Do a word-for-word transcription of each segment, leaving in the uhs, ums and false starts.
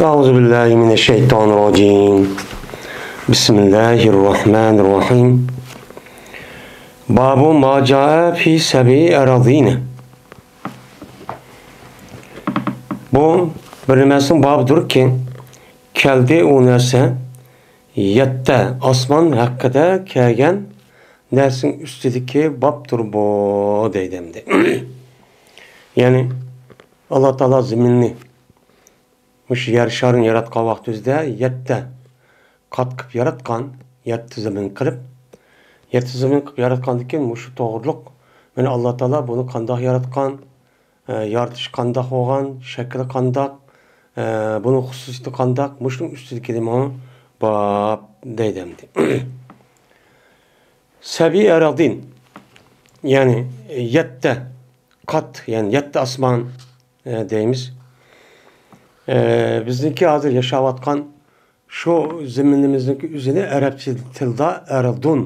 أعوذ بالله من الشيطان الرجيم. بسم الله الرحمن الرحيم. باب ما جاء في سبع أراضين. بۇ بىر نەرسىنىڭ بابىدۇركى، كەلدى ئۇ نەرسە، يەتتە ئاسمان ھەققىدە كەلگەن نەرسىنىڭ ئۈستىدىكى بابتۇر بۇ، دەيدۇ ئەمدى. يەنى، ئاللا تائالا زېمىننى، مۇشۇ يەر شارىنى ياراتقان ۋاقتىمىزدا يەتتە قات قىلىپ ياراتقان، يەتتە زېمىن قىلىپ، يەتتە زېمىن قىلىپ ياراتقاندىن كېيىن مۇشۇ توغرۇلۇق، مانا، ئاللا تائالا بۇنى قانداق ياراتقان، ئە، يارىتىش قانداق بولغان، شەكلى قانداق، ئە، بۇنىڭ خۇسۇسىيىتى قانداق، مۇشۇنىڭ ئۈستىدىكى نېمە باب دەيدۇ ئەمدى. سەبئى ئەراضىن، يەنى يەتتە قات، يەنى يەتتە ئاسمان، ئە، دەيمىز. ئە، بىزنىڭكى ھازىر ياشاۋاتقان شۇ زېمىنىمىزنىڭكى ئۆزىنى ئەرەبچە تىلدا ئەردۇن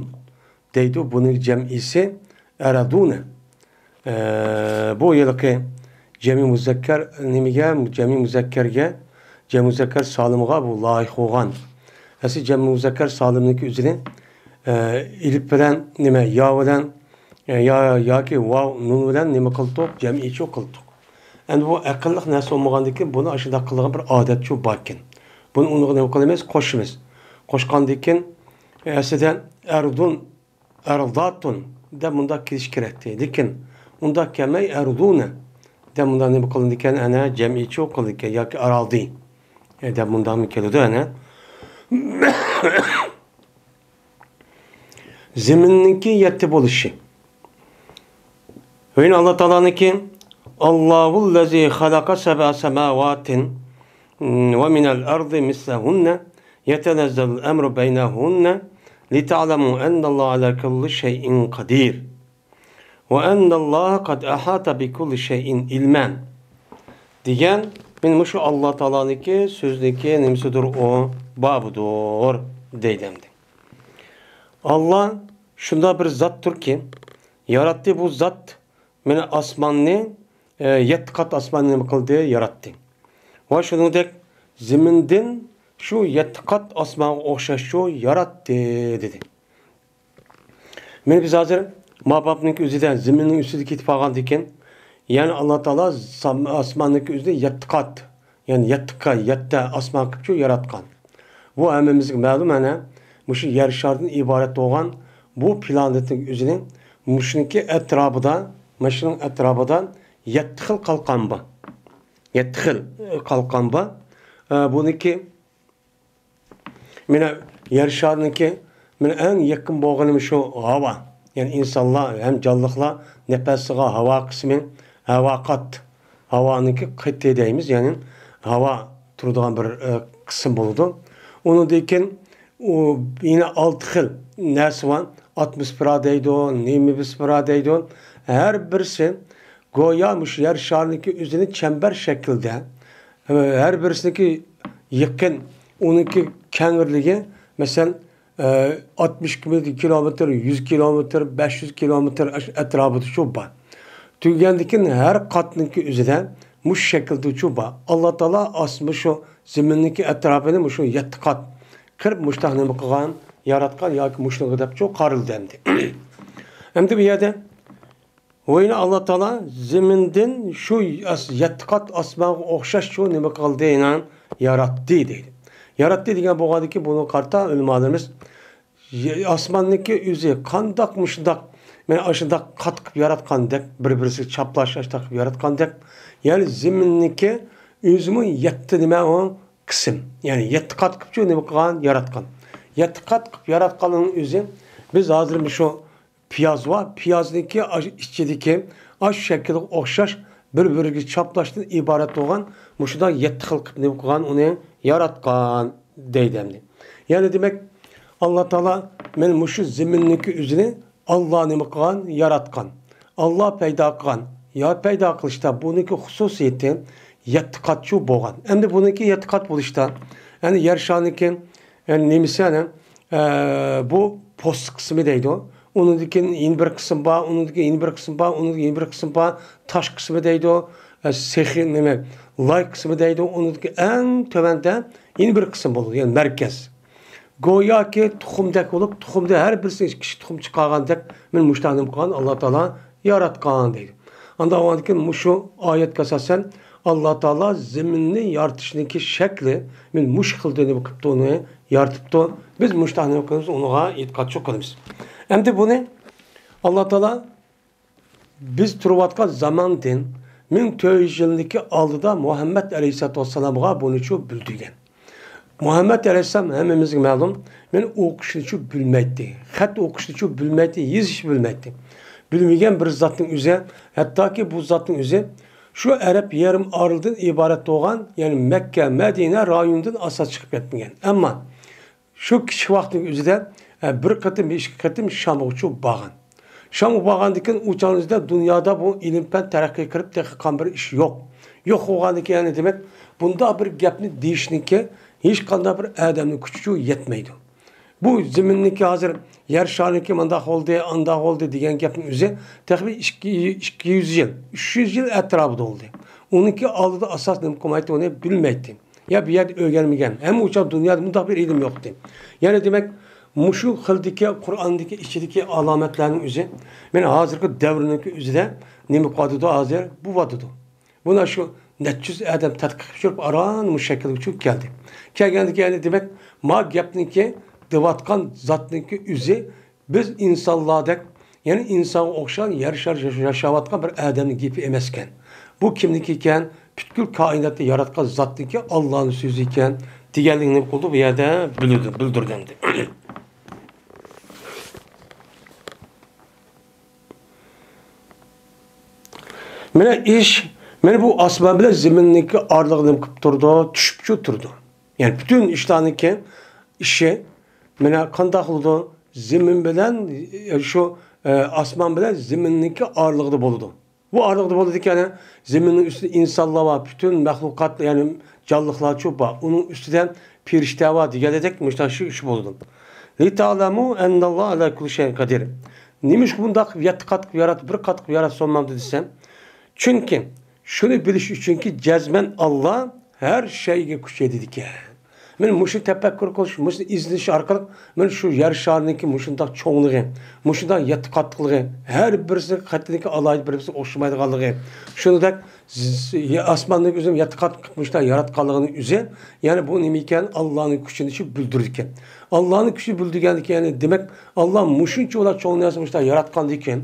دەيدۇ. بۇنىڭ جەمئىسى ئەرەدۇنە. ئە، بۇ ھېلىقى جەمئىي مۇزەككەر نېمىگە، جەمئىي مۇزەككەرگە، جەمئىي مۇزەككەر سالىمغا بۇ لايىق بولغان. ئەسلى جەمئىي مۇزەككەر سالىمنىڭكى ئۆزىنى، ئە، ئېلىپ بىلەن، نېمە، يا بىلەن، ئە، يا، ياكى ۋاۋ، نۇن بىلەن نېمە قىلدۇق؟ جەمئىيچۇ قىلدۇق. ئەمدى بۇ ئەقىللىق نەرسە بولمىغاندىن كېيىن بۇنى ئاشۇنداق قىلىدىغان بىر ئادەتچۇ باركەن. بۇنى ئۇنىڭغا نېمە قىلىمىز؟ قوشىمىز. قوشقاندىن كېيىن، ئەسلىدە ئەردۇن، ئەرزاتۇن دەپ مۇنداق كېلىشى كېرەكتى. لېكىن ئۇنداق كەلمەي، ئەردۇنە دەپ مۇنداق نېمە قىلىنىدىكەن؟ ئەنە جەمئىيچۇ قىلىنىدىكەن ياكى ئەراضى، ئە، دەپ مۇنداقمۇ كېلىدۇ ئەنە. زېمىننىڭكى يەتتە بولۇشى. يەنە ئاللا تائالانىڭكى، اللهُ الذي خلق سبع سماوات ومن الأرض مثلهن يتنزل الأمر بينهن لتعلموا أن الله على كل شيء قدير وأن الله قد أحاط بكل شيء علما دېگەن، مانا مۇشۇ ئاللا تائالانىڭكى سۆزىنىڭكى نېمىسىدۇر ئۇ، بابىدۇر دەيدۇ ئەمدى. ئاللا شۇنداق بىر زاتتۇركى، ياراتتى بۇ زات، مانا ئاسماننى، ئە، يەتتە قات ئاسماننى نېمە قىلدى؟ ياراتتى. ۋە شۇنىڭدەك زېمىندىن شۇ يەتتە قات ئاسمانغا ئوخشاشچۇ ياراتتى، دېدى. مانا بىز ھازىر ما بابنىڭكى ئۆزىدە زېمىننىڭ ئۈستىدە كېتىپ قالغاندىكىن، يەنى ئاللا تائالا سام-، ئاسماننىڭكى ئۆزىدە يەتتە قات، يەنى يەتتە قا-، يەتتە ئاسمان قىلىپچۇ ياراتقان. بۇ ھەممىمىزگە مەلۇم، ئەنە مۇشۇ يەر شارىدىن ئىبارەت بولغان بۇ پلانېتنىڭ ئۆزىنىڭ مۇشۇنىڭكى ئەتراپىدا، مۇشۇنىڭ ئەتراپىدا يەتتە خىل قالقان بار. يەتتە خىل، ئە، قالقان بار. ئە، بۇنىڭكى مانا يەر شارىنىڭكى مانا ئەڭ يېقىن بولغىنى شۇ ھاۋا. يەنى ئىنسانلار ھەم جانلىقلار نەپەسلىگەن ھاۋا قىسمى، ھاۋا قات، ھاۋانىڭكى قېتى دەيمىز، يەنى ھاۋا تۇرىدىغان بىر، ئە، قىسىم بولىدۇ. ئۇنىڭدىن كېيىن ئۇ يەنە ئالتە خىل نەرسە بار. ئاتموسفېرا دەيدۇ، نېمىسفېرا دەيدۇ. ھەر بىرسى گويا مۇشۇ يەر شارىنىڭكى ئۆزىنى چەمبەر شەكلىدە، ھەر بىرسىنىڭكى يېقىن، ئۇنىڭكى كەڭرىلىكى، مەسىلەن، ئاتمىش كىلومېتىر، يۈز كىلومېتىر، بەش يۈز كىلومېتىر ئەتراپىدا شۇ بار. تۈگىگەندىن كېيىن ھەر قاتنىڭكى ئۆزىدە مۇشۇ شەكىلدە شۇ بار. ئاللا تائالا ئاس-، مۇشۇ زېمىننىڭكى ئەتراپىنى مۇشۇ يەتتە قات قىلىپ مۇشۇنداق نېمە قىلغان، ياراتقان ياكى مۇشۇنىڭغا دەپ شۇ قارىلىدۇ ئەمدى. ئەمدى بۇ يەردە ۋە يەنە ئاللا تائالا زېمىندىن شۇ ئاس-، يەتتە قات ئاسمانغا ئوخشاش شۇ نېمە قىلدى، يەنە ياراتتى دەيدۇ. ياراتتى دېگەن بولغاندىكى بۇنىڭغا قارىتا ئۆلىمالىرىمىز ي-، ئاسماننىڭكى ئۆزى قانداق مۇشۇنداق، مانا ئاشۇنداق قات قىلىپ ياراتقاندەك، بىر-بىرسىگە چاپلاش ئاشۇنداق قىلىپ ياراتقاندەك، يەنى زېمىننىڭكى ئۆزىمۇ يەتتە نېمە ئۇ قىسىم، يەنى يەتتە قات قىلىپچۇ نېمە قىلغان، ياراتقان. يەتتە قات قىلىپ ياراتقاننىڭ ئۆزى، بىز ھازىر مۇشۇ پىياز بار، پىيازنىڭكى ئاش-، ئىچىدىكى ئاشۇ شەكىلگە ئوخشاش بىر-بىرىگە چاپلاشتىن ئىبارەت بولغان مۇشۇنداق يەتتە خىل قىلىپ نېمە قىلغان، ئۇنى ياراتقان دەيدۇ ئەمدى. يەنى دېمەك، ئاللا تائالا مانا مۇشۇ زېمىننىڭكى ئۆزىنى ئاللا نېمە قىلغان؟ ياراتقان. ئاللا پەيدا قىلغان. يا پەيدا قىلىشتا بۇنىڭكى خۇسۇسىيىتى يەتتە قاتچۇ بولغان. ئەمدى بۇنىڭكى يەتتە قات بولۇشتا، يەنى يەر شارىنىڭكى، يەنى نېمىسى، يەنى ئە، بۇ پوستى قىسمى دەيدۇ. ئۇنىڭدىن كېيىن يەنە بىر قىسىم بار، ئۇنىڭدىن كېيىن يەنە بىر قىسىم بار، ئۇنىڭدىن كېيىن يەنە بىر قىسىم بار، تاش قىسمى دەيدۇ. ئە، سېخىي نېمە، لاي قىسمى دەيدۇ، ئۇنىڭدىكى ئەڭ تۆۋەندە يەنە بىر قىسىم بولىدۇ، يەنى مەركەز. گوياكى تۇخۇمدەك بولۇپ، تۇخۇمدا ھەر بىرسى كىشى تۇخۇم چىقارغاندەك، مەن مۇشۇنداق نېمە قىلغان، ئاللا تائالا ياراتقان دەيدۇ. ئاندىن ئاندىن كېيىن مۇشۇ ئايەتكە ئاساسەن، ئاللا تائالا زېمىننى يارىتىشنىكى شەكلى، مەن مۇشۇ خىلدا نېمە قىپتۇ، ئۇنى يارىتىپتۇ. بىز مۇشۇنداق نېمە قىلىمىز، ئۇنىڭغا ئېتىقادچىلىق قىلىمىز. ئەمدى بۇنى ئاللا تائالا بىز تۇرۇۋاتقان زاماندىن مىڭ تۆت يۈز يىلدىكى ئالدىدا مۇھەممەد ئەلەيھىسسالاتۇ ۋەسسالامغا بۇنىچۇ بىلدۈرگەن. مۇھەممەد ئەلەيھىسسالام ھەممىمىزگە مەلۇم، مەن ئوقۇشنىچۇ بىلمەيتتى، خەت ئوقۇشنىچۇ بىلمەيتتى، يېزىشنى بىلمەيتتى. بىلمىگەن بىر زاتنىڭ ئۆزى، ھەتتاكى بۇ زاتنىڭ ئۆزى شۇ ئەرەب يېرىم ئارىلىدىن ئىبارەت بولغان، يەنى مەككە، مەدىنە رايونىدىن ئاساس چىقىپ كەتمىگەن. ئەمما شۇ كىچىك ۋاقتىنىڭ ئۆزىدە، ئە، بىر قېتىم، ئىككى قېتىم شامغىچۇ بارغان. شامغا بارغاندىن كېيىن ئۇ چاغنىڭ ئۆزىدە دۇنيادا بۇ ئىلىم-پەن تەرەققىي قىلىپ تېخى قان بىر ئىش يوق. يوق بولغاندىن كېيىن، يەنى دېمەك، بۇنداق بىر گەپنى دېيىشنىڭكى ھېچقانداق بىر ئادەمنىڭ كۈچىچۇ يەتمەيدۇ. بۇ زېمىننىڭكى ھازىر يەر شارىنىڭكى مۇنداق بولدى، ئانداق بولدى دېگەن گەپنىڭ ئۆزى تېخى بىر ئىككى، ئىككى يۈز يىل، ئۈچ يۈز يىل ئەتراپىدا بولدى. ئۇنىڭكى ئالدىدا ئاساس نېمە قىلمايتتى، ئۇنى بىلمەيتتى. يا بۇ يەردە ئۆگەنمىگەن. ھەم ئۇ چاغ دۇنيادا مۇنداق بىر ئىلىم يوقتى. يەنى دېمەك، مۇشۇ خىلدىكى قۇرئاندىكى ئىچىدىكى ئالامەتلەرنىڭ ئۆزى، مانا ھازىرقى دەۋرنىڭكى ئۆزىدە نېمە قىلىۋاتىدۇ ھازىر؟ بولۇۋاتىدۇ. مانا شۇ نەچچە يۈز ئادەم تەتقىق قىلىپ چۈشۈرۈپ، ئاران مۇشۇ شەكىلگە چۈشۈپ كەلدى. كەلگەندىكىن، يەنى دېمەك، ما گەپنىڭكى دەۋاتقان زاتنىڭكى ئۆزى بىز ئىنسانلاردەك، يەنى ئىنسانغا ئوخشىغان يەر شار ياشاۋاتقان بىر ئادەمنىڭ گېپى ئەمەسكەن. بۇ كىمنىڭكى ئىكەن؟ پۈتكۈل كائىناتنى ياراتقان زاتنىڭكى، ئاللانىڭ سۆزى ئىكەن، دېگەنلىكنى نېمە قىلدى؟ بۇ يەردە بىلدۈردى، بىلدۈردى ئەمدى. مانا ئىش، مانا بۇ ئاسمان بىلەن زېمىننىڭكى ئارىلىقى نېمە قىلىپ تۇرىدۇ؟ چۈشۈپچۇ تۇرىدۇ. يەنى پۈتۈن ئىشلارنىڭكى ئىشى، مانا قانداق قىلىدۇ؟ زېمىن بىلەن، ئە، شۇ، ئە، ئاسمان بىلەن زېمىننىڭكى ئارىلىقىدا بولىدۇ. بۇ ئارىلىقتا بولىدىكەن، زېمىننىڭ ئۈستىدە ئىنسانلار بار، پۈتۈن مەخلۇقات، يەنى جانلىقلارچۇ بار. ئۇنىڭ ئۈستىدە پېرىشتە بار دېگەندەك مۇشۇنداق شۇ ئىش بولىدۇ. لىتەئلەمۇ ئەننەللاھە ئەلا كۇللى شەيئىن قەدىر. نېمىشقا بۇنداق يەتتە قات قىلىپ ياراتتى، بىر قات قىلىپ ياراتسا بولمامدۇ دېسەم، چۈنكى شۇنى بىلىش ئۈچۈنكى جەزمەن ئاللا ھەر شەيگە كۈچ يېتىدىكەن. مانا مۇشۇ تەپەككۇر قىلىش، مۇشۇنى ئىزدىنىش ئارقىلىق مانا شۇ يەر شارىنىڭكى مۇشۇنداق چوڭلۇقى، مۇشۇنداق يەتتە قاتلىقلىقى، ھەر بىرسىنىڭ قەتئىيكى ئالاھىدە بىر-بىرسىگە ئوخشىمايدىغانلىقى، شۇنىڭدەك ز-، ئاسماننىڭ ئۆزىنى يەتتە قات قىلىپ مۇشۇنداق ياراتقانلىقىنىڭ ئۆزى، يەنى بۇ نېمە ئىكەن؟ ئاللانىڭ كۈچىنى شۇ بىلدۈرىدىكەن. ئاللانىڭ كۈچىنى بىلدۈرگەندىكىن، يەنى دېمەك، ئاللا مۇشۇنچە ئۇلار چوڭ نەرسە مۇشۇنداق ياراتقاندىكىن،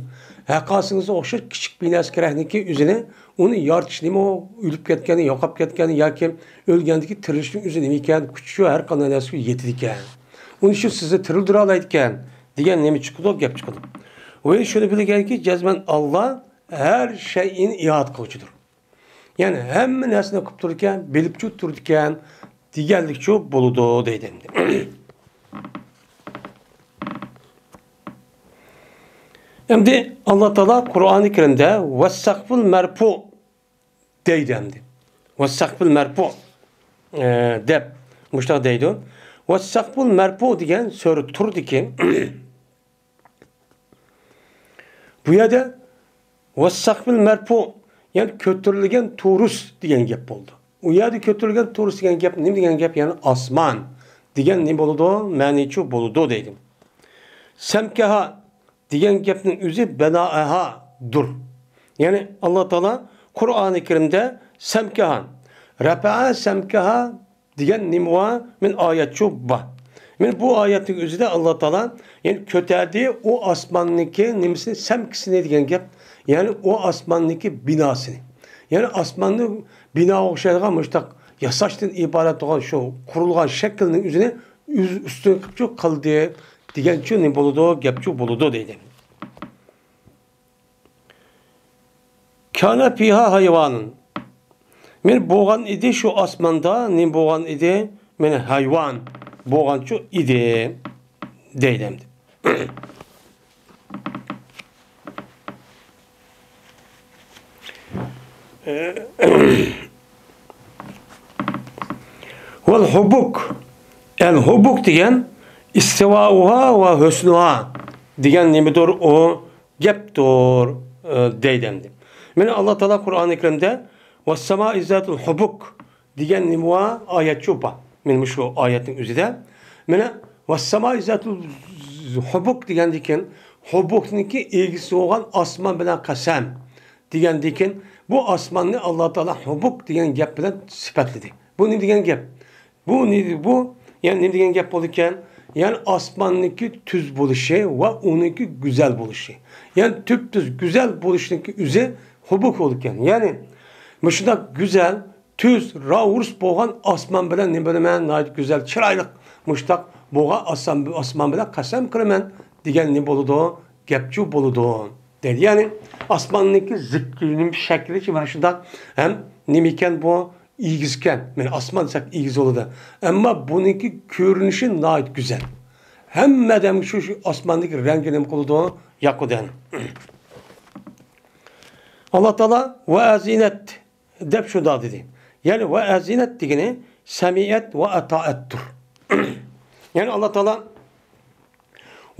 ھەققاسىڭىزغا ئوخشاش كىچىك بىر نەرسە كېرەكنىكى ئۆزىنى ئۇنى يارىتىش نېمە ئۇ ئۆلۈپ كەتكەن، يوقاپ كەتكەن ياكى ئۆلگەندىكى تىرىلىشنىڭ ئۆزى نېمە ئىكەن، كۈچى شۇ ھەر قانداق نەرسىگە يېتىدىكەن. ئۇنى شۇ سىزنى تىرىلدۈرەلەيدىكەن دېگەن نېمە چىقىدۇ، گەپ چىقىدۇ. ۋە شۇنى بىلگەنكى، جەزمەن ئاللا ھەر شەيئىنى ئىھاتە قىلغۇچىدۇر. يەنى ھەممە نەرسىنى قىلىپ تۇرىدىكەن، بىلىپچۇ تۇرىدىكەن دېگەنلىكچۇ بولىدۇ دەيدۇ ئەمدى. ئەمدى ئاللا تائالا قۇرئانى كەرىمدە ۋەسسەقفۇل مەرپۇ دەيدۇ ئەمدى. ۋەسسەقفۇل مەرپۇ، ئە، دەپ مۇشۇنداق دەيدۇ. ۋەسسەقفۇل مەرپۇ دېگەن سۈرە تۇردىكى بۇ يەردە ۋەسسەقفىل مەرپۇ، يەنى كۆتۈرۈلگەن تورۇس دېگەن گەپ بولىدۇ. ئۇ يەردە كۆتۈرۈلگەن تورۇس دېگەن گەپ نېمە دېگەن گەپ؟ يەنى ئاسمان دېگەن نېمە بولىدۇ؟ مەنىچۇ بولىدۇ دەيدۇ. سەمكەھا دېگەن گەپنىڭ ئۆزى بەنائەھادۇر. يەنى ئاللا تائالا قۇرئانى كەرىمدە سەمكەھا، رەپەئە سەمكەھا دېگەن نېمە بار؟ مەن ئايەتچۇ بار. مەن بۇ ئايەتنىڭ ئۆزىدە ئاللا تائالا، يەنى كۆتەردى ئۇ ئاسماننىڭكى نېمىسىنى، سەمكىسىنى دېگەن گەپ. يەنى ئۇ ئاسماننىڭكى بىناسىنى. يەنى ئاسماننى بىناغا ئوخشايدىغان مۇشۇنداق ياساشتىن ئىبارەت بولغان شۇ قۇرۇلغان شەكىلنىڭ ئۆزىنى ئۆز ئۈستۈن قىلىپچۇ قىلدى دېگەنچۇ نېمە بولىدۇ؟ گەپچۇ بولىدۇ دەيدۇ. كان فيها حيوان. مانا بولغان ئىدى شۇ ئاسماندا، نېمە بولغان ئىدى؟ مانا ھايۋان بولغانچۇ ئىدى دەيدۇ ئەمدى. ۋەل ھۇبۇك. ئەل ھۇبۇك دېگەن ئىستىۋائۇھا ۋە ھۇسنۇھا دېگەن نېمىدۇر ئۇ؟ گەپتۇر، ئە، دەيدۇ ئەمدى. مانا ئاللا تائالا قۇرئانى كەرىمدە ۋەسسامائى زاتىل ھۇبۇك دېگەن نېمە بار؟ ئايەتچۇ بار. مانا مۇشۇ ئايەتنىڭ ئۆزىدە. مانا، ۋەسسامائى زاتىل ھۇبۇك دېگەندىكىن، ھۇبۇكنىڭكى ئىگىسى بولغان ئاسمان بىلەن قەسەم دېگەندىكىن، بۇ ئاسماننى ئاللا تائالا ھۇبۇك دېگەن گەپ بىلەن سۈپەتلىدى. بۇ نېمە دېگەن گەپ؟ بۇ نېمە، بۇ، يەنى نېمە دېگەن گەپ بولىدىكەن؟ يەنى ئاسماننىڭكى تۈز بولۇشى ۋە ئۇنىڭكى گۈزەل بولۇشى. يەنى تۈپتۈز گۈزەل بولۇشنىڭكى ئۆزى ھۇبۇك بولىدىكەن. يەنى مۇشۇنداق گۈزەل، تۈز، راۋۇرۇس بولغان ئاسمان بىلەن نېمە بىلىمەن، ناھايىتى گۈزەل، چىرايلىق مۇشتاق بولغان ئاسمان، ئاسمان بىلەن قەسەم قىلىمەن دېگەن نېمە بولىدۇ؟ گەپچۇ بولىدۇ. دەيدۇ. يەنى ئاسماننىڭكى زىك-، نېمە شەكلى مانا شۇنداق ھەم نېمە ئىكەن بۇ؟ ئېگىزكەن. مانا ئاسمان سەك ئېگىز بولىدۇ. ئەمما بۇنىڭكى كۆرۈنۈشى ناھايىتى گۈزەل. ھەممە ئادەمگە شۇ، شۇ ئاسماندىكى رەڭگى نېمە قىلىدۇ؟ ياقىدۇ. ئاللا تائالا ۋە ئەزىنەت دەپ شۇنداق دېدى. يەنى ۋە ئەزىنەت دېگىنى سەمىئەت ۋە ئەتائەتتۇر. يەنى ئاللا تائالا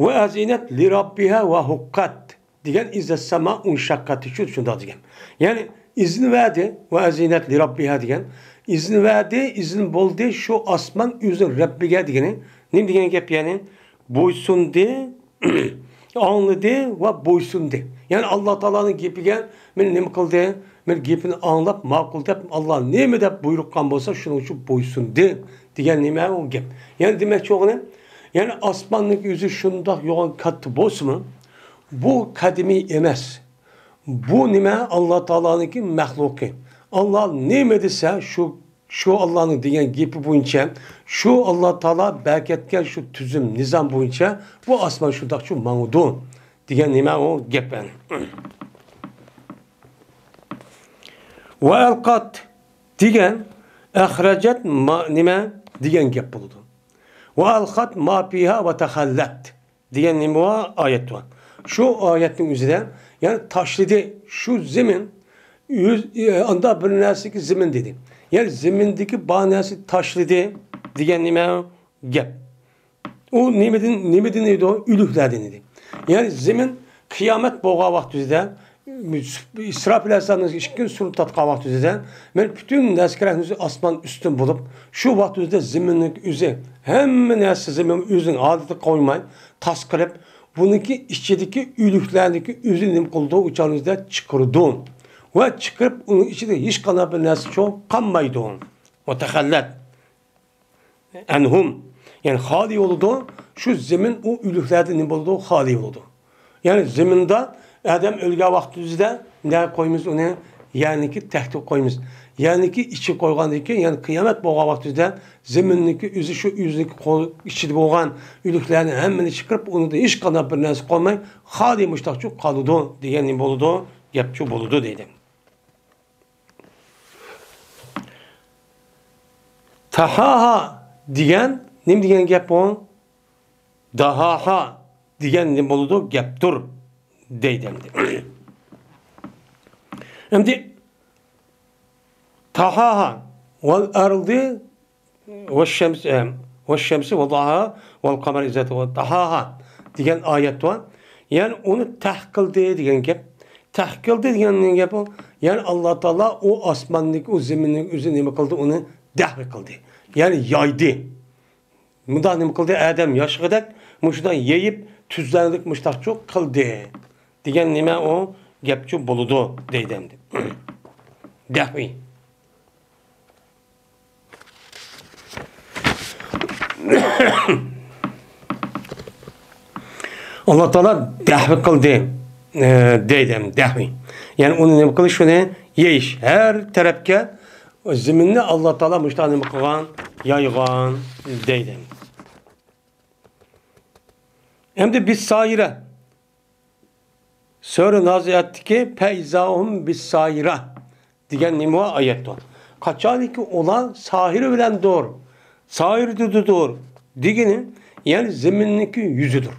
ۋە ئەزىنەت لىراببىھا ۋە ھۇققەت دېگەن ئىزەسسەما ئۇنشەققەت شۇ، شۇنداق دېگەن. يەنى ئىزىن بەردى، ۋە ئەزىنەت لىراببىھا دېگەن. ئىزىن بەردى، ئىزىن بولدى، شۇ ئاسمان ئۆزىنىڭ رەببىگە دېگىنى. نېمە دېگەن گەپ يەنى؟ بويسۇندى، ئاڭلىدى ۋە بويسۇندى. يەنى ئاللا تائالانىڭ گېپىگە مەن نېمە قىلدى؟ مەن گېپىنى ئاڭلاپ، ماقۇل دەپ، ئاللا نېمە دەپ بۇيرۇققان بولسا، شۇنىڭ ئۈچۈن بويسۇندى دېگەن نېمە ئۇ گەپ؟ يەنى دېمەكچى بولغىنىم، يەنى ئاسماننىڭ ئۆزى شۇنداق يوغان كاتتا بولسىمۇ، بۇ قەدىمىي ئەمەس. بۇ نېمە؟ ئاللا تائالانىڭكى مەخلۇقى. ئاللا نېمە دېسە، شۇ، شۇ ئاللانىڭ دېگەن گېپى بويىچە، شۇ ئاللا تائالا بەركەتكەن شۇ تۈزۈم، نىزام بويىچە بۇ ئاسمان شۇنداقچۇ ماڭىدۇ دېگەن نېمە ئۇ گەپ يەنى. ۋە ئەلقات دېگەن ئەخرەجەت ما، نېمە دېگەن گەپ بولىدۇ. ۋە ئەلقات ما فىھا ۋە تەخەللەت دېگەن نېمە بار؟ ئايەت بار. شۇ ئايەتنىڭ ئۆزىدە، يەنى تاشلىدى شۇ زېمىن، ئۆز، ئاندا بىر نەرسىگە زېمىن دېدى. يەنى زېمىندىكى بار نەرسە تاشلىدى دېگەن نېمە گەپ؟ ئۇ نېمىدىن، نېمىدىن ئىدى ئۇ؟ ئۆلۈكلەردىن ئىدى. يەنى زېمىن قىيامەت بولغان ۋاقتىدا، ئىسراپىل ئەلەيھىسسالامنىڭ ئىككىنچى سۈرىنى تارتقان ۋاقتىدا، مەن پۈتۈن نەرسىگە ئاسمان ئۈستۈن بولۇپ، شۇ ۋاقتىدا زېمىننىڭ ئۆزى، ھەممە نەرسە زېمىن ئۆزىنىڭ ھالىتىگە قويماي، تاس قىلىپ، بۇنىڭكى ئىچىدىكى ئۆلۈكلەرنىڭكى ئۆزىنى نېمە قىلىدۇ؟ ئۇ چاغدا چىقىرىدۇ. ۋە چىقىرىپ، ئۇنىڭ ئىچىدە ھېچقانداق بىر نەرسە چوڭ قالمايدۇ. ۋە تەخەللەت. ئەنھۇم. يەنى خالىي بولىدۇ. شۇ زېمىن ئۇ ئۆلۈكلەردىن نېمە بولىدۇ؟ خالىي بولىدۇ. يەنى زېمىندا ئادەم ئۆلگەن ۋاقتىمىزدا نەگە قويىمىز ئۇنى؟ يەرنىڭكى تەكتىگە قويىمىز. يەرنىڭكى ئىچىگە قويغاندىن كېيىن، يەنى قىيامەت بولغان ۋاقتىمىزدا زېمىننىڭكى ئۆزى شۇ ئۆزىنىڭكى قول ئىچىدە بولغان ئۆلۈكلەرنى ھەممىنى چىقىرىپ، ئۇنىڭدا ھېچقانداق بىر نەرسە قالماي، خالىي مۇشتاقچۇ قالىدۇ دېگەن نېمە بولىدۇ؟ گەپچۇ بولىدۇ دەيدۇ. تەھاھا دېگەن نېمە دېگەن گەپ بۇ؟ داھاھا دېگەن نېمە بولىدۇ؟ گەپتۇر دەيدۇ ئەمدى. ئەمدى تەھاھا ۋەل ئەرزى ۋەششەمسى، ئە، ۋەششەمسى ۋەزەھاھا ۋەل قەمەرى ئىزا تەلاھا دېگەن ئايەت بار. يەنى ئۇنى تەھ قىلدى دېگەن گەپ. تەھ قىلدى دېگەن گەپ ئۇ. يەنى ئاللا تائالا ئۇ ئاسماننىڭكى، ئۇ زېمىننىڭ ئۆزى نېمە قىلدى؟ ئۇنى دەھۋ قىلدى. يەنى يايدى. مۇنداق نېمە قىلدى؟ ئادەم ياشىغۇدەك مۇشۇنداق يېيىپ، تۈزلەنگۈدەك مۇشۇنداقچۇ قىلدى دېگەن نېمە ئۇ؟ گەپچۇ بولىدۇ دەيدۇ ئەمدى. دەھۋى. ئاللا تائالا دەھۋ قىلدى، ئە، دەيدۇ، دەھۋ. يەنى ئۇنى نېمە قىلىش، شۇنى يېيىش. ھەر تەرەپكە زېمىننى ئاللا تائالا مۇشۇنداق نېمە قىلغان، يايغان دەيدۇ. ئەمدى بىسساھىرە. سۈرە نازىئاتتىكى فەئىزاھۇم بىسساھىرە دېگەن نېمە بار؟ ئايەت بار. قاچانكى ئۇلار ساھىرە بىلەندۇر، ساھىرىدىدۇر دېگىنى، يەنى زېمىننىڭكى يۈزىدۇر.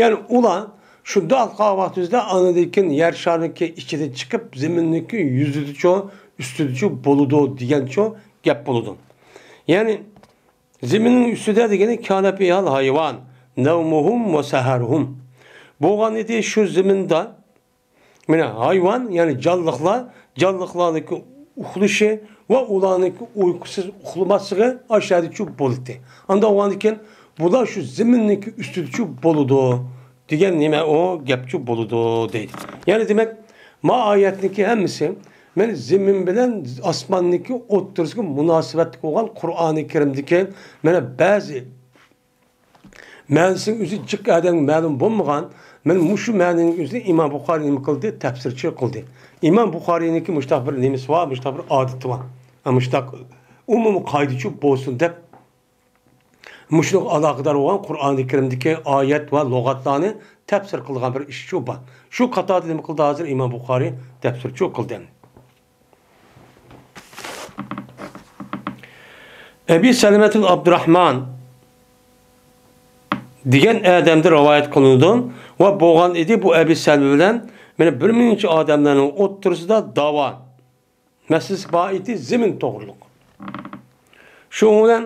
يەنى ئۇلار شۇنداق قالغان ۋاقتىمىزدا ئانىدىن كېيىن يەر شارىنىڭكى ئىچىدىن چىقىپ، زېمىننىڭكى يۈزىدىچۇ، ئۈستىدىچۇ بولىدۇ دېگەنچۇ گەپ بولىدۇ. يەنى زېمىننىڭ ئۈستىدە دېگىنى كانە فىھەل ھايۋان، نەۋمۇھۇم ۋە سەھەرۇھۇم. بولغان ئىدى شۇ زېمىندا، مانا، ھايۋان، يەنى جانلىقلار، جانلىقلارنىڭكى ئۇخلىشى ۋە ئۇلارنىڭكى ئۇيقۇسىز ئۇخلىماسلىقى ئاشۇ يەردىچۇ بولىدۇ. ئانداق بولغاندىكىن بۇلار شۇ زېمىننىڭكى ئۈستىدىچۇ بولىدۇ دېگەن نېمە ئۇ گەپچۇ بولىدۇ دەيدۇ. يەنى دېمەك، ما ئايەتنىڭكى ھەممىسى مەن زېمىن بىلەن ئاسماننىڭكى ئوتتۇرىسىغا مۇناسىۋەتلىك بولغان قۇرئانى كەرىمدىكى مانا بەزى مەنىسىنىڭ ئۆزى جىق ئادەمگە مەلۇم بولمىغان، مانا مۇشۇ مەنىنىڭ ئۆزىنى ئىمام بۇخارىي نېمە قىلدى؟ تەپسىرچى قىلدى. ئىمام بۇخارىينىڭكى مۇشۇنداق بىر نېمىسى بار، مۇشۇنداق بىر ئادىتى بار. ھە، مۇشۇنداق ئومۇمىي قائىدىچۇ بولسۇن دەپ، مۇشۇنىڭغا ئالاقىدار بولغان قۇرئانى كەرىمدىكى ئايەت ۋە لۇغەتلارنى تەپسىر قىلغان بىر ئىشچۇ بار. شۇ قاتاردا نېمە قىلدى ھازىر ئىمام بۇخارىي؟ تەپسىرچۇ قىلدى. ئەبى سەلىمەتۇل ئابدۇراھمان دېگەن ئادەمدىن رىۋايەت قىلىنىدۇ ۋە بولغان ئىدى، بۇ ئەبى سەلىمە بىلەن مانا بىر مۇنچە ئادەملەرنىڭ ئوتتۇرىسىدا داۋا مەسىلىسى بار ئىدى، زېمىن توغرۇلۇق. شۇنىڭ بىلەن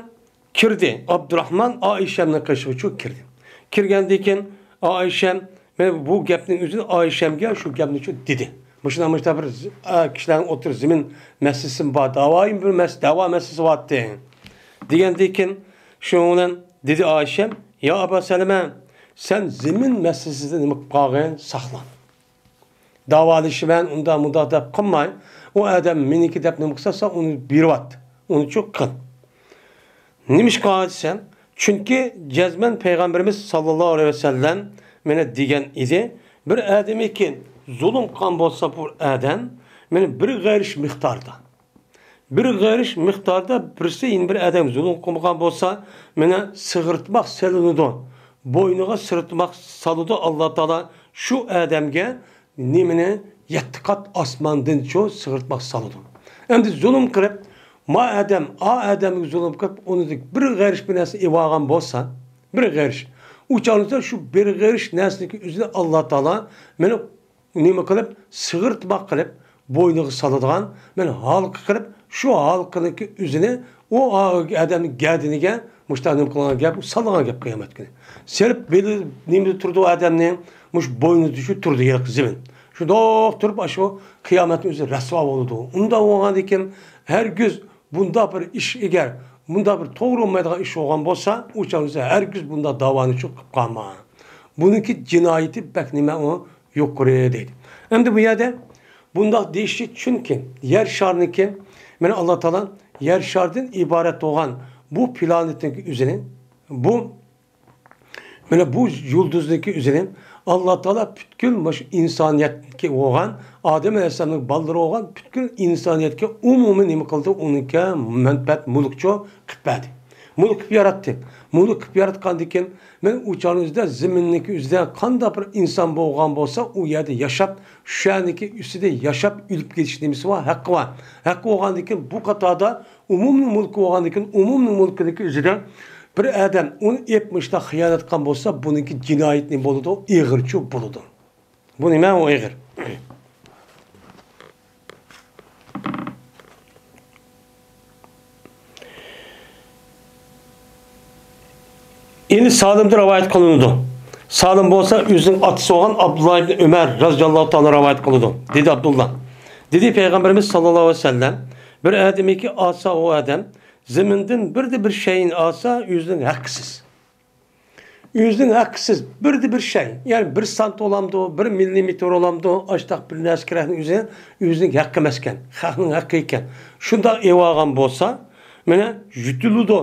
كىردى، ئابدۇراھمان ئائىشەمنىڭ قېشىغىچۇ كىردى. كىرگەندىن كېيىن ئائىشەم، مەن بۇ گەپنىڭ ئۆزىنى ئائىشەمگە شۇ گەپنىچۇ دېدى. مۇشۇنداق، مۇشۇنداق بىر ز-، ئا، كىشىلەرنىڭ ئوتتۇرا زېمىن مەسىلىسىمۇ بار، داۋايىم بىر مەس-، داۋا مەسىلىسى بارتى. دېگەندىن كېيىن شۇنىڭ بىلەن دېدى ئائىشەم، يا ئابا سەلىمە، سەن زېمىن مەسىلىسىدە نېمە قىلىپ قالغىن؟ ساقلان. داۋالىشىمەن، ئۇنداق مۇنداق دەپ قىلماي، ئۇ ئادەم مېنىڭكى دەپ نېمە قىلسا، سەن ئۇنى بېرىۋات، ئۇنىچۇ قىل. نېمىشقا دېسەم، چۈنكى جەزمەن پەيغەمبىرىمىز ساللاللاھۇ ئەلەيھى ۋەسەللەم مانا دېگەن ئىدى، بىر ئادەمگە زۇلۇم قىلغان بولسا بۇ ئادەم، مانا بىر غېرىش مىقداردا، بىر غېرىش مىقداردا بىرسى يەنە بىر ئادەمگە زۇلۇم قىلمىغان بولسا، مانا سىغىرتماق سېلىنىدۇ. بوينىغا سىغىرتماق سالىدۇ ئاللا تائالا شۇ ئادەمگە نېمىنى؟ يەتتە قات ئاسماندىنچۇ سىغىرتماق سالىدۇ. ئەمدى زۇلۇم قىلىپ، ما ئادەم، ئا ئادەمگە زۇلۇم قىلىپ، ئۇنىڭدىن بىر غېرىش بىر نەرسە ئېلىۋالغان بولسا، بىر غېرىش. ئۇ چاغدا شۇ بىر غېرىش نەرسىنىڭكى ئۆزىنى ئاللا تائالا مانا نېمە قىلىپ، سىغىرتماق قىلىپ، بوينىغا سالىدىغان، مانا ھالقا قىلىپ، شۇ ھالقىنىڭكى ئۆزىنى ئۇ ئادەمنىڭ گەدىنىگە مۇشۇنداق نېمە قىلغان گەپ، سالىدىغان گەپ قىيامەت كۈنى. سېلىپ بېلى نېمىدە تۇرىدۇ ئۇ ئادەمنىڭ؟ مۇشۇ بوينىدا شۇ تۇرىدۇ ھېلىقى زېمىن. شۇنداق تۇرۇپ، ئاشۇ قىيامەتنىڭ ئۆزى رەسۋا بولىدۇ. ئۇنداق بولغاندىن كېيىن ھەرگىز بۇنداق بىر ئىش ئەگەر، بۇنداق بىر توغرا بولمايدىغان ئىش بولغان بولسا، ئۇ چاغدا ھەرگىز بۇنداق داۋانى شۇ قىلىپ قالما. بۇنىڭكى جىنايىتى بەك نېمە ئۇ يۇقىرى دەيدۇ. ئەمدى بۇ يەردە بۇنداق دېيىشى، چۈنكى يەر شارنىڭكى، مانا ئاللا تائالا يەر شاردىن ئىبارەت بولغان بۇ پلانېتنىڭكى ئۆزىنى، بۇ، مانا بۇ يۇلدۇزنىڭكى ئۆزىنى ئاللا تائالا پۈتكۈل مۇشۇ ئىنسانىيەتكە بولغان، ئادەم ئەلەيھىسسالامنىڭ بالىلىرى بولغان پۈتكۈل ئىنسانىيەتكە ئومۇمىي نېمە قىلدى؟ ئۇنىڭكى مەنپەئەت، مۈلۈكچۇ قىلىپ بەردى. مۇلۇك قىلىپ ياراتتى. مۇلۇك قىلىپ ياراتقاندىن كېيىن، مەن ئۇ چاغنىڭ ئۆزىدە زېمىننىڭكى ئۆزىدە قانداق بىر ئىنسان بولغان بولسا، ئۇ يەردە ياشاپ، شۇ يەرنىڭكى ئۈستىدە ياشاپ، ئۆلۈپ كېتىش نېمىسى بار؟ ھەققى بار. ھەققى بولغاندىن كېيىن، بۇ قاتاردا ئومۇمنىڭ مۇلكى بولغاندىن كېيىن، ئومۇمنىڭ مۇلكىنىڭكى ئۆزىدە بىر ئادەم ئۇنى ئېلىپ مۇشۇنداق خىيانەت قىلغان بولسا، بۇنىڭكى جىنايىتى نېمە بولىدۇ؟ ئېغىرچۇ بولىدۇ. بۇ نېمە ئۇ ئېغىر؟ يەنى سالىمدىن رىۋايەت قىلىنىدۇ. سالىم بولسا ئۆزىنىڭ ئاتىسى بولغان ئابدۇللا ئىبنى ئۆمەر رازىياللاھۇ تائالا رىۋايەت قىلىدۇ. دېدى ئابدۇللا. دېدى پەيغەمبىرىمىز ساللاللاھۇ ئەلەيھى ۋەسەللەم، بىر ئادەمكى ئالسا ئۇ ئادەم زېمىندىن بىردە بىر شەيئىنى ئالسا ئۆزىنىڭ ھەققىسىز. ئۆزىنىڭ ھەققىسىز بىردە بىر شەي، يەنى بىر سانت بولامدۇ، بىر مىللىمېتىر بولامدۇ، ئاشتاق بىر نەرسە كېرەكنىڭ ئۆزى ئۆزىنىڭ ھەققى ئەمەسكەن، خەقنىڭ ھەققى ئىكەن. شۇنداق ئېلىۋالغان بولسا، مانا يۇتۇلىدۇ.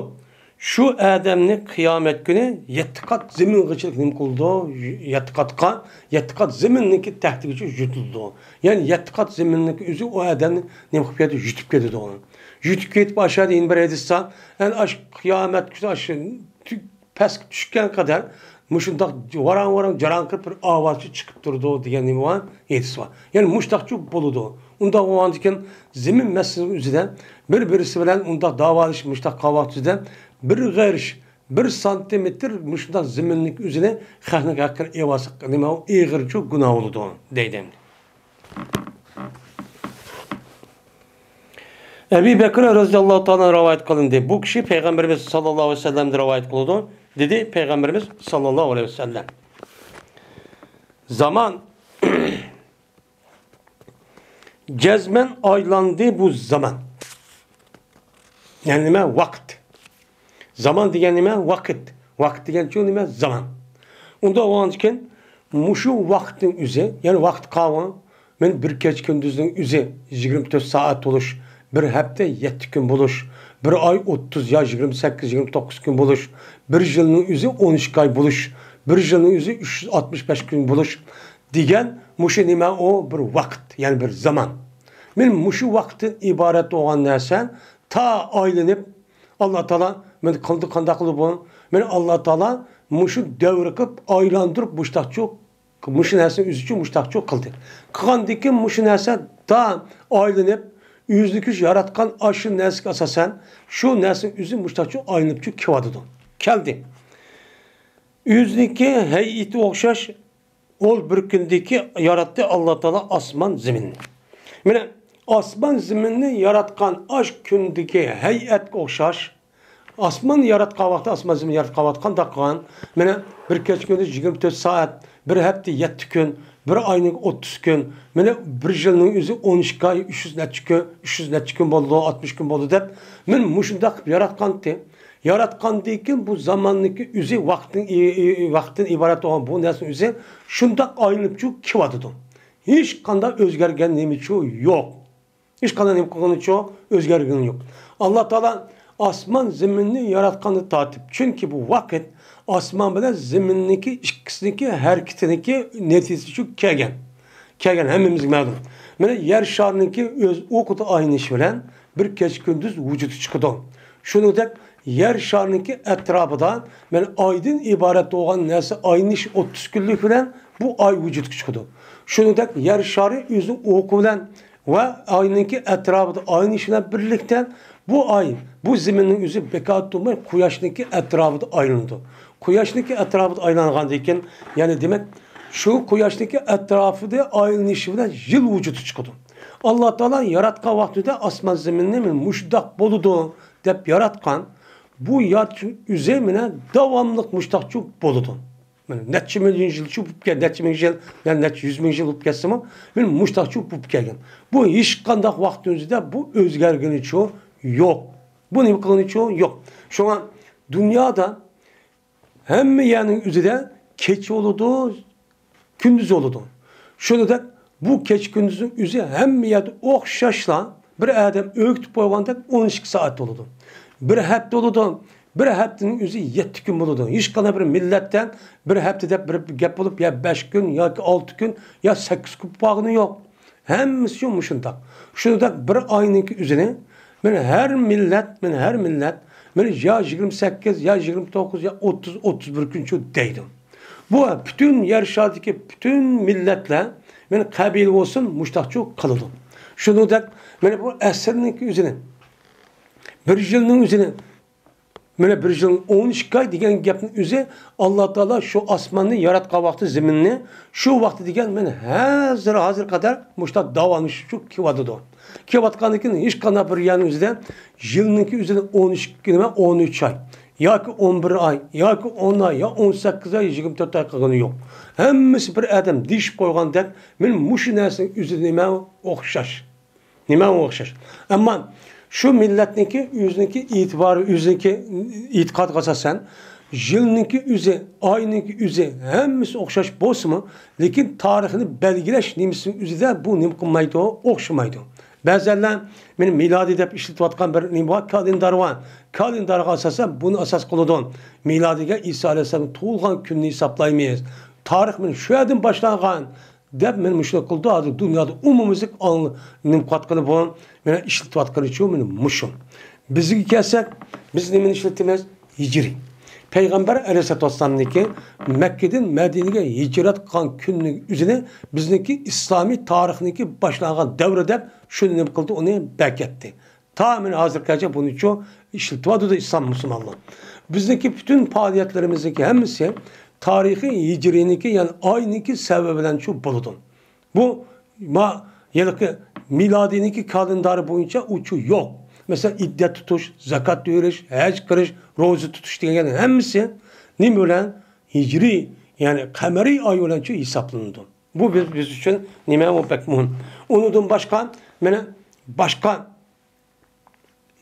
شۇ ئادەمنى قىيامەت كۈنى يەتتە قات زېمىنغىچىلىك نېمە قىلىدۇ؟ يەتتە قاتقا، يەتتە قات زېمىننىڭكى تەھتىگىچە يۇتۇلىدۇ. يەنى يەتتە قات زېمىننىڭكى ئۆزى ئۇ ئادەمنى نېمە قىلىپ كەتتى؟ يۇتۇپ كېتىدۇ. يۇتۇپ كېتىپ، ئاشۇ يەردە يەنە بىر ھەدىس بار. يەنى ئاشۇ قىيامەت كۈنى ئاشۇ پەسكە چۈشكەن قەدەر مۇشۇنداق ۋاراڭ-ۋاراڭ جاراڭ قىلىپ بىر ئاۋازچۇ چىقىپ تۇرىدۇ دېگەن نېمە بار؟ ھەدىس بار. يەنى مۇشۇنداقچۇ بولىدۇ. ئۇنداق بولغاندىكىن زېمىن مەسىلىسىنىڭ ئۆزىدە بىر-بىرسى بىلەن ئۇنداق داۋالىشىپ مۇشۇنداق قىلغان ۋاقتىدا بىر غېرىش، بىر سانتىمېتىر مۇشۇنداق زېمىننىڭ ئۆزىنى خەقنىڭ ھەققىنى ئېلىۋالسا، نېمە ئۇ ئېغىرچۇ گۇناھ بولىدۇ دەيدۇ ئەمدى. ئەبى بەكرى رەزىياللاھۇ تائالا رىۋايەت قىلىندى. بۇ كىشى پەيغەمبىرىمىز ساللاللاھۇ ئەلەيھى ۋەسەللەمدىن رىۋايەت قىلىدۇ. دېدى پەيغەمبىرىمىز ساللاللاھۇ ئەلەيھى ۋەسەللەم، زامان، جەزمەن ئايلاندى بۇ زامان. يەنى نېمە؟ ۋاقىت. زامان دېگەن نېمە؟ ۋاقىت. ۋاقىت دېگەنچۇ نېمە؟ زامان. ئۇنداق بولغاندىكىن، مۇشۇ ۋاقىتنىڭ ئۆزى، يەنى ۋاقىت قاۋۇ، مەن بىر كەچ كۈندۈزنىڭ ئۆزى يىگىرمە تۆت سائەت بولۇش، بىر ھەپتە يەتتە كۈن بولۇش، بىر ئاي ئوتتۇز يا يىگىرمە سەككىز، يىگىرمە توققۇز كۈن بولۇش، بىر يىلنىڭ ئۆزى ئون ئىككى ئاي بولۇش، بىر يىلنىڭ ئۆزى ئۈچ يۈز ئاتمىش بەش كۈن بولۇش دېگەن مۇشۇ نېمە؟ ئۇ بىر ۋاقىت، يەنى بىر زامان. مەن مۇشۇ ۋاقىتتىن ئىبارەت بولغان نەرسە تا ئايلىنىپ، ئاللا تائالا مېنى قىلدى، قانداق قىلدى بۇ؟ مېنى ئاللا تائالا مۇشۇ دەۋر قىلىپ ئايلاندۇرۇپ مۇشتاقچۇ، مۇشۇ نەرسىنى ئۆزىچۇ مۇشتاقچۇ قىلدى. قىلغاندىن كېيىن مۇشۇ نەرسە تا ئايلىنىپ، ئۆزىنىڭكى ياراتقان ئاشۇ نەرسىگە ئاساسەن، شۇ نەرسىنىڭ ئۆزى مۇشتاقچۇ ئايلىنىپچۇ كېلىۋاتىدۇ. كەلدى. ئۆزىنىڭكى ھەيئىتىگە ئوخشاش ئول بىر كۈندىكى ياراتتى ئاللا تائالا ئاسمان زېمىننى. مانا ئاسمان زېمىننى ياراتقان ئاش كۈندىكى ھەيئەتكە ئوخشاش، ئاسماننى ياراتقان ۋاقتى، ئاسمان زېمىننى ياراتقان ۋاقتى قانداق قىلغان؟ مانا بىر كەچ كۈندۈز يىگىرمە تۆت سائەت، بىر ھەپتە يەتتە كۈن، بىر ئاينىڭ ئوتتۇز كۈن، مانا بىر يىلنىڭ ئۆزى ئون ئىككى ئاي، ئۈچ يۈز نەچچە كۈن، ئۈچ يۈز نەچچە كۈن بولىدۇ، ئاتمىش كۈن بولىدۇ دەپ، مانا مۇشۇنداق قىلىپ ياراتقانتى. ياراتقاندىن كېيىن بۇ زاماننىڭكى ئۆزى ۋاقىتتىن ئى-، ئى-، ۋاقىتتىن ئىبارەت بولغان بۇ نەرسىنىڭ ئۆزى شۇنداق ئايلىنىپچۇ كېلىۋاتىدۇ. ھېچقانداق ئۆزگەرگەن نېمىچۇ يوق. ھېچقانداق نېمە قىلغىنىچۇ ئۆزگەرگىنى يوق. ئاللا تائالا ئاسمان زېمىننى ياراتقاندىن تارتىپ، چۈنكى بۇ ۋاقىت ئاسمان بىلەن زېمىننىڭكى ئىككىسىنىڭكى ھەرىكىتىنىڭكى نەتىجىسىچۇ كەلگەن. كەلگەن ھەممىمىزگە مەلۇم. مانا يەر شارىنىڭكى ئۆز ئوقىدا ئايلىنىشى بىلەن بىر كەچ كۈندۈز ۋۇجۇدقا چىقىدۇ. شۇنىڭدەك يەر شارىنىڭكى ئەتراپىدا مانا ئايدىن ئىبارەت بولغان نەرسە ئايلىنىش ئوتتۇز كۈنلۈك بىلەن بۇ ئاي ۋۇجۇدقا چىقىدۇ. شۇنىڭدەك يەر شارى ئۆزىنىڭ ئوقى بىلەن ۋە ئاينىڭكى ئەتراپىدا ئايلىنىشى بىلەن بىرلىكتە بۇ ئاي، بۇ زېمىننىڭ ئۆزى بىكار تۇرماي قۇياشنىڭكى ئەتراپىدا ئايلىنىدۇ. قۇياشنىڭكى ئەتراپىدا ئايلانغاندىن كېيىن، يەنى دېمەك، شۇ قۇياشنىڭكى ئەتراپىدا ئايلىنىشى بىلەن يىل ۋۇجۇدقا چىقىدۇ. ئاللا تائالا ياراتقان ۋاقتىدا ئاسمان زېمىننى مۇشۇنداق بولىدۇ دەپ ياراتقان. بۇ يارىتىش ئۆزى مانا داۋاملىق مۇشتاقچۇ بولىدۇ. مانا نەچچە مىليون يىلچۇ بولۇپ كەل-، نەچچە مىڭ يىل، يا نەچچە يۈز مىڭ يىل بولۇپ كەتسىمۇ، مانا مۇشتاقچۇ بولۇپ كەلگەن. بۇ ھېچقانداق ۋاقىتنىڭ ئۆزىدە بۇ ئۆزگەرگىنىچۇ يوق. بۇ نېمە قىلغىنىچۇ يوق. شۇڭا دۇنيادا ھەممە يەرنىڭ ئۆزىدە كېچە بولىدۇ، كۈندۈز بولىدۇ. شۇنىڭدەك بۇ كېچە كۈندۈزنىڭ ئۆزى ھەممە يەردە ئوخشاشلا، بىر ئادەم ئۆگىتىپ قويغاندەك ئون ئىككى سائەت بولىدۇ. بىر ھەپتە بولىدۇ. بىر ھەپتىنىڭ ئۆزى يەتتە كۈن بولىدۇ. ھېچقانداق بىر مىللەتتە بىر ھەپتە دەپ بىر گەپ بولۇپ، يا بەش كۈن ياكى ئالتە كۈن يا سەككىز كۈن بولغىنى يوق. ھەممىسى مۇشۇنداق. شۇنداق بىر ئاينىڭكى ئۆزىنى، مانا ھەر مىللەت، مانا ھەر مىللەت، مانا يا يىگىرمە سەككىز، يا يىگىرمە توققۇز، يا ئوتتۇز، ئوتتۇز بىر كۈنچۇ دەيدۇ. بۇ پۈتۈن يەر شارىدىكى پۈتۈن مىللەتلەر، مانا قەبىلە بولسۇن، مۇشتاقچۇ قىلىدۇ. شۇنىڭدەك، مانا بۇ ئەسىرنىڭكى ئۆزىنى، بىر يىلنىڭ ئۆزىنى، مانا بىر يىل ئون ئىككى ئاي دېگەن گەپنىڭ ئۆزى، ئاللا تائالا شۇ ئاسماننى ياراتقان ۋاقتى، زېمىننى شۇ ۋاقتى دېگەن، مانا ھازىر، ھازىرغا قەدەر مۇشۇنداق داۋاملىشىپ كېلىۋاتىدۇ. كېلىۋاتقاندىن كېيىن ھېچقانداق بىر يەرنىڭ ئۆزىدە يىلنىڭكى ئۆزىدە ئون ئىككى نېمە، ئون ئۈچ ئاي ياكى ئون بىر ئاي ياكى ئون ئاي يا ئون سەككىز ئاي، يىگىرمە تۆت ئاي قىلغىنى يوق. ھەممىسى بىر ئادەم دېيىشىپ قويغاندەك، مانا مۇشۇ نەرسىنىڭ ئۆزى نېمە ئوخشاش. نېمە ئوخشاش. ئەمما شۇ مىللەتنىڭكى ئۆزىنىڭكى ئېتىبارى، ئۆزىنىڭكى ئېتىقادىغا ئاساسەن، يىلنىڭكى ئۆزى، ئاينىڭكى ئۆزى، ھەممىسى ئوخشاش بولسىمۇ، لېكىن تارىخنى بەلگىلەش نېمىسىنىڭ ئۆزىدە بۇ نېمە قىلمايدۇ، ئوخشىمايدۇ. بەزەنلەر مانا مىلادىي دەپ ئىشلىتىۋاتقان بىر نېمە بار، كالېندار بار. كالېندارغا ئاساسەن بۇنى ئاساس قىلىدۇ. مىلادىيگە ئىسا ئەلەيھىسسالام تۇغۇلغان كۈننى ھېسابلايمىز. تارىخ مانا شۇ يەردىن باشلانغان. دەپ مانا مۇشۇنى قىلدى. ھازىر دۇنيادا ئومۇميۈزلۈك ئاڭ-، نېمە قىلىۋاتقىنى بۇ، مانا ئىشلىتىۋاتقىنىچۇ مانا مۇشۇ. بىزگە كەلسەك، بىز نېمىنى ئىشلىتىمىز؟ ھىجرىي. پەيغەمبەر ئەلەيھىسسالاتۇ ۋەسسالامنىڭكى مەككىدىن مەدىنىگە ھىجرەت قىلغان كۈننىڭ ئۆزىنى بىزنىڭكى ئىسلامىي تارىخنىڭكى باشلانغان دەۋرى دەپ شۇنى نېمە قىلدى، ئۇنى بەكەتتى. تا مانا ھازىرغىچە بۇنىچۇ ئىشلىتىۋاتىدۇ ئىسلام مۇسۇلمانلار. بىزنىڭكى پۈتۈن پائالىيەتلىرىمىزنىڭكى ھەممىسى تارىخىي ھىجرىينىڭكى، يەنى ئاينىڭكى سەۋەبى بىلەنچۇ بولىدۇ. بۇ ما-، ھېلىقى مىلادىينىڭكى كالېندارى بويىچە ئۇچۇ يوق. مەسىلەن، ئىددەت تۇتۇش، زاكات بېرىش، ھەج قىلىش، روزا تۇتۇش دېگەن ھەممىسى نېمە بىلەن؟ ھىجرىي، يەنى قەمەرىي ئاي بىلەنچۇ ھېسابلىنىدۇ. بۇ بىز، بىز ئۈچۈن نېمە، ئۇ بەك مۇھىم. ئۇنىڭدىن باشقا، مانا، باشقا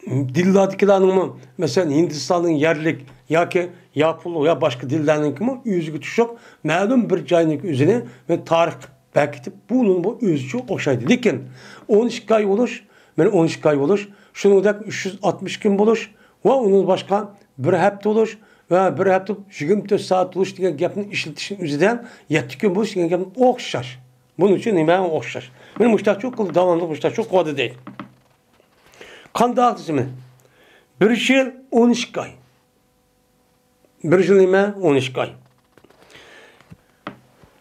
دىنلاردىكىلەرنىڭمۇ، مەسىلەن، ھىندىستاننىڭ يەرلىك ياكى ياپونلۇق يا باشقا دىنلارنىڭكىمۇ ئۆزىگە تۇشلۇق مەلۇم بىر جاينىڭكى ئۆزىنى مەن تارىخ قىلىپ بەكىتىپ، بۇنىڭمۇ ئۆزىچە ئوخشايدۇ. لېكىن ئون ئىككى ئاي بولۇش، مانا، ئون ئىككى ئاي بولۇش، شۇنىڭدەك ئۈچ يۈز ئاتمىش كۈن بولۇش ۋە ئۇنىڭدىن باشقا بىر ھەپتە بولۇش ۋە بىر ھەپتە يىگىرمە تۆت سائەت بولۇش دېگەن گەپنى ئىشلىتىشنىڭ ئۆزىدە يەتتە كۈن بولۇش دېگەن گەپنى ئوخشاش. بۇنىڭ ئۈچۈن نېمە ئوخشاش؟ مانا مۇشتاقچۇ قىلدى، داۋاملىق مۇشتاقچۇ قىلدى دەيدۇ. قانداق دېسىمەن؟ بىر يىل ئون ئىككى ئاي. بىر يىل نېمە؟ ئون ئىككى ئاي.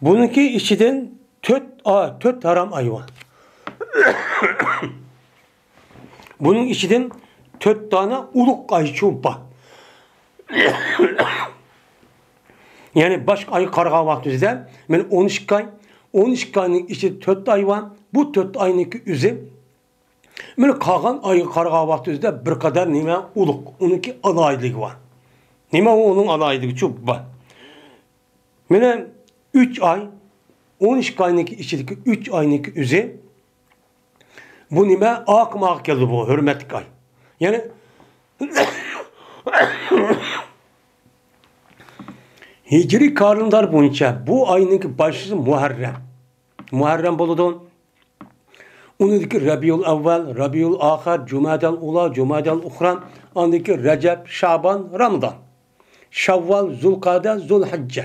بۇنىڭكى ئىچىدىن تۆت ئا-، تۆت ھارام ئاي بار. بۇنىڭ ئىچىدىن تۆت دانە ئۇلۇغ ئايچۇ بار. يەنى باشقا ئايغا قارىغان ۋاقتىمىزدا، مانا ئون ئىككى ئاي، ئون ئىككى ئاينىڭ ئىچىدە تۆت ئاي بار. بۇ تۆت ئاينىڭكى ئۆزى، مانا قالغان ئايغا قارىغان ۋاقتىمىزدا بىر قەدەر نېمە ئۇلۇغ، ئۇنىڭكى ئالاھىدىلىكى بار. نېمە ئۇ ئۇنىڭ ئالاھىدىلىكى شۇ بار. مانا ئۈچ ئاي، ئون ئىككى ئاينىڭكى ئىچىدىكى ئۈچ ئاينىڭكى ئۆزى، بۇ نېمە؟ ئاقىماغا كەلدى بۇ ھۆرمەتلىك ئاي. يەنى ھىجرىي كالېندار بويىچە بۇ ئاينىڭكى باشلىقى مۇھەررەم. مۇھەررەم بولىدۇ. ئۇنىڭدىكى رەبىئۇل ئەۋۋەل، رەبىئۇل ئاخىر، جۇمادەل ئۇلا، جۇمادەل ئۇخرا، ئاندىكى رەجەب، شابان، رامىزان، شاۋۋال، زۇلقەدە، زۇلھىججە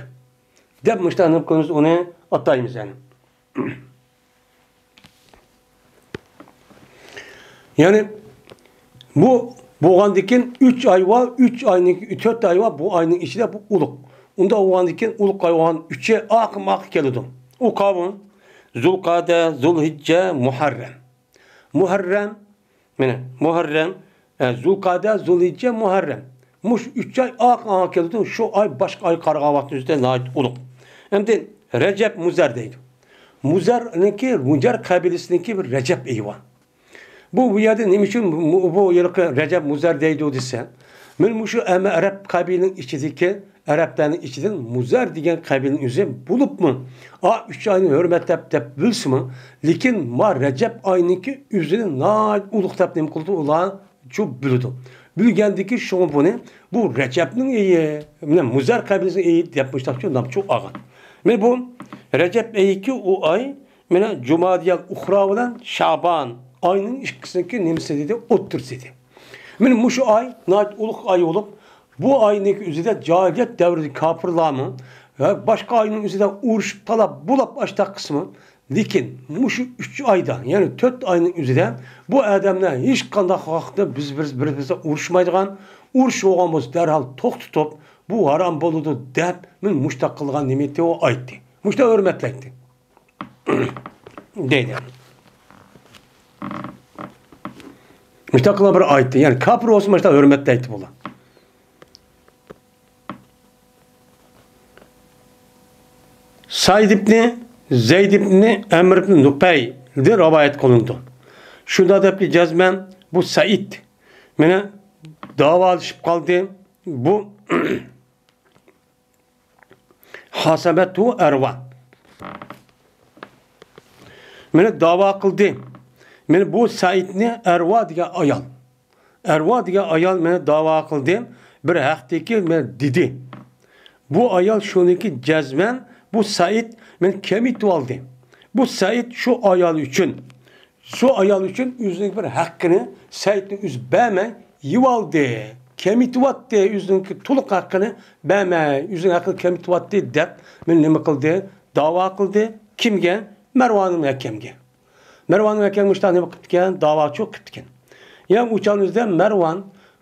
دەپ مۇشۇنداق نېمە قىلىمىز، ئۇنى ئاتايمىز يەنى. يەنى بۇ بولغاندىن كېيىن ئۈچ ئاي بار، ئۈچ ئاينىڭ، تۆت ئاي بار، بۇ ئاينىڭ ئىچىدە بۇ ئۇلۇغ. ئۇنداق بولغاندىن كېيىن ئۇلۇغ ئاي بولغان ئۈچى ئاقىماقى كېلىدۇ. ئۇ قاۋۇن، زۇلقەدە، زۇلھىججە، مۇھەررەم. مۇھەررەم، مانا، مۇھەررەم، ئە، زۇلقەدە، زۇلھىججە، مۇھەررەم. مۇشۇ ئۈچ ئاي ئاق ئاڭا كېلىدۇ، شۇ ئاي باشقا ئايغا قارىغان ۋاقتىمىزدا ناھايىتى ئۇلۇغ. ئەمدى رەجەب، مۇزەر دەيدۇ. مۇزەرنىڭكى، مۇزەر قەبىلىسىنىڭكى بىر رەجەب ئېيى بار. بۇ، بۇ يەردە نېمە ئۈچۈن بۇ، بۇ يىلقى رەجەب، مۇزەر دەيدۇ دېسە، مەن مۇشۇ ئەمما ئەرەب قەبىلىنىڭ ئىچىدىكى ئەرەبلەرنىڭ ئىچىدىن مۇزەر دېگەن قەبىلىنىڭ ئۆزى بولۇپمۇ، ئا، ئۈچ ئاينى ھۆرمەتلەپ دەپ بىلسىمۇ، لېكىن ما رەجەب ئاينىڭكى ئۆزىنى ناھايىتى ئۇلۇغ دەپ نېمە قىلىدۇ، ئۇلار شۇ بىلىدۇ. بىلگەندىكى شۇڭا بۇنى، بۇ رەجەبنىڭ ئېيى، مانا مۇزەر قەبىلىسىنىڭ ئېيى دەپ مۇشۇنداق نامچۇ ئالغان. مانا بۇ رەجەب ئېيىكى ئۇ ئاي، مانا جۇمادىيەل ئۇخرا بىلەن شابان ئاينىڭ ئىككىسىنىڭكى نېمىسى ئىدى، ئوتتۇرىسى ئىدى. مانا مۇشۇ ئاي ناھايىتى ئۇلۇغ ئاي بولۇپ، بۇ ئاينىڭ ئۆزىدە جاھىلىيەت دەۋرىدىكى كاپىرلارمۇ ۋە باشقا ئاينىڭ ئۆزىدە ئۇرۇشۇپ، تالاپ، بولاپ ئاشتاق قىسمى. لېكىن مۇشۇ ئۈچ ئايدا، يەنى تۆت ئاينىڭ ئۆزىدە بۇ ئادەملەر ھېچقانداق ۋاقىتتا بىز، بىز بىر-بىرىمىزدە ئۇرۇشمايدىغان، ئۇرۇش بولغان بولسا دەرھال توختىتىپ، بۇ ھارام بولىدۇ دەپ، مانا مۇشتاق قىلغان نېمىتى ئۇ ئايتتى. مۇشتاق ھۆرمەتلەيتتى. دەيدۇ. مۇشتاق قىلغان بىر ئايتتى. يەنى كاپىر بولسا مۇشتاق ھۆرمەتلەيتتى بۇلار. سەئىد ئىبنى زەيد ئىبنى ئەمر ئىبنى نۇپەيلدىن رىۋايەت قىلىنىدۇ. شۇنداق دەپتۇ جەزمەن، بۇ سەئىد مانا داۋالىشىپ قالدى. بۇ خاسەمەتۇ ئەرۋا. مانا داۋا قىلدى. مانا بۇ سەئىدنى ئەرۋا دېگەن ئايال. ئەرۋا دېگەن ئايال مانا داۋا قىلدى. بىر ھەقتىكى مانا دېدى. بۇ ئايال شۇنىڭكى جەزمەن بۇ سەئىد مانا كېمىتىۋالدى. بۇ سەئىد شۇ ئايال ئۈچۈن شۇ ئايال ئۈچۈن ئۆزىنىڭ بىر ھەققىنى سەئىدنى ئۆزى بەرمەي يېۋالدى. كېمىتىۋاتتى، ئۆزىنىڭكى تولۇق ھەققىنى بەرمەي، ئۆزىنىڭ ھەققىنى كېمىتىۋاتتى دەپ، مانا نېمە قىلدى؟ داۋا قىلدى. كىمگە؟ مەرۋانىل ھەكەمگە. مەرۋانىل ھەكەم مۇشۇنداق نېمە قىپتىكەن؟ داۋاچۇ قىپتىكەن. يەنى ئۇ چاغنىڭ ئۆزىدە مەرۋان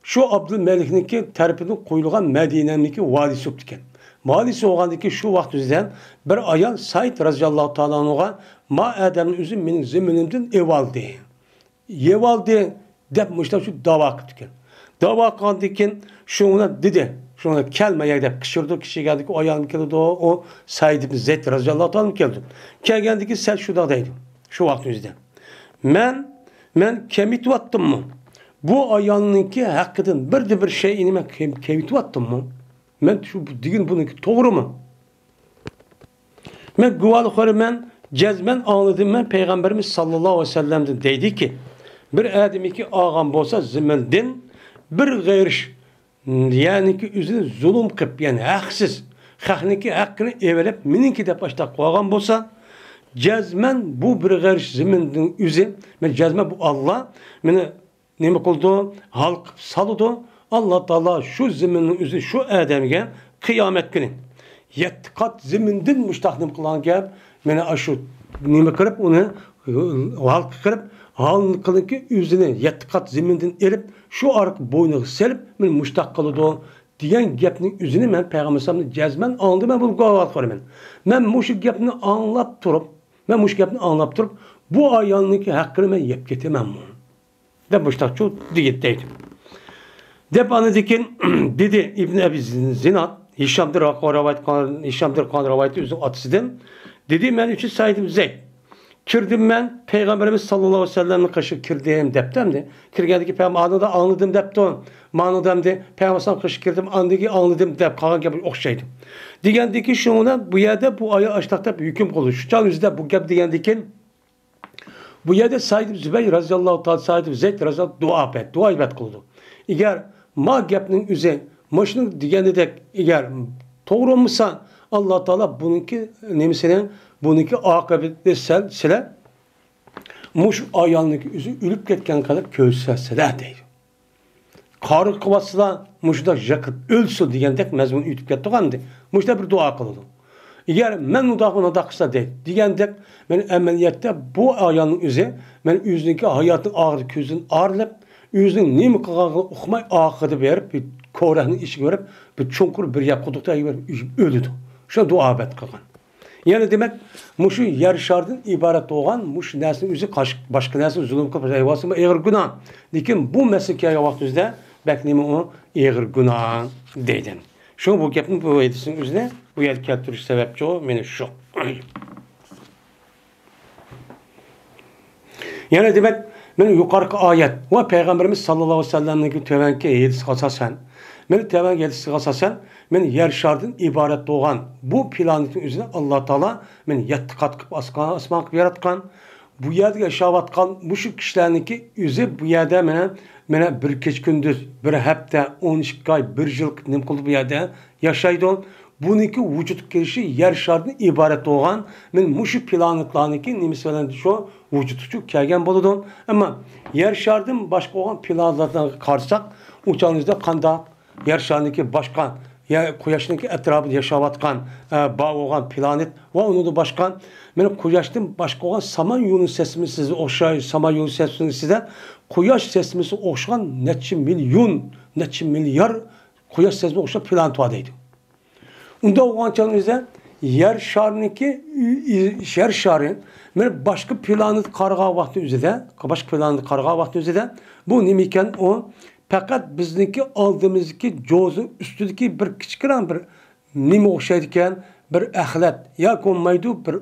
شۇ ئابدۇلمەلىكنىڭكى تەرىپىدىن قويۇلغان مەدىنەنىڭكى ۋالىسى بوپتىكەن. ۋالىسى بولغاندىكىن شۇ ۋاقىت ئۆزىدە بىر ئايال سەئىد رەزىياللاھۇ تائالا ئەنھۇغا، ما ئادەمنى ئۆزى مېنىڭ زېمىنىمدىن ئېۋالدى. يېۋالدى دەپ مۇشۇنداق شۇ داۋا قىپتىكەن. داۋا قىلغاندىن كېيىن شۇنىڭ دېدى، شۇنىڭ كەلمە يەر دەپ قىچقىردى. قىچقىرغاندىكىن ئايالمۇ كېلىدۇ، ئۇ سەئىد ئىبن زەيد رەزىياللاھۇ تائالا كېلىدۇ. كەلگەندىكىن سەئىد شۇنداق دەيدۇ شۇ ۋاقىت ئۆزىدە. مەن، مەن كېمىتىۋاتتىممۇ؟ بۇ ئايالنىڭكى ھەققىدىن بىردە بىر شەيئىنى مەن كېم-، كېمىتىۋاتتىممۇ؟ مەن شۇ دېگىنى بۇنىڭكى توغرىمۇ؟ مەن گۇۋاھلىق بېرىمەن، جەزمەن ئاڭلىدىم مەن پەيغەمبىرىمىز ساللاللاھۇ ئەلەيھى ۋەسەللەمدىن دەيدىكى، بىر ئادەمكى ئالغان بولسا زېمىندىن بىر غېرىش، يەنىكى ئۆزىنى زۇلۇم قىلىپ، يەنى ھەقسىز، خەقنىڭكى ھەققىنى ئېۋېلىپ، مېنىڭكى دەپ ئاشتاق قويغان بولسا، جەزمەن بۇ بىر غېرىش زېمىندىن ئۆزى، مەن جەزمەن بۇ ئاللا مېنى نېمە قىلىدۇ؟ ھالقىپ سالىدۇ. ئاللا تائالا شۇ زېمىننىڭ ئۆزى شۇ ئادەمگە قىيامەت كۈنى يەتتە قات زېمىندىن مۇشتاق نېمە قىلغان گەپ؟ مانا ئاشۇ نېمە قىلىپ، ئۇنى ھالقا قىلىپ، ھالقىنىڭكى ئۆزىنى يەتتە قات زېمىندىن ئېلىپ، شۇ ئارقا بوينىغا سېلىپ، مانا مۇشتاق قىلىدۇ دېگەن گەپنىڭ ئۆزىنى مەن پەيغەمبەر ئەلەيھىسسالامدىن جەزمەن ئاڭلىدىم، مەن بۇنى گۇۋاھلىق بېرىمەن. مەن مۇشۇ گەپنى ئاڭلاپ تۇرۇپ، مەن مۇشۇ گەپنى ئاڭلاپ تۇرۇپ، بۇ ئايالنىڭكى ھەققىنى مەن يەپ كېتىمەنمۇ؟ دەپ مۇشتاقچۇ دېگەن دەيدۇ. دەپ ئاندىن كېيىن دېدى ئىبن ئەبى زىناد، ھىشامدىن رىۋايەت قىلغان، ھىشامدىن قىلغان رىۋايەتتە ئۆزىنىڭ ئاتىسىدىن. دېدى، مەن ئۈچۈن سەئىد ئىبن زەيد. كىردىم مەن، پەيغەمبىرىمىز ساللاللاھۇ ئەلەيھى ۋەسەللەمنىڭ قېشىغا كىردىم دەپتۇ ئەمدى. كىرگەندىن كېيىن پەيغەمبەر ئانىدا ئاڭلىدىم دەپتۇ. مانىدا ئەمدى پەيغەمبەر قېشىغا كىردىم، ئاندىن كېيىن ئاڭلىدىم دەپ قالغان گەپ ئوخشايدۇ. دېگەندىن كېيىن شۇنىڭ بىلەن بۇ يەردە بۇ ئايال ئاشتاق دەپ ھۆكۈم قىلدى. شۇ چاغ ئۆزىدە بۇ گەپ دېگەندىن كېيىن بۇ يەردە سەئىد ئىبن زۇبەير رەزىياللاھۇ تائالا، سەئىد ئىبن زەيد رەزىياللاھۇ دۇئا بەت، دۇئا ئىبادەت قىلىدۇ. ئەگەر ما گەپنىڭ ئۆزى مۇشۇنىڭ دېگىنىدەك ئەگەر توغرا بولمىسا، ئاللا تائالا بۇنىڭكى نېمىسىنى، بۇنىڭكى ئاقىۋىتىنى سەل سىلە مۇشۇ ئايالنىڭكى ئۆزى ئۆلۈپ كەتكەن قىلىپ كۆرسەتسىلە دەيدۇ. قارا قىلىۋاتسىلا، مۇشۇنداق يىقىلىپ ئۆلسۇن دېگەندەك مەزمۇن ئۆتۈپ كەتتىغۇ ئەمدى. مۇشۇنداق بىر دۇئا قىلىدۇ. ئەگەر مەن ئۇنداق، ئۇنداق قىلسا دەيدۇ. دېگەندەك، مەن ئەمەلىيەتتە بۇ ئايالنىڭ ئۆزى، مەن ئۆزىنىڭكى ھاياتىنىڭ ئاخىرىدا كۆزىدىن ئايرىلىپ، ئۆزىنىڭ نېمە قىلغانلىقىنى ئۇقماي، ئاخىرىدا بېرىپ بىر كۆۋرۈكنىڭ ئىچىگە بېرىپ، بىر چوڭقۇر بىر يەر قۇدۇقتا بېرىپ ئۆلىدۇ. شۇ دۇئا ئىبادەت قىلغان. يەنى دېمەك، مۇشۇ يەر شارىدىن ئىبارەت بولغان مۇشۇ نەرسىنىڭ ئۆزى قاش-، باشقا نەرسىگە زۇلۇم قىلىپ يەۋالسىمۇ ئېغىر گۇناھ. لېكىن بۇ مەسىلىگە كەلگەن ۋاقتىمىزدا بەك نېمە ئۇ؟ ئېغىر گۇناھ دەيدۇ. شۇڭا بۇ گەپنى بۇ ھەدىسنىڭ ئۆزىنى بۇ يەردە كەلتۈرۈش سەۋەبچۇ مېنى شۇ. يەنى دېمەك، مەن يۇقىرىقى ئايەت ۋە پەيغەمبىرىمىز ساللاللاھۇ ئەلەيھى ۋەسەللەمنىڭكى تۆۋەنكى ھەدىسىگە ئاساسەن، مەن تۆۋەنكى ھەدىسىگە ئاساسەن، مەن يەر شارىدىن ئىبارەت بولغان بۇ پلانېتنىڭ ئۆزىنى ئاللا تائالا مەن يەتتە قات قىلىپ ئاسمان، ئاسمان قىلىپ ياراتقان. بۇ يەردە ياشاۋاتقان مۇشۇ كىشىلەرنىڭكى ئۆزى بۇ يەردە مانا، مانا بىر كېچە كۈندۈز، بىر ھەپتە، ئون ئىككى ئاي، بىر يىل نېمە قىلدى بۇ يەردە؟ ياشايدۇ. بۇنىڭكى ۋۇجۇدقا كېلىشى يەر شارىدىن ئىبارەت بولغان، مەن مۇشۇ پلانېتلارنىڭكى نېمىسى بىلەن شۇ ۋۇجۇدقا كەلگەن بولىدۇ. ئەمما يەر شارىدىن باشقا بولغان پلانېتلارغا قارىساق، ئۇ چاغنىڭدا قانداق يەر شارىنىڭكى باشقا، يا قۇياشنىڭكى ئەتراپىدا ياشاۋاتقان، ئە، بار بولغان پلانېت ۋە ئۇنىڭدىن باشقا، مانا قۇياشتىن باشقا بولغان سامان يۇلۇن سىستېمىسىغا ئوخشاش، سامان يۇلۇن سىستېمىسىدا قۇياش سىستېمىسىغا ئوخشىغان نەچچە مىليون، نەچچە مىليار قۇياش سىستېمىسىغا ئوخشاش پلانېت بار دەيدۇ. ئۇنداق بولغان چاغدا يەر شارىنىڭكى، يەر شارى، مانا باشقا پلانېتقا قارىغان ۋاقتى ئۆزىدە، باشقا پلانېتقا قارىغان ۋاقتى ئۆزىدە، بۇ نېمە ئىكەن؟ ئۇ پەقەت بىزنىڭكى ئالدىمىزدىكى جوزىنىڭ ئۈستىدىكى بىر كىچىككىنە بىر نېمە ئوخشايدىكەن؟ بىر ئەخلەت ياكى بولمايدۇ، بىر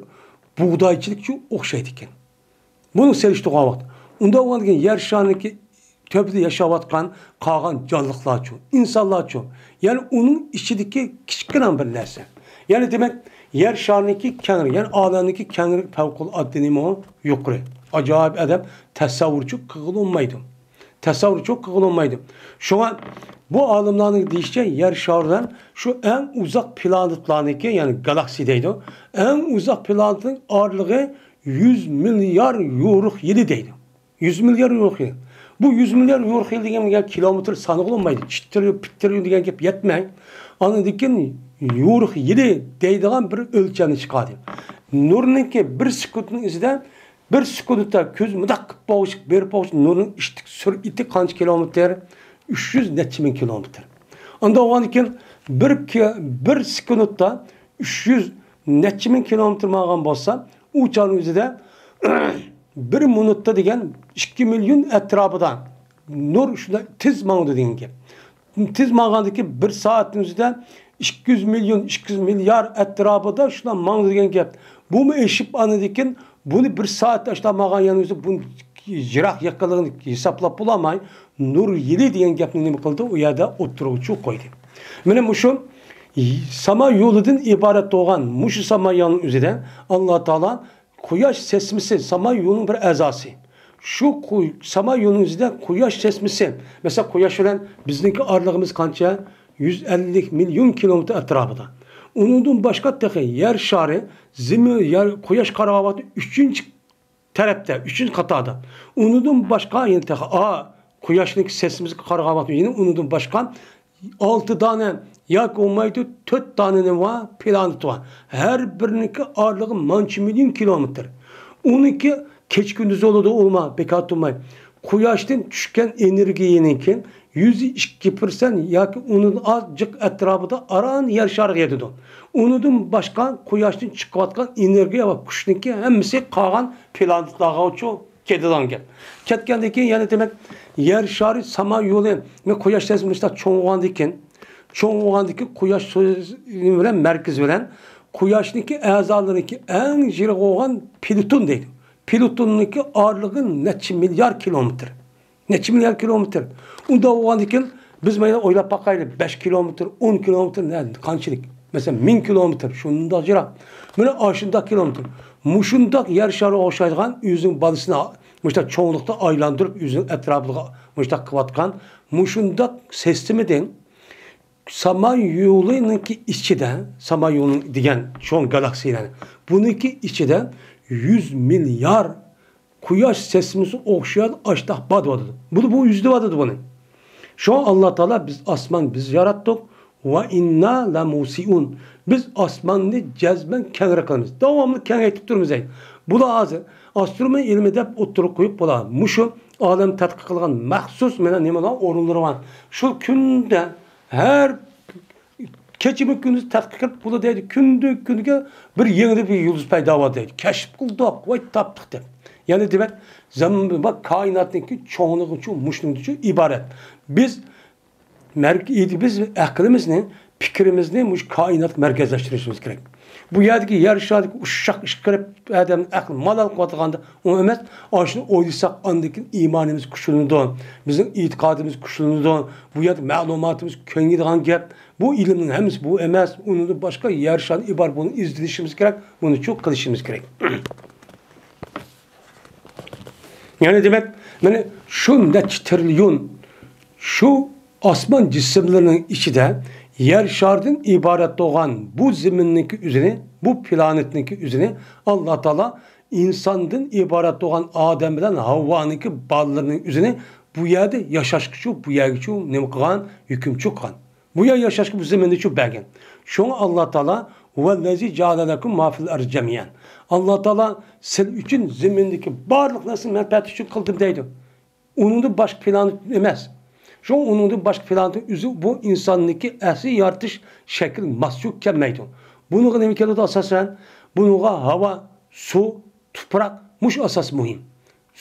بۇغدايچىلىككە ئوخشايدىكەن. بۇنى سېلىشتۇرغان ۋاقىت، ئۇنداق بولغاندىكىن يەر شارىنىڭكى تۆپىدە ياشاۋاتقان قالغان جانلىقلارچۇ، ئىنسانلارچۇ، يەنى ئۇنىڭ ئىچىدىكى كىچىككىنە بىر نەرسە. يەنى دېمەك، يەر شارىنىڭكى كەڭرى، يەنى ئالەمنىڭكى كەڭرى پەۋقۇلئاددە نېمە يۇقىرى، ئاجايىپ ئادەم تەسەۋۋۇرچۇ قىلغىلى بولمايدۇ. تەسەۋۋۇرچۇ قىلغىلى بولمايدۇ. شۇڭا بۇ ئالىملارنىڭ دېيىشىچە، يەر شارى بىلەن شۇ ئەڭ ئۇزاق پلانېتلارنىڭكى، يەنى گالاكسىيە دەيدۇ، ئەڭ ئۇزاق پلانېتنىڭ ئارىلىقى يۈز مىليار يورۇق يىلى دەيدۇ. يۈز مىليار يورۇق يىل. بۇ يۈز مىليار يورۇق يىل دېگەن گەپ كىلومېتىر سانىغىلى بولمايدۇ. چىتتىرىيون، پىتتىرىيون دېگەن گەپ يەتمەي، ئاندىن كېيىن يورۇق يىلى دەيدىغان بىر ئۆلچەمنى چىقاردى. نۇرنىڭكى بىر سېكۇنتنىڭ ئىچىدە، بىر سېكۇنتتا كۆز مۇنداق قىلىپ بوغۇشۇپ، بېرىپ بوغۇشۇپ، نۇرنىڭ ئىشتىك سۈرئىتى قانچە كىلومېتىر؟ ئۈچ يۈز نەچچە مىڭ كىلومېتىر. ئاندىن بولغاندىن كېيىن بىر كى-، بىر سېكۇنتتا ئۈچ يۈز نەچچە مىڭ كىلومېتىر ماڭغان بولسا، ئۇ چاغنىڭ ئۆزىدە بىر مىنۇتتا دېگەن ئىككى مىليون ئەتراپىدا نۇر شۇنداق تېز ماڭىدۇ دېگەن گەپ. تېز ماڭغاندىكى بىر سائەتنىڭ ئۆزىدە ئىككى يۈز مىليون، ئىككى يۈز مىليار ئەتراپىدا شۇنداق ماڭىدۇ دېگەن گەپ. بۇمۇ ئېشىپ ئاندىن كېيىن بۇنى بىر سائەتتە ئاشۇنداق ماڭغان يەرنىڭ ئۆزى بۇ يىراق يېقىنلىقىنى ھېسابلاپ بولالماي، نۇر يىلى دېگەن گەپنى نېمە قىلدى؟ ئۇ يەردە ئوتتۇرىغا چۈشۈرۈپ قويدى. مانا مۇشۇ ساما يولىدىن ئىبارەت بولغان مۇشۇ ساما يولىنىڭ ئۆزىدە ئاللا تائالا قۇياش سىستېمىسى، ساما يولىنىڭ بىر ئەزاسى. شۇ قۇ-، ساما يولىنىڭ ئۆزىدە قۇياش سىستېمىسى، مەسىلەن، قۇياش بىلەن بىزنىڭكى ئارىلىقىمىز قانچە؟ يۈز ئەللىك مىليون كىلومېتىر ئەتراپىدا. ئۇنىڭدىن باشقا تېخى يەر شارى، زېمىن، يەر، قۇياش قارىغان ۋاقىتتا ئۈچىنچى تەرەپتە، ئۈچىنچى قاتاردا. ئۇنىڭدىن باشقا يەنە تېخى، ئا، قۇياشنىڭ سىستېمىسىغا قارىغان ۋاقىتتا يەنە ئۇنىڭدىن باشقا ئالتە دانە ياكى بولمايدۇ، تۆت دانە نېمە بار؟ پلانېتا بار. ھەر بىرىنىڭكى ئارىلىقى مانچە مىليون كىلومېتىر. ئۇنىڭكى كېچە كۈندۈز بولىدۇ، ئۇلما بىكار تۇرماي. قۇياشتىن چۈشكەن ئېنېرگىيەنىڭكى يۈز ئىككى پىرسەنت ياكى ئۇنىڭدىن ئاز جىق ئەتراپىدا ئاران يەر شارىغا يېتىدۇ. ئۇنىڭدىن باشقا قۇياشتىن چىقىۋاتقان ئېنېرگىيە ۋە كۈچنىڭكى ھەممىسى قالغان پلانېتلارغا ئۇچۇپ كېتىدىغان گەپ. كەتكەندىن كېيىن يەنە دېمەك، يەر شارى ساما يولى، مەن قۇياش سىستېمىسى مۇشۇنداق چوڭ بولغاندىن كېيىن، چوڭ بولغاندىن كېيىن قۇياش سۆز-، نېمە بىلەن، مەركىزى بىلەن قۇياشنىڭكى ئەزالىرىنىڭكى ئەڭ يىراق بولغان پلۇتون دەيدۇ. پلۇتوننىڭكى ئارىلىقى نەچچە مىليارد كىلومېتىر. نەچچە مىليارد كىلومېتىر. ئۇنداق بولغاندىكىن، بىز مانا ئويلاپ باقايلى، بەش كىلومېتىر، ئون كىلومېتىر نە، قانچىلىك؟ مەسىلەن، مىڭ كىلومېتىر، شۇنداق يىراق. مانا ئاشۇنداق كىلومېتىر. مۇشۇنداق يەر شارىغا ئوخشايدىغان ئۆزىنىڭ بالىسىنى مۇشۇنداق چوڭلۇقتا ئايلاندۇرۇپ، ئۆزىنىڭ ئەتراپىغا مۇشۇنداق قىلىۋاتقان مۇشۇنداق سىستېمىدىن ساما يولىنىڭكى ئىچىدە، ساما يولى دېگەن چوڭ گالاكسىيەلەر، بۇنىڭكى ئىچىدە يۈز مىليار قۇياش سىستېمىسىغا ئوخشىغان ئاشتاق بار دەۋاتىدۇ. بۇ، بۇ يۈز دەۋاتىدۇ بۇنى. شۇڭا ئاللا تائالا، بىز ئاسمان بىز ياراتتۇق، ۋە ئىننا لەمۇسىئۇن. بىز ئاسماننى جەزمەن كەڭرى قىلىمىز. داۋاملىق كېڭەيتىپ تۇرىمىز دەيدۇ. بۇلار ھازىر ئاسترونومىيە ئىلمى دەپ ئوتتۇرىغا قويۇپ بولار. مۇشۇ ئالەم تەتقىق قىلغان مەخسۇس مانا نېمىلەر ئورۇنلىرى بار. شۇ كۈندە ھەر كېچىمۇ كۈندۈز تەتقىق قىلىپ، بۇلار دەيدۇ، كۈندە كۈنگە بىر يېڭى بىر يۇلدۇز پەيدا بولدى دەيدۇ. كەشىپ قىلدۇق، ۋاي تاپتۇق دەپ. يەنى دېمەك، زام-، بۇ كائىناتنىڭكى چوڭلۇقى شۇ، مۇشۇنىڭدىن شۇ ئىبارەت. بىز مەرك-، بىز ئەقلىمىزنى، پىكرىمىزنى مۇشۇ كائىناتقا مەركەزلەشتۈرۈشىمىز كېرەك. بۇ يەردىكى يەر شارىدىكى ئۇششاق ئىش قىلىپ، ئادەمنىڭ ئەقلى مالال قىلىۋاتقاندا ئۇ ئەمەس، ئاشۇنى ئويلىساق، ئاندىن كېيىن ئىمانىمىز كۈچلىنىدۇ، بىزنىڭ ئېتىقادىمىز كۈچلىنىدۇ، بۇ يەردە مەلۇماتىمىز كېڭىيدىغان گەپ. بۇ ئىلىمنىڭ ھەممىسى بۇ ئەمەس، ئۇنىڭدىن باشقا يەر شارىنى ئىبارەت بۇنى ئىزدىنىشىمىز كېرەك، بۇنى شۇ قىلىشىمىز كېرەك. يەنى دېمەك، مانا شۇ نەچچە تىرىليون، شۇ ئاسمان جىسىملىرىنىڭ ئىچىدە يەر شارىدىن ئىبارەت بولغان بۇ زېمىننىڭكى ئۆزىنى، بۇ پلانېتنىڭكى ئۆزىنى ئاللا تائالا ئىنساندىن ئىبارەت بولغان ئادەم بىلەن ھاۋۋانىڭكى بالىلىرىنىڭ ئۆزىنى بۇ يەردە ياشاشقىچۇ، بۇ يەرگىچۇ نېمە قىلغان؟ ھۆكۈمچى قىلغان. بۇ يەر ياشاشقا بۇ زېمىننىچۇ بەرگەن. شۇڭا ئاللا تائالا، ھۇۋەللەزى جەئەلە لەكۇم ما فىل ئەرزى جەمىئەن. ئاللا تائالا سىلەر ئۈچۈن زېمىندىكى بارلىق نەرسىنى مەنپەئەت ئۈچۈن قىلدىم دەيدۇ. ئۇنىڭدىن باشقا پلانېت ئەمەس. شۇڭا ئۇنىڭدىن باشقا پلانېتنىڭ ئۆزى بۇ ئىنساننىڭكى ئەسلى يارىتىش شەكلى ماسچۇ كەلمەيدۇ. بۇنىڭغا نېمە كېلىدۇ ئاساسەن؟ بۇنىڭغا ھاۋا، سۇ، تۇپراق، مۇشۇ ئاساس مۇھىم.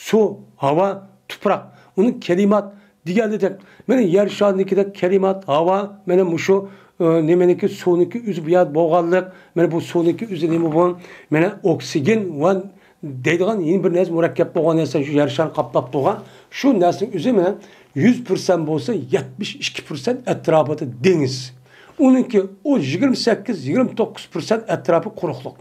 سۇ، ھاۋا، تۇپراق. ئۇنى كەلىمات دېگەنلىدەك، مانا يەر شارىنىڭكىدەك كەلىمات، ھاۋا، مانا مۇشۇ، ئى، نېمىنىڭكى، سۇنىڭكى ئۆزى بۇ يەردە بولغانلىق، مانا بۇ سۇنىڭكى ئۆزى نېمە بۇ؟ مانا ئوكسىگېن ۋە دەيدىغان يەنە بىر نەرسە مۇرەككەپ بولغان نەرسە، شۇ يەر شارىنى قاپلاپ تۇرغان شۇ نەرسىنىڭ ئۆزى مانا يۈز پىرسەنت بولسا، يەتمىش ئىككى پىرسەنت ئەتراپىدا دېڭىز. ئۇنىڭكى ئۇ يىگىرمە سەككىز، يىگىرمە توققۇز پىرسەنت ئەتراپى قۇرۇقلۇق.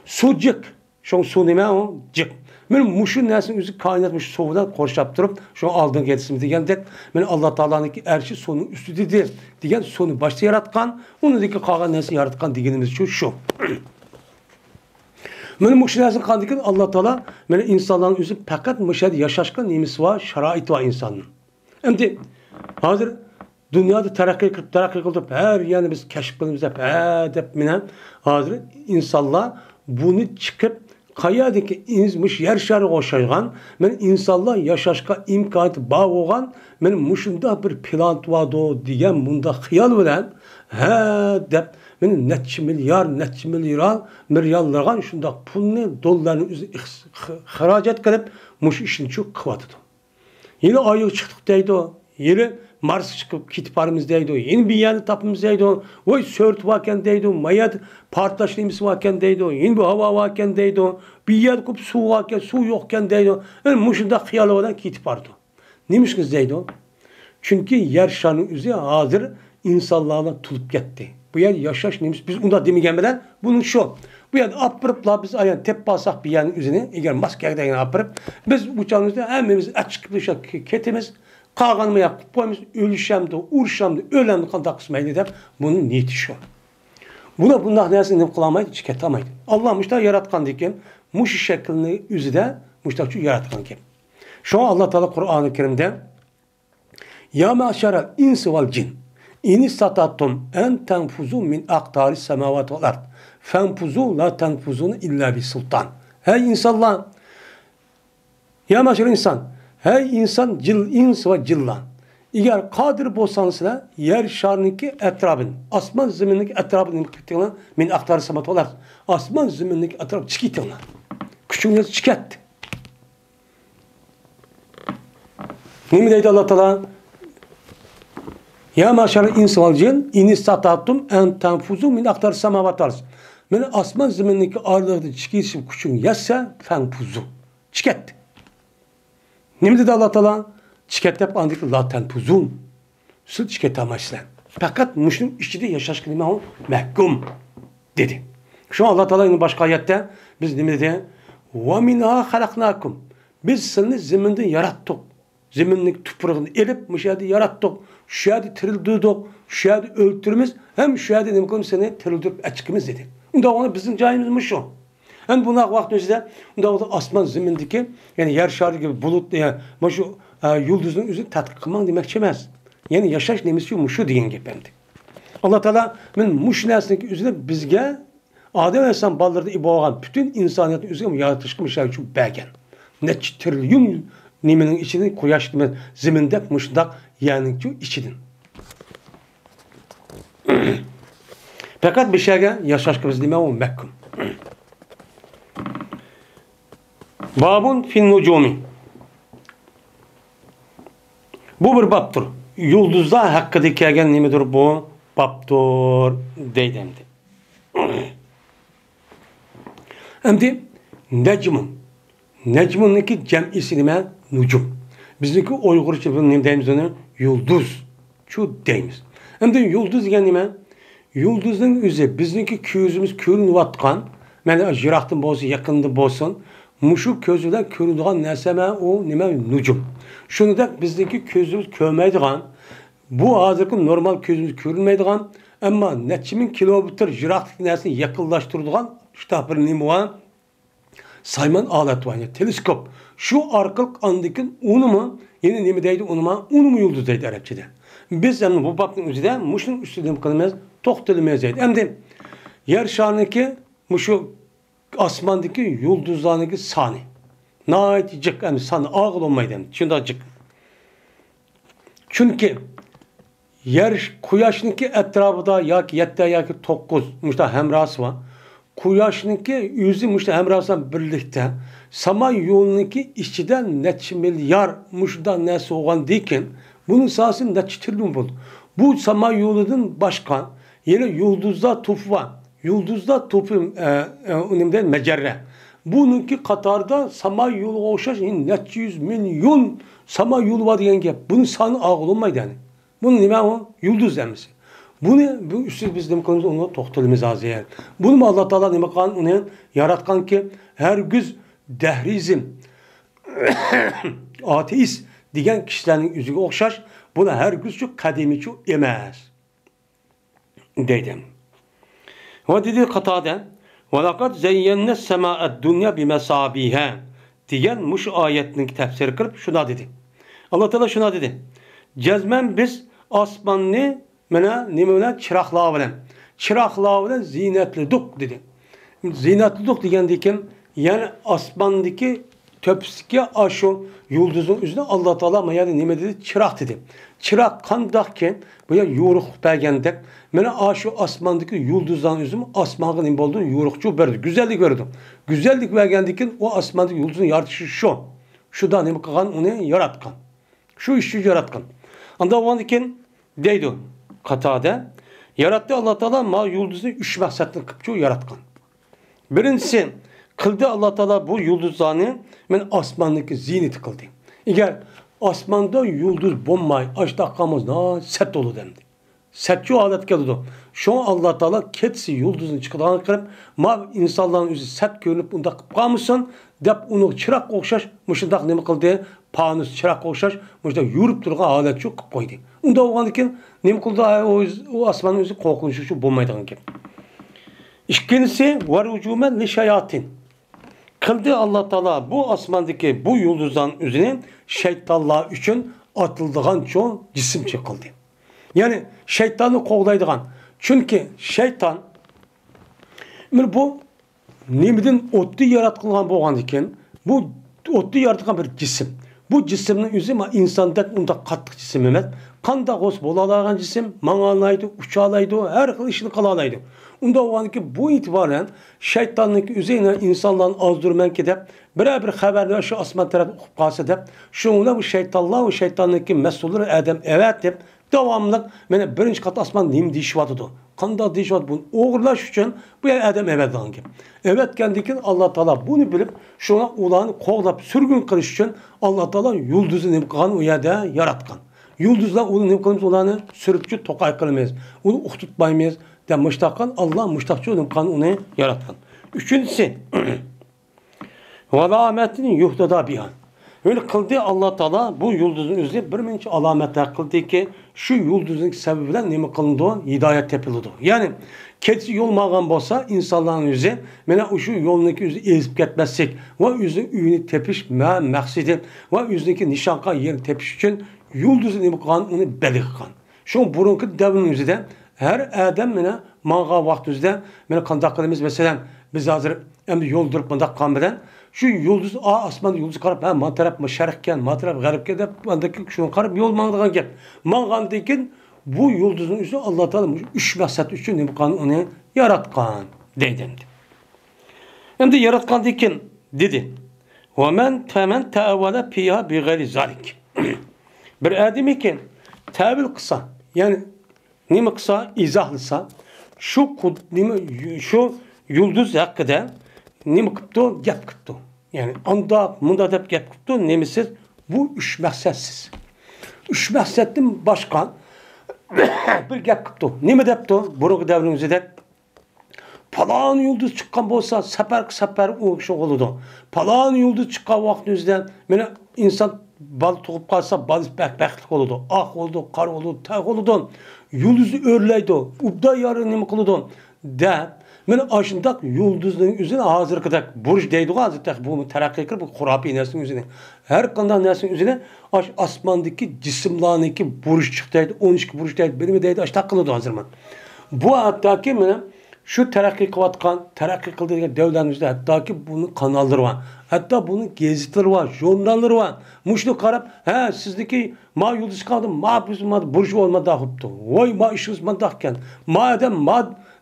سۇ جىق. شۇڭا سۇ نېمە ئۇ؟ جىق. مانا مۇشۇ نەرسىنىڭ ئۆزى كائىنات مۇشۇ سۇ بىلەن قورشاپ تۇرۇپ، شۇڭا ئالدىنقى ھەدىسىمىز دېگەندەك، مانا ئاللا تائالانىڭكى ئەرشى سۇنىڭ ئۈستىدىدى دېگەن، سۇنى باشتا ياراتقان، ئۇنىڭدىن كېيىن قالغان نەرسىنى ياراتقان دېگىنىمىز شۇ، شۇ. مانا مۇشۇ نەرسىنى قىلغاندىن كېيىن ئاللا تائالا مانا ئىنسانلارنىڭ ئۆزى پەقەت مۇشۇ يەردە ياشاشقا نېمىسى بار، شارائىتى بار ئىنساننىڭ. ئەمدى ھازىر دۇنيادا تەرەققىي قىلىپ، تەرەققىي قىلدۇرۇپ، ھەر يەرنى بىز كەشىپ قىلىمىز دەپ، ھە دەپ مانا ھازىر ئىنسانلار بۇنى چىقىپ، قەيەردىكى ئىنس-، مۇشۇ يەر شارىغا ئوخشايدىغان، مانا ئىنسانلار ياشاشقا ئىمكانىيىتى بار بولغان، مانا مۇشۇنداق بىر پلانېت باردۇ دېگەن مۇنداق خىيال بىلەن، ھە دەپ، مانا نەچچە مىليار، نەچچە مىليار، مىليارلىغان شۇنداق پۇلنى، دوللارنى ئۆزى ئىخس-، خى-، خىراجەت قىلىپ، مۇشۇ ئىشنى شۇ قىلىۋاتىدۇ. يەنە ئايغا چىقتۇق دەيدۇ، يەنە مارسقا چىقىپ كېتىپ بارىمىز دەيدۇ، يەنە بىر يەرنى تاپىمىز دەيدۇ، ۋاي سۆرىتى باركەن دەيدۇ، ما يەردە پارتلاش نېمىسى باركەن دەيدۇ، يەنە بۇ ھاۋا باركەن دەيدۇ، بىر يەردە كۆپ سۇ باركەن، سۇ يوقكەن دەيدۇ. يەنە مۇشۇنداق خىيال بىلەن كېتىپ بارىدۇ. نېمە ئۈچۈن دەيدۇ؟ چۈنكى يەر شارىنىڭ ئۆزى ھازىر ئىنسانلارلا تولۇپ كەتتى. بۇ يەردە ياشاش نېمىسى؟ بىز ئۇنداق دېمىگەن بىلەن بۇنىڭ شۇ. بۇ يەردە ئاپىرىپلا بىز ئايان تېپىپ قالساق بىر يەرنىڭ ئۆزىنى، ئەگەر ماس كەلگەن ئاپىرىپ، بىز ئۇ چاغنىڭ ئۆزىدە ھەممىمىز ئاچىقىپ كېتىمىز. قالغاننى ياق قىلىپ قويىمىز، ئۆلۈشەمدۇ، ئۇرۇشامدۇ، ئۆلەمدۇ، قانداق قىلسا مەيلى دەپ، بۇنىڭ نىيىتى شۇ. بۇلار بۇنداق نەرسىنى نېمە قىلالمايدۇ، چىقىتالمايدۇ. ئاللا مۇشۇنداق ياراتقاندىكىن، مۇشۇ شەكىلنى ئۆزىدە مۇشۇنداق ياراتقان گەپ. شۇڭا ئاللا تائالا قۇرئانى كەرىمدە، يا مەشەرەل ئىنسى ۋەل جىن، ئىنىستاتاتۇم ئەن تەنفۇزۇ مىن ئەقتارىس سەماۋاتى ۋەل ئەرد، فەنفۇزۇ لا تەنفۇزۇنە ئىللا بىسۇلتان. ھەي ئىنسانلار، يا مەشەر ئىنسان، ھەي ئىنسان، جىل، ئىنس ۋە جىنلار، ئەگەر قادىر بولساڭلار سىلەر يەر شارىنىڭكى ئەتراپىنى، ئاسمان زېمىننىڭكى ئەتراپىنى نېمە قىلىپ كېتىڭلار، مىن ئەقتارىس سەماۋاتى ۋەل ئەرد، ئاسمان زېمىننىڭكى ئەتراپىنى چىقىۋېتىڭلار. كۈچۈڭلار چىقىۋەت. نېمە دەيدۇ ئاللا تائالا؟ يا مەشەرەل ئىنسى ۋەل جىن، ئىنىستاتاتۇم ئەن تەنفۇزۇ مىن ئەقتارىس سەماۋاتى ۋەل ئەرد. مانا ئاسمان زېمىننىڭكى ئارىلىقىدا چىقىشىپ كۈچۈڭ يەتسە، فەنفۇزۇ. چىقىۋەت. نېمە دېدى ئاللا تائالا؟ چىقىۋەت دەپ، ئاندىن كېيىن لا تەنفۇزۇن. سىز چىقىۋېتەلمەيسىلەر. پەقەت مۇشۇنىڭ ئىچىدە ياشاشقا نېمە ئۇ؟ مەھكۇم، دېدى. شۇڭا ئاللا تائالا يەنە باشقا ئايەتتە بىز نېمە دېدى؟ ۋە مىنھا خەلەقناكۇم. بىز سىلىنى زېمىندىن ياراتتۇق. زېمىننىڭ تۇپرىقىنى ئېلىپ، مۇشۇ يەردە ياراتتۇق. شۇ يەردە تىرىلدۈردۇق. شۇ يەردە ئۆلتۈرىمىز. ھەم شۇ يەردە نېمە قىلىمىز؟ سېنى تىرىلدۈرۈپ ئەچىقىمىز، دېدى. ئۇنداق بولغاندا بىزنىڭ جايىمىز مۇشۇ. ئەمدى بۇنداق ۋاقىتنىڭ ئىچىدە، ئۇنداق بولسا ئاسمان زېمىندىكى، يەنى يەر شارىدىكى بۇلۇت، يەنى مۇشۇ، ئە، يۇلدۇزنىڭ ئۆزىنى تەتقىق قىلماڭ دېمەكچى ئەمەس. يەنى ياشاش نېمىسى مۇشۇ دېگەن گەپ ئەمدى. ئاللا تائالا مانا مۇشۇ نەرسىنىڭكى ئۆزىنى بىزگە، ئادەم ئەلەيھىسسالام بالىلىرىدىن ئىبارەت پۈتۈن ئىنسانىيەتنى ئۆزىگە يارىتىشقا مۇشۇ ئۈچۈن بەرگەن. نەچچە تىرىليون نېمىنىڭ ئىچىدىن، قۇياش دېمەس، زېمىن دەپ مۇشۇنداق يەرنىڭ ئىچىدىن. پەقەت بىر شەيگە ياشاشقا بىز نېمە ئۇ مەھكۇم. بابۇن فىن نۇجۇمى. بۇ بىر بابتۇر. يۇلدۇزلار ھەققىدە كەلگەن نېمىدۇر بۇ؟ بابتۇر دەيدۇ ئەمدى. ئەمدى نەجمۇن. نەجمۇننىڭكى جەمئىسى نېمە؟ نۇجۇم. بىزنىڭكى ئۇيغۇرچە بۇنى نېمە دەيمىز ئۇنى؟ يۇلدۇز. شۇ دەيمىز. ئەمدى يۇلدۇز دېگەن نېمە؟ يۇلدۇزنىڭ ئۆزى بىزنىڭكى كۆزىمىز كۆرۈنۈۋاتقان، مانا يىراقتىن بولسۇن، يېقىندىن بولسۇن، مۇشۇ كۆز بىلەن كۆرۈنىدىغان نەرسە مە-، ئۇ نېمە؟ نۇجۇم. شۇنىڭدەك بىزنىڭكى كۆزىمىز كۆرمەيدىغان، بۇ ھازىرقى نورمال كۆزىمىز كۆرۈنمەيدىغان، ئەمما نەچچە مىڭ كىلومېتىر يىراقلىقتىكى نەرسىنى يېقىنلاشتۇرىدىغان شۇنداق بىر نېمە بار؟ سايمان ئالەت بار، يەنى تېلېسكوپ. شۇ ئارقىلىق ئاندىن كېيىن ئۇنىمۇ، يەنە نېمە دەيدۇ ئۇنىمۇ؟ ئۇنىمۇ يۇلدۇز دەيدۇ ئەرەبچىدە. بىز ئەمدى بۇ بابنىڭ ئۆزىدە مۇشۇنىڭ ئۈستىدە نېمە قىلىمىز؟ توختىلىمىز دەيدۇ. ئەمدى يەر شارىنىڭكى مۇشۇ ئاسماندىكى يۇلدۇزلارنىڭكى سانى ناھايىتى جىق، ئەمدى سانى ئاغىلى بولمايدۇ ئەمدى، شۇنداق جىق. چۈنكى يەر، قۇياشنىڭكى ئەتراپىدا ياكى يەتتە ياكى توققۇز مۇشۇنداق ھەمراھسى بار. قۇياشنىڭكى ئۆزى مۇشۇنداق ھەمراھسى بىلەن بىرلىكتە ساما يولىنىڭكى ئىچىدە نەچچە مىليار مۇشۇنداق نەرسە بولغاندىكىن، بۇنىڭ سانى نەچچە تىرىليون بولىدۇ. بۇ ساما يولىدىن باشقا يەنە يۇلدۇزلار توپى بار. يۇلدۇزلار توپى، ئە، ئە، ئۇ نېمە دەيدۇ؟ مەجەررە. بۇنىڭكى قاتارىدا ساما يولىغا ئوخشاش نەچچە يۈز مىليون ساما يولى بار دېگەن گەپ. بۇنىڭ سانى ئاغىلى بولمايدۇ يەنى. بۇنى نېمە ئۇ؟ يۇلدۇز ھەممىسى. بۇنى، بۇ ئۈستىدە بىز نېمە قىلىمىز؟ ئۇنى توختىلىمىز ھازىر. بۇنىمۇ ئاللا تائالا نېمە قىلغان؟ ئۇنى ياراتقانكى، ھەرگىز دەھرىزم، ئاتېئىست دېگەن كىشىلەرنىڭ ئۆزىگە ئوخشاش، بۇلار ھەرگىزچۇ قەدىمىيچۇ ئەمەس. دەيدۇ. ۋە دېدى قاتادە، ۋەلەقەد زەييەننەس سەمائەد دۇنيا بىمەسابىھە دېگەن مۇشۇ ئايەتنىڭ تەپسىرى قىلىپ شۇنداق دېدى. ئاللا تائالا شۇنداق دېدى. جەزمەن بىز ئاسماننى مانا نېمە بىلەن؟ چىراغلار بىلەن. چىراغلار بىلەن زىينەتلىدۇق دېدى. زىينەتلىدۇق دېگەندىكىن، يەنى ئاسماندىكى تۆپىسىدىكى ئاشۇ يۇلدۇزنىڭ ئۆزىنى ئاللا تائالا ما يەردە نېمە دېدى؟ چىراغ دېدى. چىراغ قانداقكەن؟ بۇ يەر يورۇقلۇق بەرگەندەك، مانا ئاشۇ ئاسماندىكى يۇلدۇزلارنىڭ ئۆزىمۇ ئاسمانغا نېمە بولىدۇ؟ يورۇقچۇ بېرىدۇ، گۈزەللىك بېرىدۇ. گۈزەللىك بەرگەندىكىن ئۇ ئاسماندىكى يۇلدۇزنى يارىتىشى شۇ. شۇدا نېمە قىلغان؟ ئۇنى ياراتقان. شۇ ئىش ئۈچۈن ياراتقان. ئانداق بولغاندىكىن دەيدۇ قاتادە، ياراتتى ئاللا تائالا ما يۇلدۇزنى ئۈچ مەقسەتنى قىپچۇ ياراتقان. بىرىنچىسى، قىلدى ئاللا تائالا بۇ يۇلدۇزلارنى مەن ئاسماندىكى زىينىتى قىلدى. ئەگەر ئاسماندا يۇلدۇز بولماي، ئاشتاق قالمىسا، ناھايىتى سەت بولىدۇ ئەمدى. سەتچۇ ھالەتكە كېلىدۇ. شۇڭا ئاللا تائالا كېچىسى يۇلدۇزنى چىقىدىغان قىلىپ، ما ئىنسانلارنىڭ يۈزى سەت كۆرۈنۈپ ئۇنداق قىلىپ قالمىسۇن دەپ، ئۇنىڭ چىراغقا ئوخشاش مۇشۇنداق نېمە قىلدى؟ پانۇس چىراغقا ئوخشاش مۇشۇنداق يورۇپ تۇرغان ھالەتچۇ قىلىپ قويدى. ئۇنداق بولغاندىكىن نېمە قىلدى؟ ئۇ، ئۇ ئاسماننىڭ ئۆزى قورقۇنچلۇق بولمايدىغان گەپ. ئىككىنچىسى، ۋەرۇجۇمەن لىشاياتىن. قىلدى ئاللا تائالا بۇ ئاسماندىكى بۇ يۇلدۇزلارنىڭ ئۆزىنى شەيتانلار ئۈچۈن ئاتىلىدىغان چوڭ جىسىمچە قىلدى. يەنى شەيتاننى قوغدايدىغان. چۈنكى شەيتان، مانا بۇ نېمىدىن، ئوتتىن ياراتقىلىغان بولغاندىكىن، بۇ ئوتتىن ياراتقان بىر جىسىم. بۇ جىسىمنىڭ ئۆزى ما ئىنساندەك ئۇنداق قاتتىق جىسىم ئەمەس. قانداق بولسا بولالايدىغان جىسىم، ماڭالايدۇ، ئۇچالايدۇ، ھەر خىل ئىشنى قىلالايدۇ. ئۇنداق بولغاندىكىن بۇ ئېتىبارەن شەيتاننىڭكى ئۆزى ئىنسانلارنى ئازدۇرىمەنكى دەپ، بىرەر بىر خەۋەرنى شۇ ئاسمان تەرەپتىن ئۇقۇپ قالسا دەپ، شۇنىڭ بىلەن بۇ شەيتانلار، ئۇ شەيتاننىڭكى مەسئۇللىرى ئادەم ئەۋەتىپ، داۋاملىق مانا بىرىنچى قات ئاسمان نېمە دېيىشىۋاتىدۇ، قانداق دېيىشىۋاتىدۇ، بۇنى ئوغرىلاش ئۈچۈن بۇ يەر ئادەم ئەۋەتىدىغان گەپ. ئەۋەتكەندىن كېيىن ئاللا تائالا بۇنى بىلىپ، شۇڭا ئۇلارنى قوغلاپ سۈرگۈن قىلىش ئۈچۈن ئاللا تائالا يۇلدۇزنى نېمە قىلغان، ئۇ يەردە ياراتقان. يۇلدۇزلار ئۇنى نېمە قىلىمىز، ئۇلارنى سۈرۈپچۇ توقاي قىلىمىز، ئۇنى ئۇخلىتىپ قويىمىز دەپ مۇشتاق قىلغان. ئاللا مۇشتاقچۇ نېمە قىلغان، ئۇنى ياراتقان. ئۈچىنچىسى، ۋەلامەتىن يۇھتەدا بىھا. ئۆينى قىلدى ئاللا تائالا بۇ يۇلدۇزنى ئۆزى بىر مۇنچە ئالامەتلەر قىلدىكى، شۇ يۇلدۇزنىڭ سەۋەبى بىلەن نېمە قىلىنىدۇ؟ ھىدايەت تېپىلىدۇ. يەنى كېچىسى يول ماڭغان بولسا، ئىنسانلارنىڭ يۈزى مانا شۇ يولنىڭكى ئۆزى ئېزىپ كەتمەسلىك ۋە ئۆزىنىڭ ئۆيىنى تېپىش مە-، مەقسىتى ۋە ئۆزىنىڭكى نىشان قىلغان يېرىنى تېپىش ئۈچۈن يۇلدۇزنى نېمە قىلغان؟ ئۇنى بەلگە قىلغان. شۇڭا بۇرۇنقى دەۋرنىڭ ئۆزىدە ھەر ئادەم مانا ماڭغان ۋاقتىمىزدا مانا قانداق قىلىمىز؟ مەسىلەن، بىز ھازىر ئەمدى يول تۇرۇپ مۇنداق قىلغان بىلەن شۇ يۇلدۇز، ئا، ئاسماندا يۇلدۇز قاراپ، ھە، ما تەرەپ شەرقكەن، ما تەرەپ غەربكەن دەپ ئاندىن كېيىن شۇنى قاراپ يول ماڭىدىغان گەپ. ماڭغاندىن كېيىن بۇ يۇلدۇزنىڭ ئۆزى ئاللا تائالا مۇشۇ ئۈچ مەقسەت ئۈچۈن نېمە قىلغان؟ ئۇنى ياراتقان دەيدۇ ئەمدى. ئەمدى ياراتقاندىن كېيىن دېدى، ۋەمەن تەمەن تەئەۋۋەلە پىھا بىغەيرى زالىك. بىر ئادەمكى تەۋىل قىلسا، يەنى نېمە قىلسا، ئىزاھلىسا، شۇ قۇد-، نېمە، شۇ يۇلدۇز ھەققىدە نېمە قىپتۇ؟ گەپ قىپتۇ. يەنى ئانداق، مۇنداق دەپ گەپ قىپتۇ. نېمىسىز؟ بۇ ئۈچ مەقسەتسىز. ئۈچ مەقسەتتىن باشقا بىر گەپ قىپتۇ. نېمە دەپتۇ؟ بۇرۇنقى دەۋرنىڭ ئۆزىدە پالان يۇلدۇز چىققان بولسا، سەپەرگە سەپەر ئۇ كىشى بولىدۇ. پالان يۇلدۇز چىققان ۋاقىتنىڭ ئۆزىدە مانا ئىنسان بالا تۇغۇپ قالسا، بالىسى بەك بەختلىك بولىدۇ. ئاق بولىدۇ، قارا بولىدۇ، تەق بولىدۇ. يۇلدۇزى ئۆرلەيدۇ، ئوبدان يارى نېمە قىلىدۇ دەپ، مانا ئاشۇنداق يۇلدۇزنىڭ ئۆزىنى ھازىرقىدەك بۇرۇچ دەيدىغۇ، ھازىر تېخى بۇ تەرەققىي قىلىپ، بۇ خۇراپىي نەرسىنىڭ ئۆزىنى. ھەر قانداق نەرسىنىڭ ئۆزىنى ئاش-، ئاسماندىكى جىسىملارنىڭكى بۇرۇچ چىقتى دەيدۇ، ئون ئىككى بۇرۇچ دەيدۇ، بىرمە دەيدۇ، ئاشۇنداق قىلىدۇ ھازىر مانا. بۇ ھەتتاكى مانا شۇ تەرەققىي قىلىۋاتقان، تەرەققىي قىلدى دېگەن دەۋرلەرنىڭ ئۆزىدە ھەتتاكى بۇنىڭ قاناللىرى بار، ھەتتا بۇنىڭ گېزىتلىرى بار، ژۇرناللىرى بار. مۇشۇنى قاراپ، ھە، سىزنىڭكى ما يۇلدۇز چىقاردى، ما بىز ما بۇرۇچ بولمانداق بوپتۇ. ۋاي، ما ئىشىڭىز مانداق ئىكەن. ما ئادەم، ما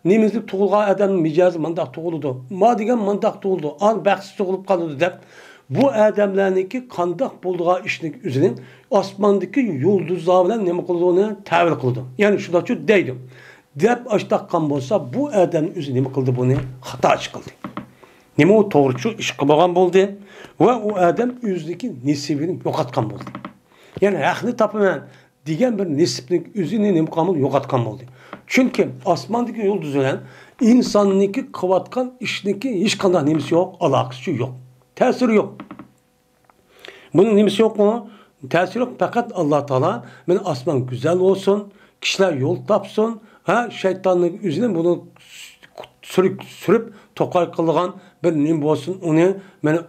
نېمىزدە تۇغۇلغان ئادەمنىڭ مىجەزى مانداق تۇغۇلىدۇ. ما دېگەن مانداق تۇغۇلىدۇ. ئان بەختسىز تۇغۇلۇپ قالىدۇ دەپ، بۇ ئادەملەرنىڭكى قانداق بولىدىغان ئىشنىڭ ئۆزىنى ئاسماندىكى يۇلدۇزلار بىلەن نېمە قىلىدۇ، ئۇنى تەۋىل قىلىدۇ. يەنى شۇنداقچۇ دەيدۇ. دەپ ئاشتاققان بولسا، بۇ ئادەم ئۆزى نېمە قىلدى؟ بۇنى خاتا ئىش قىلدى. نېمە ئۇ توغرىچۇ ئىش قىلمىغان بولدى ۋە ئۇ ئادەم ئۆزىنىڭكى نېسىۋىنى يوقاتقان بولدى. يەنى ھەقنى تاپىمەن دېگەن بىر نېسىپنىڭ ئۆزىنى نېمە قىلغان بولدى؟ يوقاتقان بولدى. چۈنكى ئاسماندىكى يۇلدۇز بىلەن ئىنساننىڭكى قىلىۋاتقان ئىشنىڭكى ھېچقانداق نېمىسى يوق، ئالاقىسى يوق، تەسىرى يوق. بۇنىڭ نېمىسى يوقمۇ؟ تەسىرى يوق. پەقەت ئاللا تائالا مانا ئاسمان گۈزەل بولسۇن، كىشىلەر يول تاپسۇن، ھە، شەيتاننىڭ ئۆزىنى بۇنى سۈرۈك-، سۈرۈپ توقاي قىلىدىغان بىر نېمە بولسۇن، ئۇنى مانا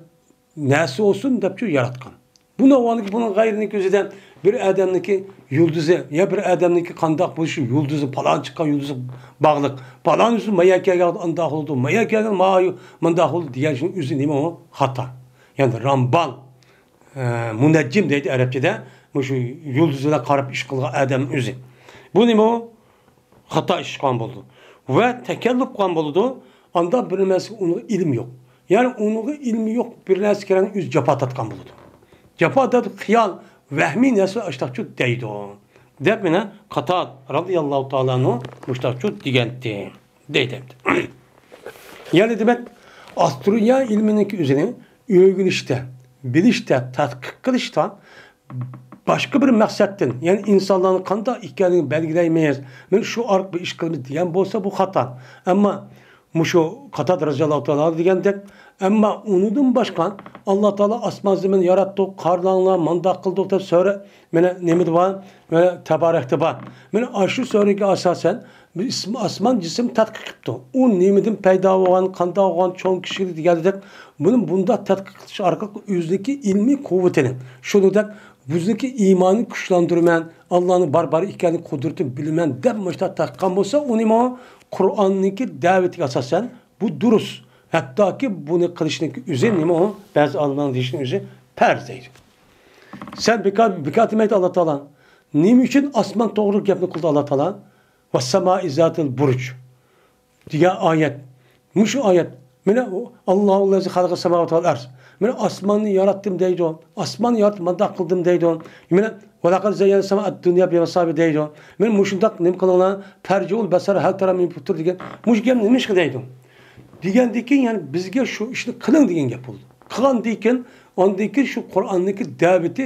نەرسە بولسۇن دەپچۇ ياراتقان. بۇنىڭ غەيرىنىڭ كۆزىدە بىر ئادەمنىڭكى يۇلدۇزى يا بىر ئادەمنىڭكى قانداق بولۇشى، يۇلدۇزى، پالان چىققان يۇلدۇزى باغلىق، پالان يۇلدۇز مايا كەلگەن ئانداق بولىدۇ، مايا كەلگەن ما-، مانداق بولىدۇ دېگەن شۇنىڭ ئۆزى نېمە ئۇ؟ خاتا. يەنى رامبال، ئە، مۇنەججىم دەيدۇ ئەرەبچىدە، مۇشۇ يۇلدۇز بىلەن قاراپ ئىش قىلغان ئادەم ئۆزى. بۇ نېمە ئۇ؟ خاتا ئىش قىلغان بولىدۇ. ۋە تەكەللۇپ قىلغان بولىدۇ. ئاندا بىر نېمىسى ئۇنىڭغا ئىلمى يوق. يەنى ئۇنىڭغا ئىلمى يوق بىر نەرسە كېرەڭ ئۆزى جاپا تارتقان بولىدۇ. جاپا دەپ خىيال، ۋەھمىي نەرسە ئاشتاقچۇ دەيدۇ. دەپ مانا قاتاد رازىياللاھۇ تائالا ئەنھۇ مۇشتاقچۇ دېگەنتى. دەيدۇ. يەنى دېمەك، ئاسترونومىيە ئىلمىنىڭكى ئۆزىنى ئۆگىنىشتە، بىلىشتە، تەتقىق قىلىشتا باشقا بىر مەقسەتتىن، يەنى ئىنسانلارنىڭ قانداق ئىكەنلىكىنى بەلگىلەيمىز، مانا شۇ ئارقىلىق بىر ئىش قىلىمىز دېگەن بولسا، بۇ خاتا. ئەمما مۇشۇ قاتادە رەزىياللاھۇ تائالا دېگەندەك، ئەمما ئۇنىڭدىن باشقا، ئاللا تائالا ئاسمان زېمىننى ياراتتۇق، قارىلاڭلار مانداق قىلدۇق دەپ سۈرە، مانا نېمىدە بار؟ مانا تەبارەكتە بار. مانا ئاشۇ سۈرىگە ئاساسەن، بىز ئىسم-، ئاسمان جىسىم تەتقىق قىپتۇ. ئۇ نېمىدىن پەيدا بولغان، قانداق بولغان، چوڭ كىچىك دېگەندەك، بۇنى بۇنداق تەتقىق قىلىش ئارقىلىق ئۆزىنىڭكى ئىلمىي قۇۋۋىتىنى، شۇنىڭدەك ئۆزىنىڭكى ئىمانىنى كۈچلەندۈرىمەن، ئاللانىڭ بار، بار ئىكەنلىكى، قۇدرىتىنى بىلىمەن دەپ مۇشۇنداق تەتقىق قىلغان بولسا، ئۇنىمۇ قۇرئاننىڭكى دەۋىتىگە ئاساسەن بۇ دۇرۇس. ھەتتاكى بۇنى قىلىشنىڭكى ئۆزى نېمە ئۇ؟ بەزى ئالىملارنىڭ دېيىشىنىڭ ئۆزى پەرز دەيدۇ. سەن بىكار، بىكار دېمەيدۇ ئاللا تائالا. نېمە ئۈچۈن ئاسمان توغرۇلۇق گەپنى قىلدى ئاللا تائالا؟ «ۋەسسامائى زاتىل بۇرۇج» دېگەن ئايەت. مۇشۇ ئايەت. مانا ئاللاھۇ لەزى خەلقە سەماۋاتى ۋەل ئەرز. مانا ئاسماننى ياراتتىم دەيدۇ. ئاسماننى يارىتىپ مانداق قىلدىم دەيدۇ. مانا ۋەلەقەد زەييەننە سەمائەد دۇنيا بىمەسابىھ دەيدۇ. مانا مۇشۇنداق نېمە قىلىڭلار، فەرجىئۇل بەسەرە ھەل تەرا مىن فۇتۇر دېگەن. مۇشۇ گەپ نېمىشقا دەيدۇ؟ دېگەندىن كېيىن، يەنى بىزگە شۇ ئىشنى قىلىڭ دېگەن گەپ بولىدۇ. قىلغاندىن كېيىن، ئاندىن كېيىن شۇ قۇرئاننىڭكى دەۋىتى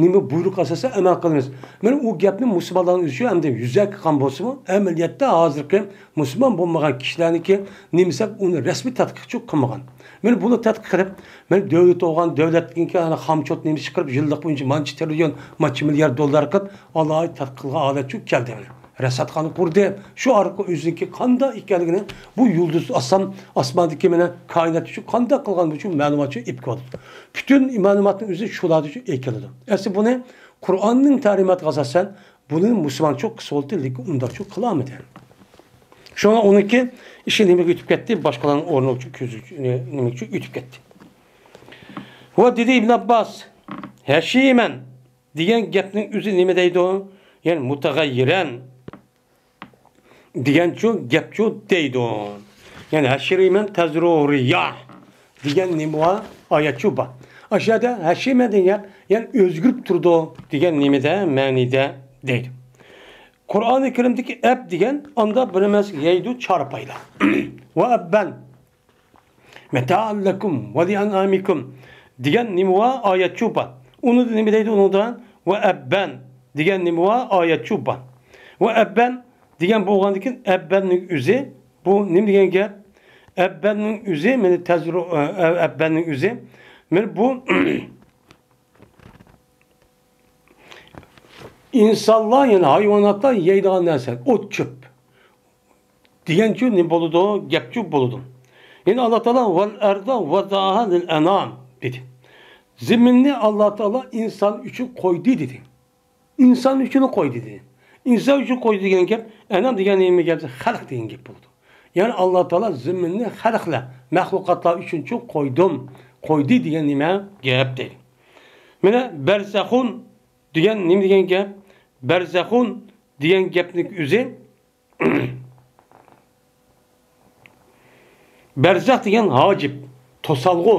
نېمە بۇيرۇق ئاساسىدا ئەمەل قىلىمىز. مانا ئۇ گەپنى مۇسۇلمانلارنىڭ ئۆزى ئەمدى يۈزەكى قىلغان بولسىمۇ، ئەمەلىيەتتە ھازىرقى مۇسۇلمان بولمىغان كىشىلەرنىڭكى نېمىسەك ئۇنى رەسمىي تەتقىقچۇ قىلمىغان. مانا بۇنى تەتقىق قىلىپ، مانا دۆلىتى بولغان دۆلەتنىڭكى ئەنە خامچوت نېمىسى چىقىرىپ، يىللىق بويىچە مانچە تىرىليون، مانچە مىليارد دوللار قىلىپ، ئالاھىدە تەتقىق قىلغان ھالەتچۇ كەلدى. رەسەتخانا قۇردى. شۇ ئارقىلىق ئۆزىنىڭكى قانداق ئىكەنلىكىنى، بۇ يۇلدۇز ئاسمان، ئاسماندىكى مانا كائىنات ئۈچۈن قانداق قىلغان بۇ ئۈچۈن مەلۇماتچۇ ئېلىپ كېلىدۇ. پۈتۈن مەلۇماتنىڭ ئۆزى شۇلاردىن ئېلىپ كېلىدۇ. ئەسلى بۇنى قۇرئاننىڭ تەلىماتىغا ئاساسەن، بۇنى مۇسۇلمانچۇ قىلسا بولدى، لېكىن ئۇنداقچۇ قىلالمىدى. شۇڭا ئۇنىڭكى ئىشى نېمىگە ئۆتۈپ كەتتى؟ باشقىلارنىڭ ئورنىغا كۆزى نېمىگىچۇ ئۆتۈپ كەتتى. ۋە دېدى ئىبن ئابباس، ھەشىمەن دېگەن گەپنىڭ ئۆزى نېمە دەيدۇ؟ يەنى مۇتەغەييىرەن دېگەنچۇ گەپچۇ دەيدۇ. يەنى ھەشىمەن تەزرۇ رىياھ دېگەن نېمە بار؟ ئايەتچۇ بار. ئاشۇ يەردە ھەشىمەن دېگەن گەپ، يەنى ئۆزگىرىپ تۇرىدۇ دېگەن نېمىدە، مەنىدە دەيدۇ. قۇرئانى كەرىمدىكى ئەب دېگەن ئاندا بىر ئەمەس يەيدۇ چارپايلار. ۋە ئەببەن مەتائەن لەكۇم ۋە لىئەنئامىكۇم دېگەن نېمە بار؟ ئايەتچۇ بار. ئۇنىدا نېمە دەيدۇ ئۇنىڭدا؟ ۋە ئەببەن دېگەن نېمە بار؟ ئايەتچۇ بار. ۋە ئەببەن دېگەن بولغاندىكىن ئەببەننىڭ ئۆزى، بۇ نېمە دېگەن گەپ؟ ئەببەننىڭ ئۆزى، مانا تەزرۇ-، ئە-، ئەببەننىڭ ئۆزى. مانا بۇ ئىنسانلار، يەنى ھايۋاناتلار يەيدىغان نەرسە، ئوت چۆپ دېگەنچۇ نېمە بولىدۇ؟ گەپچۇ بولىدۇ. يەنى ئاللا تائالا ۋەل ئەرزە ۋەزەئەھا لىل ئەنام دېدى. زېمىننى ئاللا تائالا ئىنسان ئۈچۈن قويدى دېدى. ئىنسان ئۈچۈن قويدى دېدى. ئىنسان ئۈچۈن قويدى دېگەن گەپ، ئەنام دېگەن نېمە گەپ؟ خەلق دېگەن گەپ بولىدۇ. يەنى ئاللا تائالا زېمىننى خەلقلەر، مەخلۇقاتلار ئۈچۈنچۇ قويدۇم، قويدى دېگەن نېمە گەپ دەيدۇ. مانا بەرزەخۇن دېگەن نېمە دېگەن گەپ؟ بەرزەخۇن دېگەن گەپنىڭ ئۆزى بەرزەخ دېگەن ھاجىپ، توسالغۇ.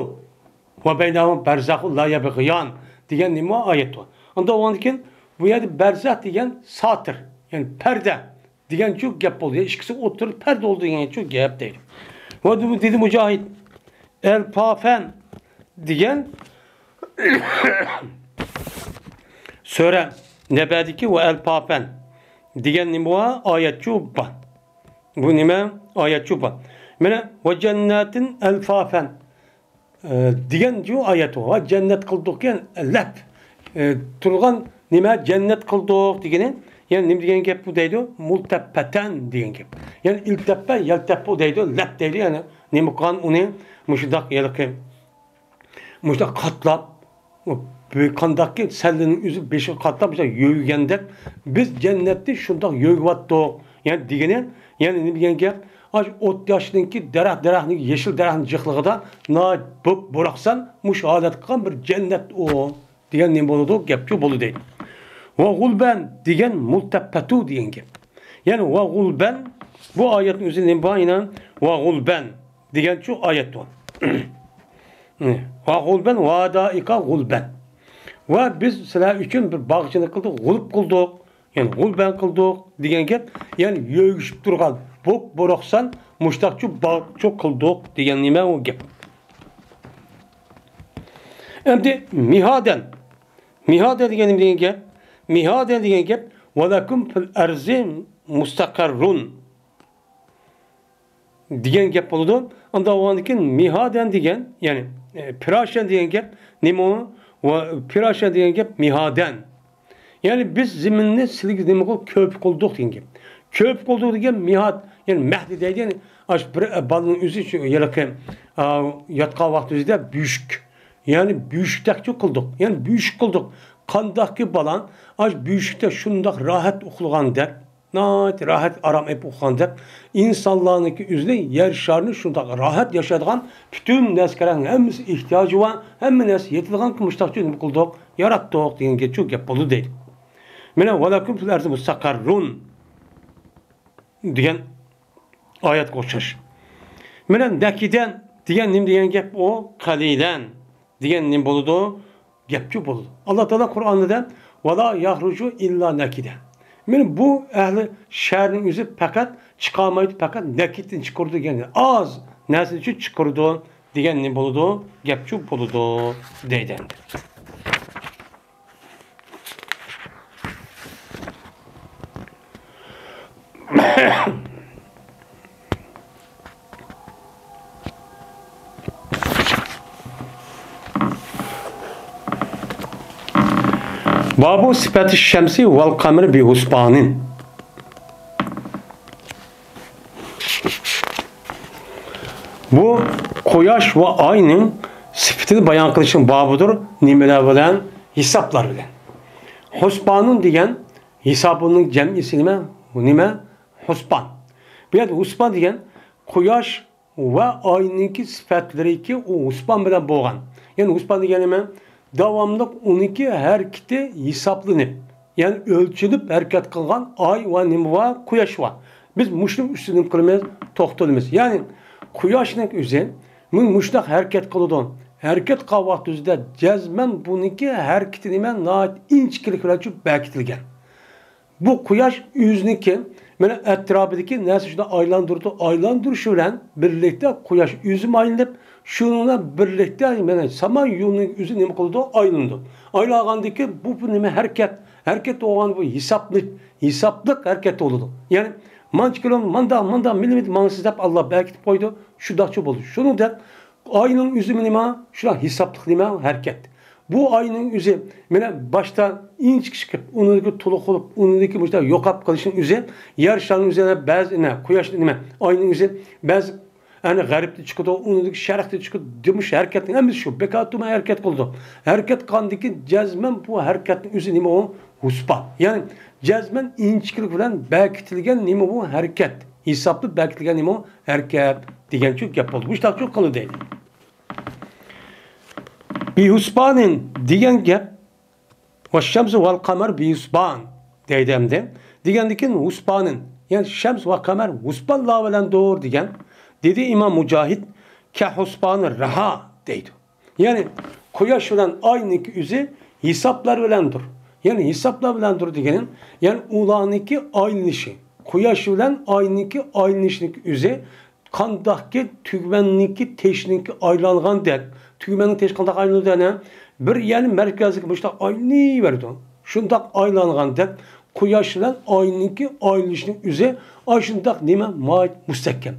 ۋە بەينەھۇم بەرزەخۇن لا يەبغىيان دېگەن نېمە ئايەت بار. ئۇنداق بولغاندىكىن بۇ يەردە بەرزەخ دېگەن ساتىر، يەنى پەردە دېگەنچۇ گەپ بولدى. يا ئىككىسى ئوتتۇرىدا پەردە بولدى دېگەنچۇ گەپ دەيدۇ. ۋە دېدى مۇجاھىد، ئەلپافەن دېگەن سۈرە نەبەدىكى ۋە ئەلپافەن دېگەن نېمە بار؟ ئايەتچۇ بار. بۇ نېمە؟ ئايەتچۇ بار. مانا ۋە جەننەتىن ئەلفافەن، ئە، دېگەنچۇ ئايەت بار. ۋە جەننەت قىلدۇق دېگەن لەپ، ئە، تۇرغان نېمە؟ جەننەت قىلدۇق دېگىنى، يەنى نېمە دېگەن گەپ بۇ دەيدۇ؟ مۇلتەپپەتەن دېگەن گەپ. يەنى ئىلتەپپە، يەلتەپپۇ دەيدۇ، لەپ دەيدۇ. يەنى نېمە قىلغان ئۇنى مۇشۇنداق ھېلىقى مۇشۇنداق قاتلاپ، بۇ قانداقكى سەللىنىڭ ئۆزى بېشىغا قاتلاپ مۇشۇنداق يۆگىگەندەك، بىز جەننەتنى شۇنداق يۆگىۋەتتۇق. يەنى دېگىنى، يەنى نېمە دېگەن گەپ؟ ئاشۇ ئوت ياشنىڭكى دەرەخ، دەرەخنىڭ يېشىل دەرەخنىڭ جىقلىقىدا ناھايىتى بوك-بوراقسان مۇشۇ ھالەتكە قالغان بىر جەننەت ئۇ دېگەن نېمە بولىدۇ؟ گەپچۇ بولىدۇ. ۋە غۇلبەن دېگەن مۇلتەپپەتۇ دېگەن گەپ. يەنى ۋە غۇلبەن، بۇ ئايەتنىڭ ئۆزى نېمە بار يەنە؟ ۋە غۇلبەن دېگەنچۇ ئايەت بار. ۋە غۇلبەن ۋە دائىقا غۇلبەن. ۋە بىز سىلەر ئۈچۈن بىر باغچىنى قىلدۇق، غۇلۇپ قىلدۇق. يەنى غۇلبەن قىلدۇق دېگەن گەپ، يەنى يۆگىشىپ تۇرغان بوك-بوراقسان مۇشتاقچۇ باغچۇ قىلدۇق دېگەن نېمە ئۇ گەپ. ئەمدى مىھادەن مىھادەن دېگەن نېمە دېگەن گەپ؟ مىھادەن دېگەن گەپ، ۋەلەكۇم فىل ئەرزى مۇستەقەررۇن دېگەن گەپ بولىدۇ. ئانداق بولغاندىن كېيىن مىھادەن دېگەن، يەنى، ئە، پىراشەن دېگەن گەپ نېمە ئۇ؟ ۋە پىراشەن دېگەن گەپ مىھادەن. يەنى بىز زېمىننى سىلىگە نېمە قىلدۇق؟ كۆپۈك قىلدۇق دېگەن گەپ. كۆپۈك قىلدۇق دېگەن مىھاد، يەنى مەھدى دەيدۇ، يەنى ئاشۇ بىر، ئە، بالىنىڭ ئۆزى شۇ ھېلىقى، ئا، ياتقان ۋاقتى ئۆزىدە بۆشۈك. يەنى بۆشۈكتەكچۇ قىلدۇق. يەنى بۆشۈك قىلدۇق. قانداقكى بالا ئاشۇ بۆشۈكتە شۇنداق راھەت ئۇخلىغاندەك، ناھايىتى راھەت، ئارام ئېلىپ ئۇخلىغاندەك، ئىنسانلارنىڭكى ئۆزىنى يەر شارىنى شۇنداق راھەت ياشايدىغان، پۈتۈن نەرسە كېرەكنىڭ ھەممىسى ئېھتىياجى بار، ھەممە نەرسە يېتىدىغان مۇشتاقچۇ نېمە قىلدۇق؟ ياراتتۇق دېگەنگە شۇ گەپ بولىدۇ دەيدۇ. مانا، ۋەلەكۇم فىل ئەرزى مۇستەقەررۇن دېگەن ئايەتكە ئوخشاش. مانا، نەكىدەن دېگەن نېمە دېگەن گەپ ئۇ؟ قەلىلەن دېگەن نېمە بولىدۇ؟ گەپچۇ بولىدۇ. ئاللا تائالا قۇرئاندا، ۋەلا يەخرۇجۇ ئىللا نەكىدەن. مانا بۇ ئەھلى شەھەرنىڭ ئۆزى پەقەت چىقالمايدۇ، پەقەت نەكىدتىن چىقىرىدۇ دېگەن، ئاز نەرسىدىن چىقىرىدۇ دېگەن نېمە بولىدۇ؟ گەپچۇ بولىدۇ دەيدۇ ئەمدى. بابۇ سىپەتى شەمسى ۋەل قەمەرى بىھۇسبانىن. بۇ قۇياش ۋە ئاينىڭ سۈپىتىنى بايان قىلىشنىڭ بابىدۇر. نېمىلەر بىلەن؟ ھېسابلار بىلەن. ھۇسبانۇن دېگەن ھېسابۇننىڭ جەمئىسى نېمە؟ نېمە؟ ھۇسبان. بۇ يەردە ھۇسبان دېگەن قۇياش ۋە ئاينىڭكى سۈپەتلىرىكى ئۇ ھۇسبان بىلەن بولغان. يەنى ھۇسبان دېگەن نېمە؟ داۋاملىق ئۇنىڭكى ھەرىكىتى ھېسابلىنىپ، يەنى ئۆلچىنىپ ھەرىكەت قىلغان ئاي ۋە نېمە ۋە قۇياش ۋە. بىز مۇشۇنىڭ ئۈستىدىن قىلىمىز، توختىلىمىز. يەنى قۇياشنىڭ ئۆزى، مۇ-، مۇشۇنداق ھەرىكەت قىلىدۇ. ھەرىكەت قىلغان ۋاقتىمىزدا جەزمەن بۇنىڭكى ھەرىكىتى نېمە؟ ناھايىتى ئىنچىكىلىك بىلەن شۇ بەكىتىلگەن. بۇ قۇياش ئۆزىنىڭكى، مانا، ئەتراپىدىكى نەرسە شۇنداق ئايلاندۇرىدۇ، ئايلاندۇرۇشى بىلەن بىرلىكتە قۇياش ئۆزىمۇ ئايلىنىپ، شۇنىڭ بىلەن بىرلىكتە، مانا، سامان يولىنىڭ ئۆزى نېمە قىلىدۇ؟ ئايلىنىدۇ. ئايلانغاندىن كېيىن بۇ، بۇ نېمە؟ ھەرىكەت. ھەرىكەت بولغان بۇ ھېسابلىق، ھېسابلىق ھەرىكەت بولىدۇ. يەنى مانچە كىلومېتىر مانداق، مانداق مىللىمېتىر ماڭىسىز دەپ ئاللا بەكىتىپ قويىدۇ. شۇنداقچە بولىدۇ. شۇنىڭدەك ئاينىڭ ئۆزى نېمە؟ شۇنداق ھېسابلىق نېمە؟ ھەرىكەت. بۇ ئاينىڭ ئۆزى، مانا، باشتا ئىنچىكە چىقىپ، ئۇنىڭدىكى تولا بولۇپ، ئۇنىڭدىكى مۇشۇنداق يوقاپ قېلىشنىڭ ئۆزى، يەر شارىنىڭ ئۆزى بەزى، نە، قۇياش نېمە، ئاينىڭ ئۆزى بەزى، ئەنە، غەربتە چىقىدۇ، ئۇنىڭدىكى شەرقتە چىقىدۇ، دېمىش ھەرىكەتنىڭ ھەممىسى شۇ. بىكار تۇرماي ھەرىكەت قىلىدۇ. ھەرىكەت قىلغاندىن كېيىن جەزمەن بۇ ھەرىكەتنىڭ ئۆزى نېمە ئۇ؟ ھۇسبان. يەنى جەزمەن ئىنچىكىلىك بىلەن بەكىتىلگەن نېمە بۇ؟ ھەرىكەت. ھېسابلىق بەكىتىلگەن نېمە ئۇ؟ ھەرىكەت دېگەنچۇ گەپ بولدى. مۇشۇنداقچۇ قىلىدۇ دەيدۇ. بىھۇسبانىن دېگەن گەپ، ۋەششەمسۇ ۋەل قەمەر بىھۇسبان دەيدۇ ئەمدى. دېگەندىن كېيىن ھۇسبانىن، يەنى شەمس ۋە قەمەر ھۇسبانلار بىلەندۇر دېگەن. دېدى ئىمام مۇجاھىد، كەھۇسبانى رەھا دەيدۇ. يەنى قۇياش بىلەن ئاينىڭكى ئۆزى ھېسابلار بىلەندۇر. يەنى ھېسابلار بىلەندۇر دېگىنىم، يەنى ئۇلارنىڭكى ئايلىنىشى، قۇياش بىلەن ئاينىڭكى ئايلىنىشىنىڭكى ئۆزى قانداقكى تۈگمەننىڭكى، تېشىنىڭكى ئايلانغاندەك، تۈگمەننىڭ تېشى قانداق ئايلىنىدۇ ئەنە؟ بىر يەرنى مەركەزلىك مۇشۇنداق ئايلىنىۋېرىدۇ. شۇنداق ئايلانغاندەك، قۇياش بىلەن ئاينىڭكى ئايلىنىشىنىڭ ئۆزى ئاشۇنداق نېمە؟ ناھايىتى مۇستەھكەم.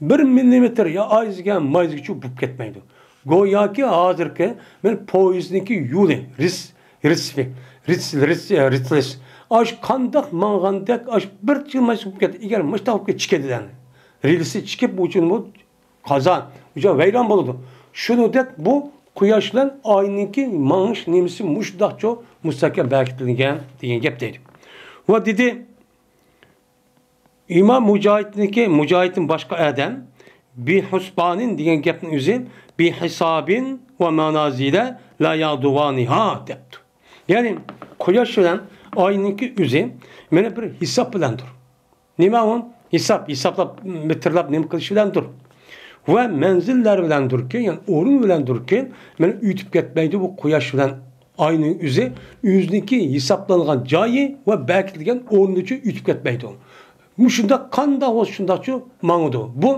بىر مىللىمېتىر يا ئايزىگە، مايزىگىچە بولۇپ كەتمەيدۇ. گوياكى ھازىرقى مانا پويىزنىڭكى يولى، رېلس، رېلسى، رېلس، رېلس، رېلس. ئاشۇ قانداق ماڭغاندەك، ئاشۇ بىر چىلمايسا بولۇپ كەتتى. ئەگەر مۇشۇنداق بولۇپ كەتتى، چىكىدىدە. رېلسى چىكىپ، بۇ ئۇچۇن بۇ قازا، ئۇچۇن ۋەيران بولىدۇ. شۇنىڭدەك بۇ قۇياش بىلەن ئاينىڭكى ماڭىش نېمىسى مۇشۇنداقچۇ مۇستەھكەم بەكىتىلگەن دېگەن گەپ دەيدۇ. ۋە دېدى، ئىمام مۇجاھىدنىڭكى، مۇجاھىدتىن باشقا ئادەم، بىھۇسبانىن دېگەن گەپنىڭ ئۆزى، بىھىسابىن ۋە مانازىلە لا يادۇۋانىھا دەپتۇ. يەنى قۇياش بىلەن ئاينىڭكى ئۆزى مانا بىر ھېساب بىلەندۇر. نېمە ئۇ؟ ھېساب، ھېسابلاپ، مېتىرلاپ نېمە قىلىش بىلەندۇر. ۋە مەنزىللەر بىلەندۇركى، يەنى ئورۇن بىلەندۇركى، مانا ئۆتۈپ كەتمەيدۇ بۇ قۇياش بىلەن ئاينىڭ ئۆزى، ئۆزىنىڭكى ھېسابلانغان جايى ۋە بەكىتىلگەن ئورنىچە ئۆتۈپ كەتمەيدۇ. مۇشۇنداق قانداق بولسا شۇنداقچۇ ماڭىدۇ. بۇ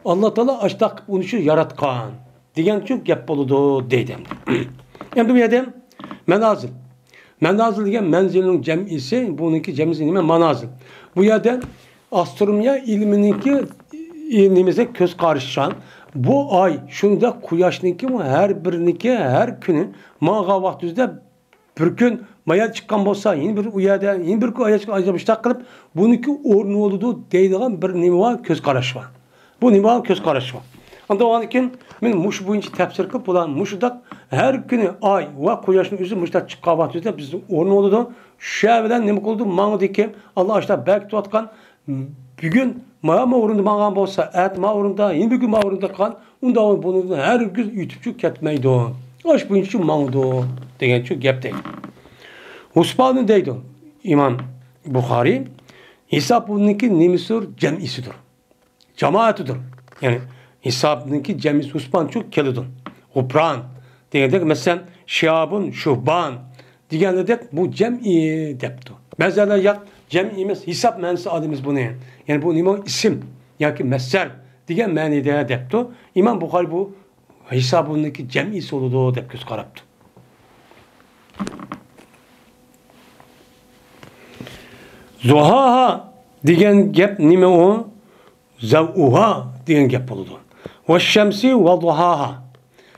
ئاللا تائالا ئاشۇنداق قىلىپ ئۇنى شۇ ياراتقان دېگەنچۇ گەپ بولىدۇ دەيدۇ. ئەمدى بۇ يەردە مەنازىل. مەنازىل دېگەن مەنزىلنىڭ جەمئىسى، بۇنىڭكى جەمئىسى نېمە؟ مانازىل. بۇ يەردە ئاسترونومىيە ئىلمىنىڭكى، ئى، نېمىسى، كۆز قارىشىچە، بۇ ئاي شۇنداق قۇياشنىڭكى ھەر بىرىنىڭكى ھەر كۈنى ماڭغان ۋاقتىمىزدا بىر كۈن ما يەردە چىققان بولسا، يەنە بىر ئۇ يەردە، يەنە بىر كۈن ئاياغ چىققان، ئاياغ مۇشتاق قىلىپ، بۇنىڭكى ئورنى بولىدۇ دەيدىغان بىر نېمە بار، كۆز قاراش بار. بۇ نېمە بار، كۆز قاراش بار. ئاندىن ئاندىن كېيىن مەن مۇشۇ بويىچە تەپسىر قىلىپ، بۇلار مۇشۇنداق ھەر كۈنى ئاي ۋە قۇياشنىڭ ئۆزى مۇشۇنداق چىققان ۋاقتىدا بىزنىڭ ئورنى بولىدۇ. شۇ بىلەن نېمە قىلىدۇ؟ ماڭىدىكى، ئاللا ئاشتا بەركىتىۋاتقان بۈگۈن مانا ما ئورۇندا ماڭغان بولسا، ئەتە ما ئورۇندا، يەنە بۈگۈن ما ئورۇندا قىلغان، ئۇنداق بۇنىڭدىن ھەرگىز ئۆتۈپچۇ كەتمەيدۇ. ئاش بويىچە ماڭىدۇ دېگەنچۇ گەپ دەيدۇ. ھۇسبانى دەيدۇ ئىمام بۇخارىي، ھېساب بۇنىڭكى نېمىسىدۇر؟ جەمئىسىدۇر. جامائەتىدۇر. يەنى ھېسابنىڭكى جەمئىسى ھۇسبانچۇ كېلىدۇ. غۇپران دېگەندەك، مەسىلەن، شىيابۇن، شۇھبان دېگەندەك بۇ جەمئىي دەپتۇ. بەزىلەر ياق، جەمئىي ئەمەس، ھېساب مەنىسى ئالىمىز بۇنى. يەنى بۇ نېمە؟ ئىسىم ياكى مەسدەر دېگەن مەنىدە دەپتۇ. ئىمام بۇخارىي بۇ ھېسابۇننىڭكى جەمئىسى بولىدۇ دەپ كۆز قاراپتۇ. زۇھاھا دېگەن گەپ نېمە ئۇ؟ زەۋئۇھا دېگەن گەپ بولىدۇ. ۋەششەمسى ۋەزۇھاھا.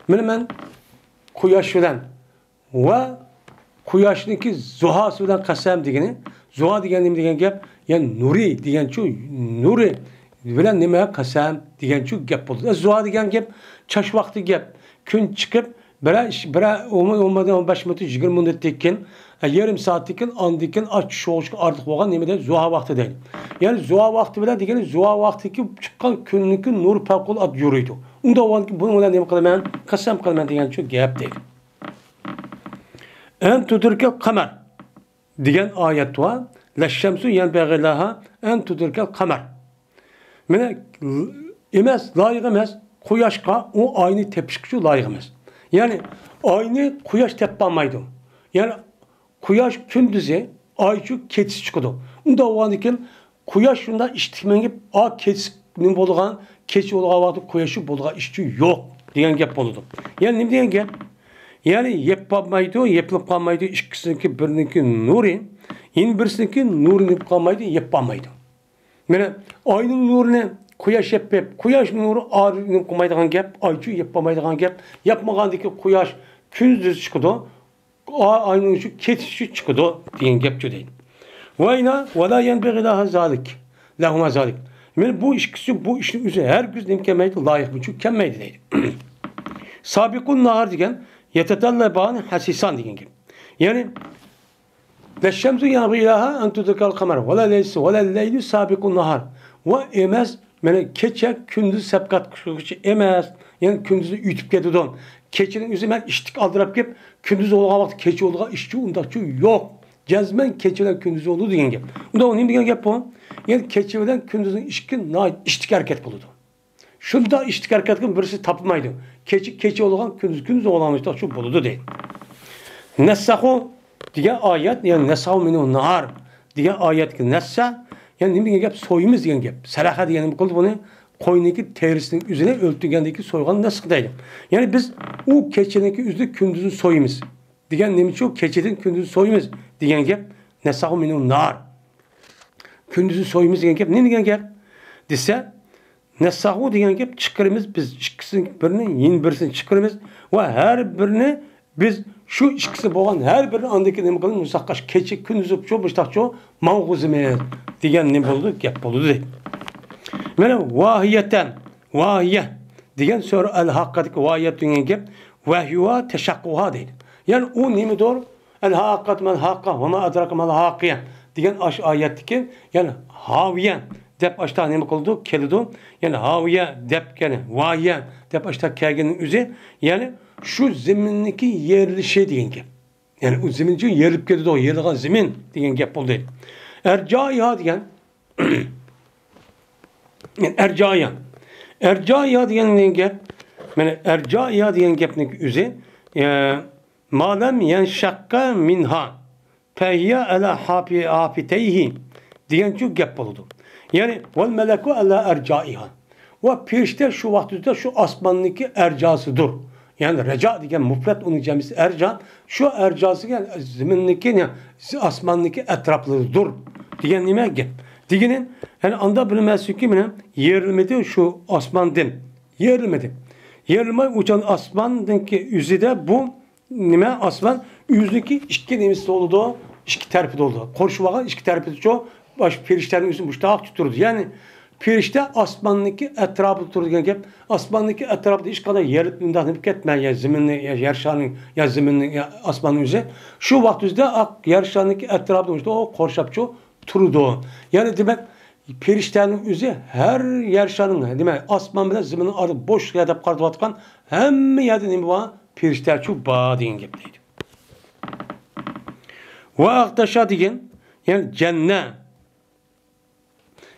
مانا مەن قۇياش بىلەن ۋە قۇياشنىڭكى زۇھاسى بىلەن قەسەم دېگىنى، زۇھا دېگەن نېمە دېگەن گەپ؟ يەنى نۇرى دېگەنچۇ، نۇرى بىلەن نېمە قەسەم دېگەنچۇ گەپ بولىدۇ. زۇھا دېگەن گەپ چاچ ۋاقتى گەپ. كۈن چىقىپ، بىرەر ئىش، بىرەر ئون، ئون بەش مىنۇت، يىگىرمە مىنۇتتىن كېيىن، ئە، يېرىم سائەتتىن كېيىن، ئاندىن كېيىن ئاچ شوغۇشقا ئارىلىق بولغان نېمە دەيدۇ؟ زۇھا ۋاقتى دەيدۇ. يەنى زۇھا ۋاقتى بىلەن دېگىنى زۇھا ۋاقتىدىكى چىققان كۈننىڭكى نۇرى پەۋقۇلئاددە يورۇيدۇ. ئۇنداق بولغاندىكىن بۇنى بىلەن نېمە قىلىمەن؟ قەسەم قىلىمەن دېگەنچۇ گەپ دەيدۇ. ئەن تۇدرىكەل قەمەر دېگەن ئايەت بار. لەششەمسۇ يەنبەغى لەھا ئەن تۇدرىكەل قەمەر. مانا ئەمەس، لايىق ئەمەس قۇياشقا ئۇ ئاينى تېپىشقىچۇ لايىق ئەمەس. يەنى ئاينى قۇياش تېپىپ بولمايدۇ. يەنى قۇياش كۈندۈزى، ئايچۇ كېچىسى چىقىدۇ. ئۇنداق بولغاندىكىن قۇياش شۇنداق ئىشتىك مېڭىپ، ئا كېچىسى نېمە بولىدىغان، كېچە بولىدىغان ۋاقىتتا قۇياشى بولىدىغان ئىشچۇ يوق دېگەن گەپ بولىدۇ. يەنى نېمە دېگەن گەپ؟ يەنى يېپىپ بولمايدۇ، يېپىلىپ قالمايدۇ، ئىككىسىنىڭكى بىرىنىڭكى نۇرى، يەنە بىرسىنىڭكى نۇرى نېمە قىلالمايدۇ، يېپىپ بولمايدۇ. مانا ئاينىڭ نۇرىنى قۇياش يېپىپ، قۇياشنىڭ نۇرى ئاينى نېمە قىلمايدىغان گەپ، ئايچۇ يېپىپ بولمايدىغان گەپ، ياپمىغاندىكى قۇياش كۈندۈز چىقىدۇ، ئا-، ئاينىڭ شۇ كېچىسى چىقىدۇ دېگەن گەپچۇ دەيدۇ. ۋاينا ۋالا يەنبېغى لەھا زالىك، لەھۇما زالىك. مانا بۇ ئىككىسى بۇ ئىشنىڭ ئۆزى ھەرگىز نېمە كەلمەيدۇ، لايىق بىچۇ كەلمەيدۇ دەيدۇ. سابىقۇن ناھار دېگەن يەتەتەللەبانى ھەسىسان دېگەن گەپ. يەنى لەششەمسۇ يەنبەغى لەھا ئەن تۇدرىكەل قەمەر ۋەلە لەيسۇ ۋەلە لەيلۇ سابىقۇن ناھار. ۋە ئەمەس، مانا كېچە كۈندۈز سەبقەت قىلغۇچى ئەمەس، يەنى كۈندۈزنى ئۆتۈپ كېتىدۇ. كېچىنىڭ ئۆزى مەن ئىشتىك ئالدىراپ كېلىپ، كۈندۈز بولغان ۋاقىت كېچە بولىدىغان ئىشچۇ ئۇنداقچۇ يوق. جەزمەن كېچە بىلەن كۈندۈز بولىدۇ دېگەن گەپ. ئۇنداق نېمە دېگەن گەپ بۇ؟ يەنى كېچە بىلەن كۈندۈزنىڭ ئىككى ناھايىتى ئىشتىك ھەرىكەت قىلىدۇ. شۇنداق ئىشتىك ھەرىكەت قىلىپ بىرسى تاپىلمايدۇ. كېچە كېچە بولغان، كۈندۈز كۈندۈز بولغان مۇشتاقچۇ بولىدۇ دەيدۇ. نەسسەخۇ دېگەن ئايەت، يەنى نەسسەخۇ مىنۇ ناھار دېگەن ئايەتكە نەسسە، يەنى نېمە دېگەن گەپ؟ سويىمىز دېگەن گەپ. سەلەخە دېگەن نېمە قىلدى بۇنى؟ قوينىڭكى تېرىسىنىڭ ئۆزىنى ئۆلتۈرگەندىن كېيىن سويغان نەسخ دەيدۇ. يەنى بىز ئۇ كېچىنىڭكى ئۆزىدە كۈندۈزنى سويىمىز دېگەن نېمىچۇ؟ كېچىدىن كۈندۈزنى سويىمىز دېگەن گەپ. نەسسەخۇ مىنۇ ناھار. كۈندۈزنى سويىمىز دېگەن گەپ نېمە دېگەن گەپ دېسە، نەسسەخۇ دېگەن گەپ چىقىرىمىز، بىز ئىككىسىنىڭ بىرىنى، يەنە بىرسىنى چىقىرىمىز ۋە ھەر بىرىنى بىز شۇ ئىككىسى بولغان ھەر بىرىنى ئاندىن كېيىن نېمە قىلىمىز؟ مۇشۇنداققا كېچە كۈندۈزچۇ مۇشۇنداقچۇ ماڭغۇزىمىز دېگەن نېمە بولىدۇ؟ گەپ بولىدۇ دەيدۇ. مانا ۋاھىيەتەن، ۋاھىيە دېگەن سۈرە ئەل ھاققادىكى ۋاھىيەت دېگەن گەپ ۋەھيۇھا تەشەققۇھا دەيدۇ. يەنى ئۇ نېمىدۇر؟ ئەل ھاققەتۇ مەل ھاققە ۋە ما ئەدراكە مەل ھاققە دېگەن ئاشۇ ئايەتتىكى، يەنى ھاۋىيە دەپ ئاشتا نېمە قىلىدۇ؟ كېلىدۇ. يەنى ھاۋىيە دەپ، يەنى ۋاھىيە دەپ ئاشتا كەلگەننىڭ ئۆزى، يەنى شۇ زېمىننىڭكى يېرىلىشى دېگەن گەپ. يەنى ئۇ زېمىن يېرىلىپ كېتىدۇ، يېرىلغان زېمىن دېگەن گەپ بولدى. ئەرجائىھا دېگەن، يەنى ئەرجائىھا. ئەرجائىھا دېگەن گەپ، مانا ئەرجائىھا دېگەن گەپنىڭ ئۆزى، ئە، ما لەم يەنشەققە مىنھا فەھىيە ئەلا ھاپى-، ھاپىتەيھى دېگەنچۇ گەپ بولىدۇ. يەنى ۋەل مەلەكۇ ئەلا ئەرجائىھا. ۋە پېرىشتە شۇ ۋاقتىدا شۇ ئاسماننىڭكى ئەرجاسىدۇر. يەنى رەجا دېگەن مۇپرەت، ئۇنىڭ جەمئىسى ئەرجا. شۇ ئەرجاسىغا زېمىننىكى، يەنى ئاسماننىكى ئەتراپلىرىدۇر دېگەن نېمە گەپ؟ دېگىنى، يەنى ئاندا بىر مەسىلىكى مېنىڭ يېرىلمىدى شۇ ئاسماندىن. يېرىلمىدى. يېرىلماي ئۇچان ئاسماندىكى ئۆزىدە بۇ نېمە، ئاسمان ئۆزىنىڭكى ئىككى نېمىسى بولىدۇ، ئىككى تەرىپى بولىدۇ. قورشىۋالغان ئىككى تەرىپىچۇ، باش پېرىشتەنىڭ ئۆزى مۇشتاق تۇرىدۇ. يەنى پېرىشتە ئاسماننىڭكى ئەتراپىدا تۇرىدۇ دېگەن گەپ. ئاسماننىڭكى ئەتراپىدا ھېچقانداق يېرىلىپ مۇنداق نېمە كەتمەي، يا زېمىننى، يا يەر شارىنىڭ، يا زېمىننىڭ، يا ئاسماننىڭ ئۆزى. شۇ ۋاقىت ئۆزىدە ئاق يەر شارىنىڭكى ئەتراپىدا مۇشتاق قورشاپچۇ تۇرىدۇ. يەنى دېمەك، پېرىشتەنىڭ ئۆزى ھەر يەر شارىنىڭ، دېمەك، ئاسمان بىلەن زېمىننىڭ ئارىدا بوش يەر دەپ قارىتىۋاتقان ھەممە يەردە نېمە بار؟ پېرىشتەچۇ بار دېگەن گەپ دەيدۇ. ۋە ئەغتەشا دېگەن، يەنى جەننە.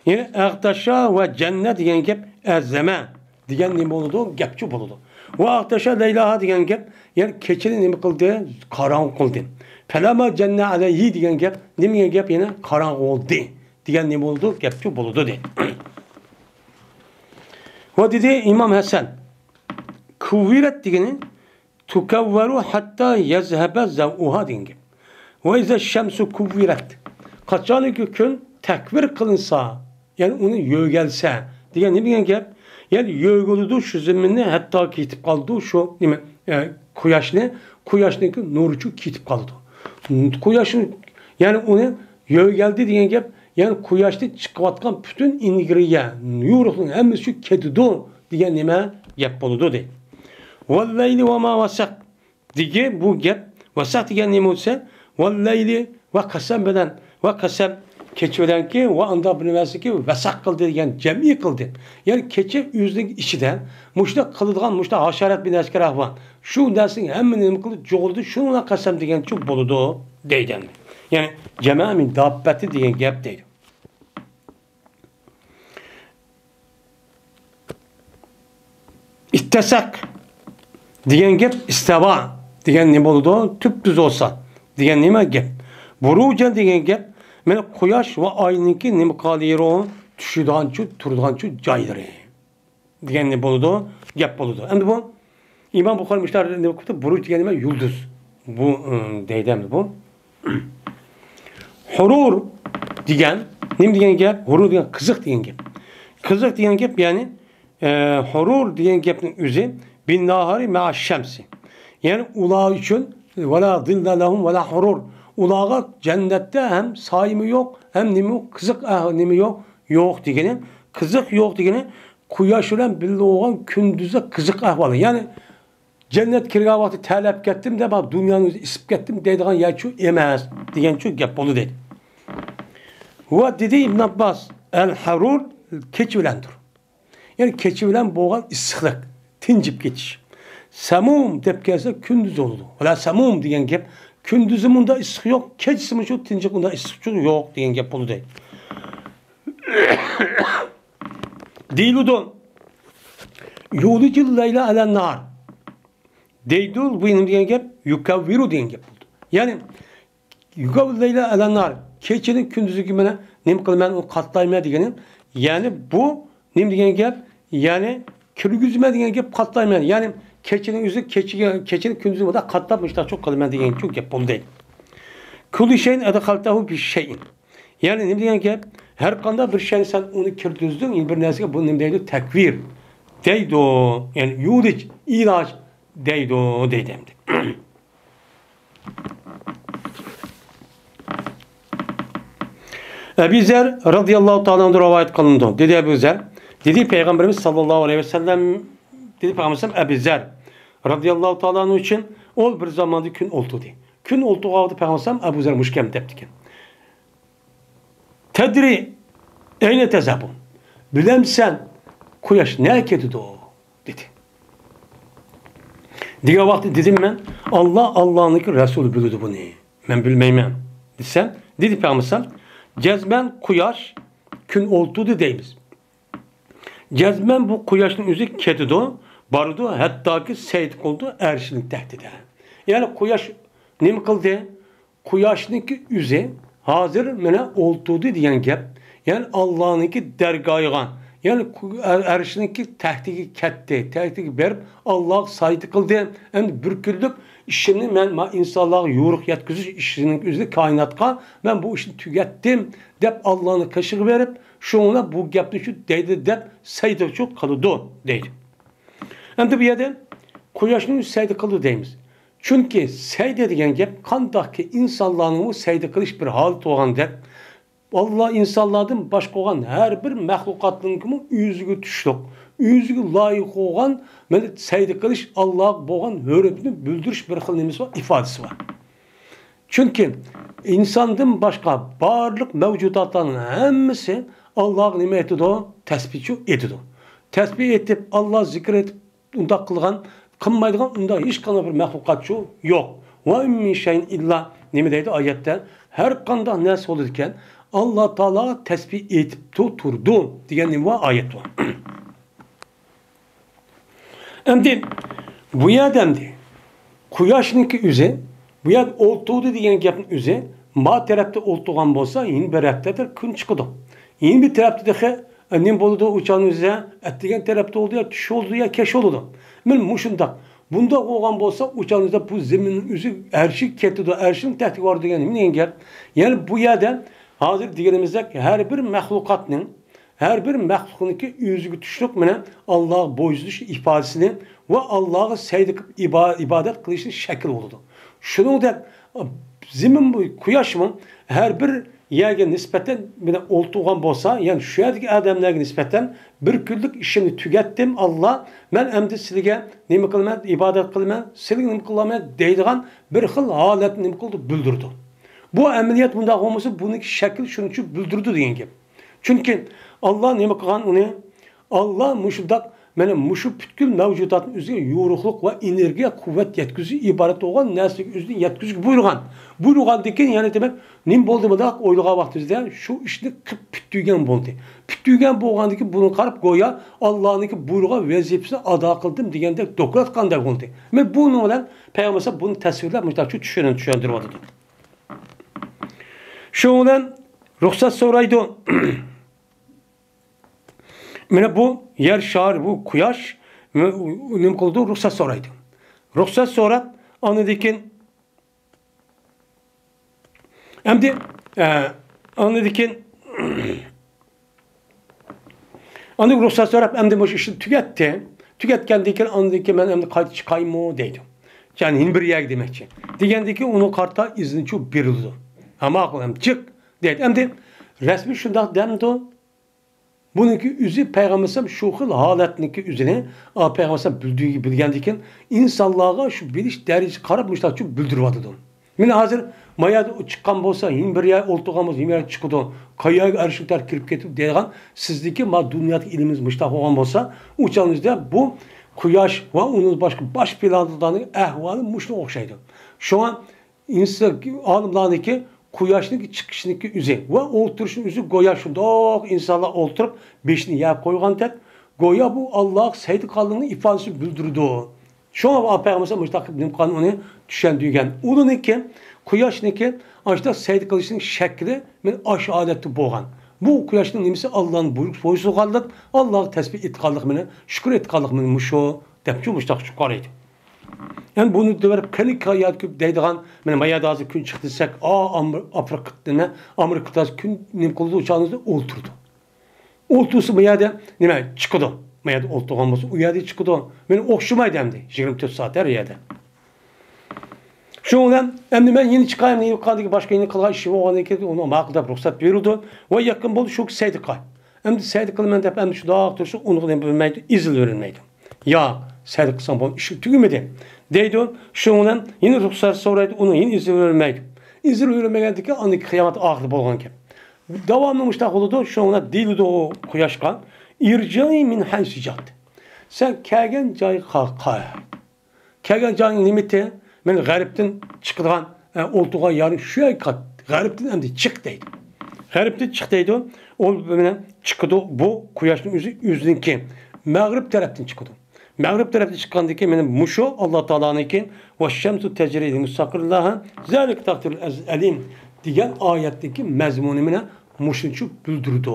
يەنى ئەغتەشا ۋە جەننە دېگەن گەپ ئەزەمە دېگەن نېمە بولىدۇ؟ گەپچۇ بولىدۇ. ۋە ئەغتەشا لەيلاھا دېگەن گەپ، يەنى كېچىنى نېمە قىلدى؟ قاراڭغۇ قىلدى. پەلەمما جەننە ئەلەيھى دېگەن گەپ نېمە دېگەن گەپ؟ يەنى قاراڭغۇ بولدى دېگەن نېمە بولىدۇ؟ گەپچۇ بولىدۇ دەيدۇ. ۋە دېدى ئىمام ھەسەن، كۇۋۋىرەت دېگىنى تۇكەۋۋەرۇ ھەتتا يەزھەبە زەۋئۇھا دېگەن گەپ. ۋە ئىزە شەمسۇ كۇۋۋىرەت. قاچانكى كۈن تەكۋىر قىلىنسا، يەنى ئۇنى يۆگەلسە دېگەن نېمە دېگەن گەپ؟ يەنى يۆگىلىدۇ شۇ زېمىننى، ھەتتاكى يېتىپ قالىدۇ شۇ نېمە، ئە، قۇياشنى، قۇياشنىڭكى نۇرىچۇ كېتىپ قالىدۇ. قۇياشنى، يەنى ئۇنى يۆگەلدى دېگەن گەپ، يەنى قۇياشتىن چىقىۋاتقان پۈتۈن ئېنېرگىيە، يورۇقنىڭ ھەممىسى شۇ كېتىدۇ دېگەن نېمە گەپ بولىدۇ دەيدۇ. ۋەللەيلى ۋە ما ۋەسەق دېگى بۇ گەپ، ۋەسەق دېگەن نېمە بولسا، ۋەللەيلى ۋە قەسەم بىلەن، ۋە قەسەم، كېچە بىلەنكى ۋە ئاندا بىر نەرسىكى ۋەسەق قىلدى دېگەن جەمئىي قىلدى. يەنى كېچە ئۆزىنىڭ ئىچىدە مۇشۇنداق قىلىدىغان، مۇشۇنداق ھاشارات بىر نەرسىگە رەھۋان. شۇ نەرسىنىڭ ھەممىنى نېمە قىلدى؟ جۇغۇلدى، شۇنىڭغا قەسەم دېگەنچۇ بولىدۇ دەيدۇ. يەنى جەمە مىن داببەتى دېگەن گەپ دەيدۇ. ئىتتەسەق دېگەن گەپ ئىستەۋا دېگەن نېمە بولىدۇ؟ تۈپتۈز بولسا دېگەن نېمە گەپ؟ بۇرۇجەن دېگەن گەپ مانا قۇياش ۋە ئاينىڭكى نېمە قالىرۇ؟ چۈشىدىغانچۇ، تۇرىدىغانچۇ جايلىرى دېگەن نېمە بولىدۇ؟ گەپ بولىدۇ. ئەمدى بۇ ئىمام بۇخارى مۇشۇنداق نېمە قىلىپتۇ؟ بۇرۇج دېگەن نېمە؟ يۇلدۇز. بۇ، ئىم، دەيدۇ ئەمدى بۇ. ھۇرۇر دېگەن نېمە دېگەن گەپ؟ ھۇرۇر دېگەن قىزىق دېگەن گەپ. قىزىق دېگەن گەپ، يەنى، ئە، ھۇرۇر دېگەن گەپنىڭ ئۆزى بىنناھارى مەئە شەمسى. يەنى ئۇلار ئۈچۈن ۋەلا زىللە لەھۇم ۋەلا ھۇرۇر. ئۇلارغا جەننەتتە ھەم سايىمۇ يوق، ھەم نېمە، قىزىق ئەھ-، نېمە يوق، يوق دېگىنى، قىزىق يوق دېگىنى، قۇياش بىلەن بىللە بولغان كۈندۈزى قىزىق ئەھۋالى. يەنى جەننەتكە كىرگەن ۋاقتى تەرلەپ كەتتىم دەپ، دۇنيانى ئۆزى ئىسسىپ كەتتىم دەيدىغان يەرچۇ ئەمەس دېگەنچۇ گەپ بولدى دەيدۇ. ۋە دېدى ئىبن ئابباس، ئەل ھەرۇر كېچە بىلەندۇر. يەنى كېچە بىلەن بولغان ئىسسىقلىق، تىنجىپ كېتىش. سەمۇم دەپ كەلسە كۈندۈز بولىدۇ. ۋەلا سەمۇم دېگەن گەپ، كۈندۈزى مۇنداق ئىسسىق يوق، كېچىسىمۇ شۇ تىنجىپ مۇنداق ئىسسىق يوق دېگەن گەپ بولدى دەيدۇ. دېيىلىدۇ. يۇلىجۇل لەيلە ئەلەن نار. دەيدۇ، بۇ نېمە دېگەن گەپ؟ يۇكەۋۋىرۇ دېگەن گەپ بولدى. يەنى، يۇكەۋۋىرۇ لەيلە ئەلەن نار. كېچىنى كۈندۈزگە مانا نېمە قىلىمەن، ئۇنى قاتلايمەن دېگىنى. يەنى بۇ نېمە دېگەن گەپ؟ يەنى كىرگۈزىمەن دېگەن گەپ، قاتلايمەن. يەنى كېچىنىڭ ئۆزى، كېچىگە، كېچىنى كۈندۈزگە مۇنداق قاتلاپ، مۇشۇنداقچۇ قىلىمەن دېگەنچۇ گەپ بولدى دەيدۇ. كۇللى شەيئىن ئەدخەلتەھۇ بىششەيئىن. يەنى نېمە دېگەن گەپ؟ ھەر قانداق بىر شەينى سەن ئۇنى كىرگۈزدۈڭ، يەنى بىر نەرسىگە، بۇنى نېمە دەيدۇ؟ تەكۋىر دەيدۇ. يەنى يۇلىج، ئىلاج دەيدۇ، دەيدۇ ئەمدى. ئەبى زەر رەزىيەللاھۇ تائالا ئەنھۇدىن رىۋايەت قىلىنىدۇ. دېدى ئەبۇ زەر، دېدى پەيغەمبىرىمىز ساللاللاھۇ ئەلەيھى ۋەسەللەم، دېدى پەيغەمبىرىمىز ئەبى زەر رەزىيەللاھۇ تائالا ئەنھۇ ئۈچۈن، ئۇ بىر زاماندا كۈن ئولتۇردى. كۈن ئولتۇرغان ۋاقتىدا پەيغەمبىرىمىز ئەبۇ زەر مۇشۇ گەپنى دەپتىكەن. تەدرى ئەينە تەزھەبۇن؟ بىلەمسەن، قۇياش نەگە كېتىدۇ؟ دېدى. دېگەن ۋاقىتتا دېدىم مەن، ئاللا، ئاللانىڭكى رەسۇلى بىلىدۇ بۇنى. مەن بىلمەيمەن، دېسەم، دېدى پەيغەمبەر، جەزمەن قۇياش كۈن ئولتۇردى دەيمىز. جەزمەن بۇ قۇياشنىڭ ئۆزى كېتىدۇ، بارىدۇ، ھەتتاكى سەيدە قىلىدۇ ئەرشنىڭ تەھتىدە. يەنى قۇياش نېمە قىلدى؟ قۇياشنىڭكى ئۆزى ھازىر مانا ئولتۇردى دېگەن گەپ. يەنى ئاللانىڭكى دەرگاھىغا، يەنى ئەرشنىڭكى تەختىگە كەتتى. تەختىگە بېرىپ، ئاللاغا سەجدە قىلدى. ئەمدى بىر كۈنلۈك ئىشىمنى مەن ما ئىنسانلارغا يورۇق يەتكۈزۈش ئىشىنىڭ ئۆزىدە كائىناتقا مەن بۇ ئىشنى تۈگەتتىم، دەپ ئاللانىڭ قېشىغا بېرىپ، شۇڭا بۇ گەپنى شۇ دەيدۇ، دەپ سەجدە شۇ قىلىدۇ، دەيدۇ. ئەمدى بۇ يەردە قۇياشنىڭ سەجدە قىلىدۇ دەيمىز. چۈنكى سەجدە دېگەن گەپ قانداقكى ئىنسانلارنىڭمۇ سەجدە قىلىش بىر ھالىتى بولغاندەك، ئاللا ئىنسانلاردىن باشقا بولغان ھەر بىر مەخلۇقاتنىڭكىمۇ ئۆزىگە تۇشلۇق، ئۆزىگە لايىق بولغان، مانا، سەجدە قىلىش، ئاللاغا بولغان ھۆرمىتىنى بىلدۈرۈش بىر خىل نېمىسى بار، ئىپادىسى بار. چۈنكى ئىنساندىن باشقا بارلىق مەۋجۇداتلارنىڭ ھەممىسى ئاللاغا نېمە ئېيتىدۇ؟ تەسبىھچۇ ئېيتىدۇ. تەسبىھ ئېيتىپ، ئاللا زىكىر ئېيتىپ، ئۇنداق قىلغان، قىلمايدىغان ئۇنداق ھېچقانداق بىر مەخلۇقاتچۇ يوق. ۋە ئىن مىن شەيئىن ئىللا، نېمە دەيدۇ ئايەتتە؟ ھەر قانداق نەرسە بولىدىكەن، ئاللا تائالا تەسبىھ ئېيتىپتۇ تۇرىدۇ، دېگەن نېمە بار؟ ئايەت بار. ئەمدى بۇ يەردە ئەمدى قۇياشنىڭكى ئۆزى، بۇ يەردە ئولتۇردى دېگەن گەپنىڭ ئۆزى، ما تەرەپتە ئولتۇرغان بولسا، يەنە بىر تەرەپتە كۈن چىقىدۇ. يەنە بىر تەرەپتە تېخى، ئە، نېمە بولىدۇ، ئۇ چاغنىڭ ئۆزىدە ئەتىگەن تەرەپتە بولىدۇ يا چۈش بولىدۇ يا كەچ بولىدۇ. مانا مۇشۇنداق. بۇنداق بولغان بولسا، ئۇ چاغنىڭ ئۆزىدە بۇ زېمىننىڭ ئۆزى ئەرشىگە كېتىدۇ، ئەرشنىڭ تەختىگە بارىدۇ دېگەن نېمە دېگەن گەپ؟ يەنى بۇ يەردە ھازىر دېگىنىمىزدەك ھەر بىر مەخلۇقاتنىڭ ھەر بىر مەخلۇقنىڭكى ئۆزىگە تۇشلۇق مانا ئاللاغا بويسۇنۇش ئىپادىسىنى ۋە ئاللاغا سەجدە قىلىپ ئىبا-، ئىبادەت قىلىشنى شەكىل بولىدۇ. شۇنىڭدەك زېمىن بۇ قۇياشمۇ ھەر بىر يەرگە نىسبەتەن مانا ئولتۇرغان بولسا، يەنى شۇ يەردىكى ئادەملەرگە نىسبەتەن بىر كۈنلۈك ئىشىمنى تۈگەتتىم، ئاللا، مەن ئەمدى سىلىگە نېمە قىلىمەن، ئىبادەت قىلىمەن، سىلىگە نېمە قىلىمەن دەيدىغان بىر خىل ھالەتنى نېمە قىلىدۇ، بىلدۈرىدۇ. بۇ ئەمەلىيەت بۇنداق بولمىسا، بۇنىڭكى شەكلى شۇنىڭ ئۈچۈن بىلدۈرىدۇ دېگەن گەپ. چۈنكى ئاللا نېمە قىلغان ئۇنى؟ ئاللا مۇشۇنداق، مانا مۇشۇ پۈتكۈل مەۋجۇداتنى ئۆزىگە يورۇقلۇق ۋە ئېنېرگىيە، قۇۋۋەت يەتكۈزۈش ئىبارەت بولغان نەرسىگە ئۆزىنى يەتكۈزۈشكە بۇيرۇغان. بۇيرۇغاندىن كېيىن يەنە دېمەك، نېمە بولدى مۇنداق ئويلىغان ۋاقتىمىزدا شۇ ئىشنى قىلىپ پۈتتۈرگەن بولدى. پۈتتۈرگەن بولغاندىن كېيىن بۇنى قاراپ گويا ئاللانىڭكى بۇيرۇغان ۋەزىپىسىنى ئادا قىلدىم دېگەندەك دوكلات قىلغاندەك بولدى. مانا بۇنىڭ بىلەن پەيغەمبەر بۇنى تەسۋىرلەپ مۇشۇنداق چۈشەن-، چۈشەندۈرۈۋاتىدۇ. شۇنىڭ بىلەن رۇخسەت سورايدۇ. مانا بۇ يەر شارى، بۇ قۇياش نېمە قىلىدۇ؟ رۇخسەت سورايدۇ. رۇخسەت سوراپ، ئاندىن كېيىن، ئەمدى، ئە، ئاندىن كېيىن، ئاندىن رۇخسەت سوراپ، ئەمدى مۇشۇ ئىشنى تۈگەتتى. تۈگەتكەندىن كېيىن، ئاندىن كېيىن مەن ئەمدى قايتا چىقايمۇ دەيدۇ. يەنى يەنە بىر يەرگە دېمەكچى. دېگەندىن كېيىن ئۇنىڭغا قارىتا ئىزنى چۈ بېرىلىدۇ. ھە، ماقۇل، ئەمدى چىق دەيدۇ. ئەمدى رەسمىي شۇنداق دەمدۇ؟ بۇنىڭكى ئۆزى پەيغەمبەر ئەلەيھىسسالام شۇ خىل ھالەتنىڭكى ئۆزىنى، ئا، پەيغەمبەر ئەلەيھىسسالام بىلدۈرگە بىلگەندىن كېيىن ئىنسانلارغا شۇ بىلىش دەرىجىسىگە قاراپ مۇشۇنداق چۈ بىلدۈرۈۋاتىدۇ. مانا ھازىر ما يەردە ئۇ چىققان بولسا، يەنە بىر يەر ئولتۇرغان بولسا، يەنە بىر يەر چىقىدۇ. قايەرگە ئەرشىڭ تەرەپ كىرىپ كېتىدۇ دەيدىغان سىزدىكى ما دۇنيادىكى ئىلمىمىز مۇشۇنداق بولغان بولسا، ئۇ چاغنىڭىزدا بۇ قۇياش ۋە ئۇنىڭ باشقا باش پلانېتىلارنىڭ ئەھۋالى مۇشۇنىڭغا ئوخشايدۇ. شۇڭا ئىنسان، ئالىملارنىڭكى قۇياشنىڭ چىقىشنىڭكى ئۆزى ۋە ئولتۇرۇشنىڭ ئۆزى گويا شۇنداق ئىنسانلار ئولتۇرۇپ، بېشىنى يەپ قويغاندەك، گويا بۇ ئاللاغا سەجدە قىلغانلىقىنىڭ ئىپادىسىنى بىلدۈرىدۇ. شۇڭا پەيغەمبەر مۇشۇنداق قىلىپ نېمە قىلغان ئۇنى چۈشەندۈرگەن. ئۇنىڭكى، قۇياشنىڭكى ئاشۇنداق سەجدە قىلىشنىڭ شەكلى مانا ئاشۇ ھالەتتە بولغان. بۇ قۇياشنىڭ نېمىسى؟ ئاللانىڭ بۇيرۇقىغا بويسۇنغانلىق، ئاللاغا تەسبىھ ئېيتقانلىق، مانا شۈكۈر ئېيتقانلىق، مانا مۇشۇ، دەپ شۇ مۇشۇنداق قارايدۇ. يەنى بۇنى دەۋېرىپ قېنى كايات كۆپ دەيدىغان، مانا ما يەردە ھازىر كۈن چىقتى دېسەك، ئا، ئامېر-، ئافرىقا، نېمە، ئامېرىكىدا كۈن نېمە قىلىدۇ، ئۇ چاغدا ئولتۇرىدۇ. ئولتۇرسا ما يەردە نېمە چىقىدۇ؟ ما يەردە ئولتۇرغان بولسا، ئۇ يەردە چىقىدۇ. مانا ئوخشىمايدۇ ئەمدى، يىگىرمە تۆت سائەت ھەر يەردە. شۇنىڭ بىلەن ئەمدى مەن يەنە چىقاي، يەنە يوقىدىكى باشقا يەنە قىلغان ئىشى بولغاندىن كېيىن ئۇنى ماقۇل دەپ رۇخسەت بېرىلىدۇ ۋە يېقىن بولدى شۇ سەجدە قىل. ئەمدى سەجدە قىلىمەن دەپ ئەمدى شۇنداق تۇرسا ئۇنىڭغا نېمە بېرىلمەيدۇ، ئىزىن بېرىلمەيدۇ. ياق، سەجدە قىلساڭ بولدى، ئىشىڭ تۈگىمىدى، دەيدۇ. شۇنىڭ بىلەن يەنە رۇخسەت سورايدۇ، ئۇنىڭ يەنە ئىزىن بېرىلمەيدۇ. ئىزىن بېرىلمىگەندىن كېيىن ئاندىن كېيىن قىيامەت ئاخىرى بولغان گەپ. داۋاملىق مۇشۇنداق بولىدۇ. شۇنىڭ بىلەن دېيىلىدۇ قۇياشقا، ئىرجىئى مىن ھەيسۇ جىئتى. سەن كەلگەن جايغا قا-، قا-، كەلگەن جايىڭ نېمىتى؟ مەن غەربتىن چىقىدىغان، ئە، ئولتۇرغان يەرنىڭ شۇ يەرگە قايت. غەربتىن ئەمدى چىق دەيدۇ. غەربتىن چىق دەيدۇ. ئۇ مانا چىقىدۇ. بۇ قۇياشنىڭ ئۆزى، ئۆزىنىڭكى مەغرىب تەرەپتىن چىقىدۇ. مەغرىب تەرەپتىن چىققاندىن كېيىن مانا مۇشۇ ئاللا تائالانىڭكى «ۋەششەمسۇ تەجرى لىمۇستەقەررىن لەھا، زالىكە تەقدىرۇل ئەزىزىل ئەلىم» دېگەن ئايەتتىكى مەزمۇنى مانا مۇشۇنچە بىلدۈرىدۇ.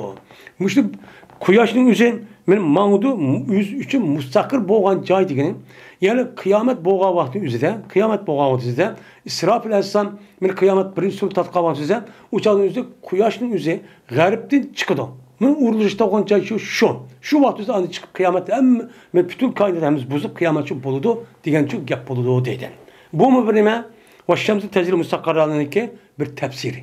مۇشۇ قۇياشنىڭ ئۆزى ماڭىدۇ، ئۆزى ئۈچۈن مۇستەقىر بولغان جاي دېگىنى، يەنى قىيامەت بولغان ۋاقتى ئۆزىدە، قىيامەت بولغان ۋاقتىدا ئىسراپىل ئەلەيھىسسالام مانا قىيامەت بىرىنچى سۇر تارتقان ۋاقتىدا، ئۇ چاغنىڭ ئۆزىدە قۇياشنىڭ ئۆزى غەربتىن چىقىدۇ. مانا ئۇرۇلۇشىدىغان جاي شۇ، شۇ. شۇ ۋاقىت ئۆزى ئاندىن چىقىپ قىيامەتتە ھەممە، مانا پۈتۈن كائىنات ھەممىسى بۇزۇپ قىيامەت شۇ بولىدۇ دېگەن شۇ گەپ بولىدۇ دەيدۇ. بۇمۇ بىر نېمە؟ ۋەششەمسۇ تەجرى مۇستەققەررەنىڭكى بىر تەپسىرى.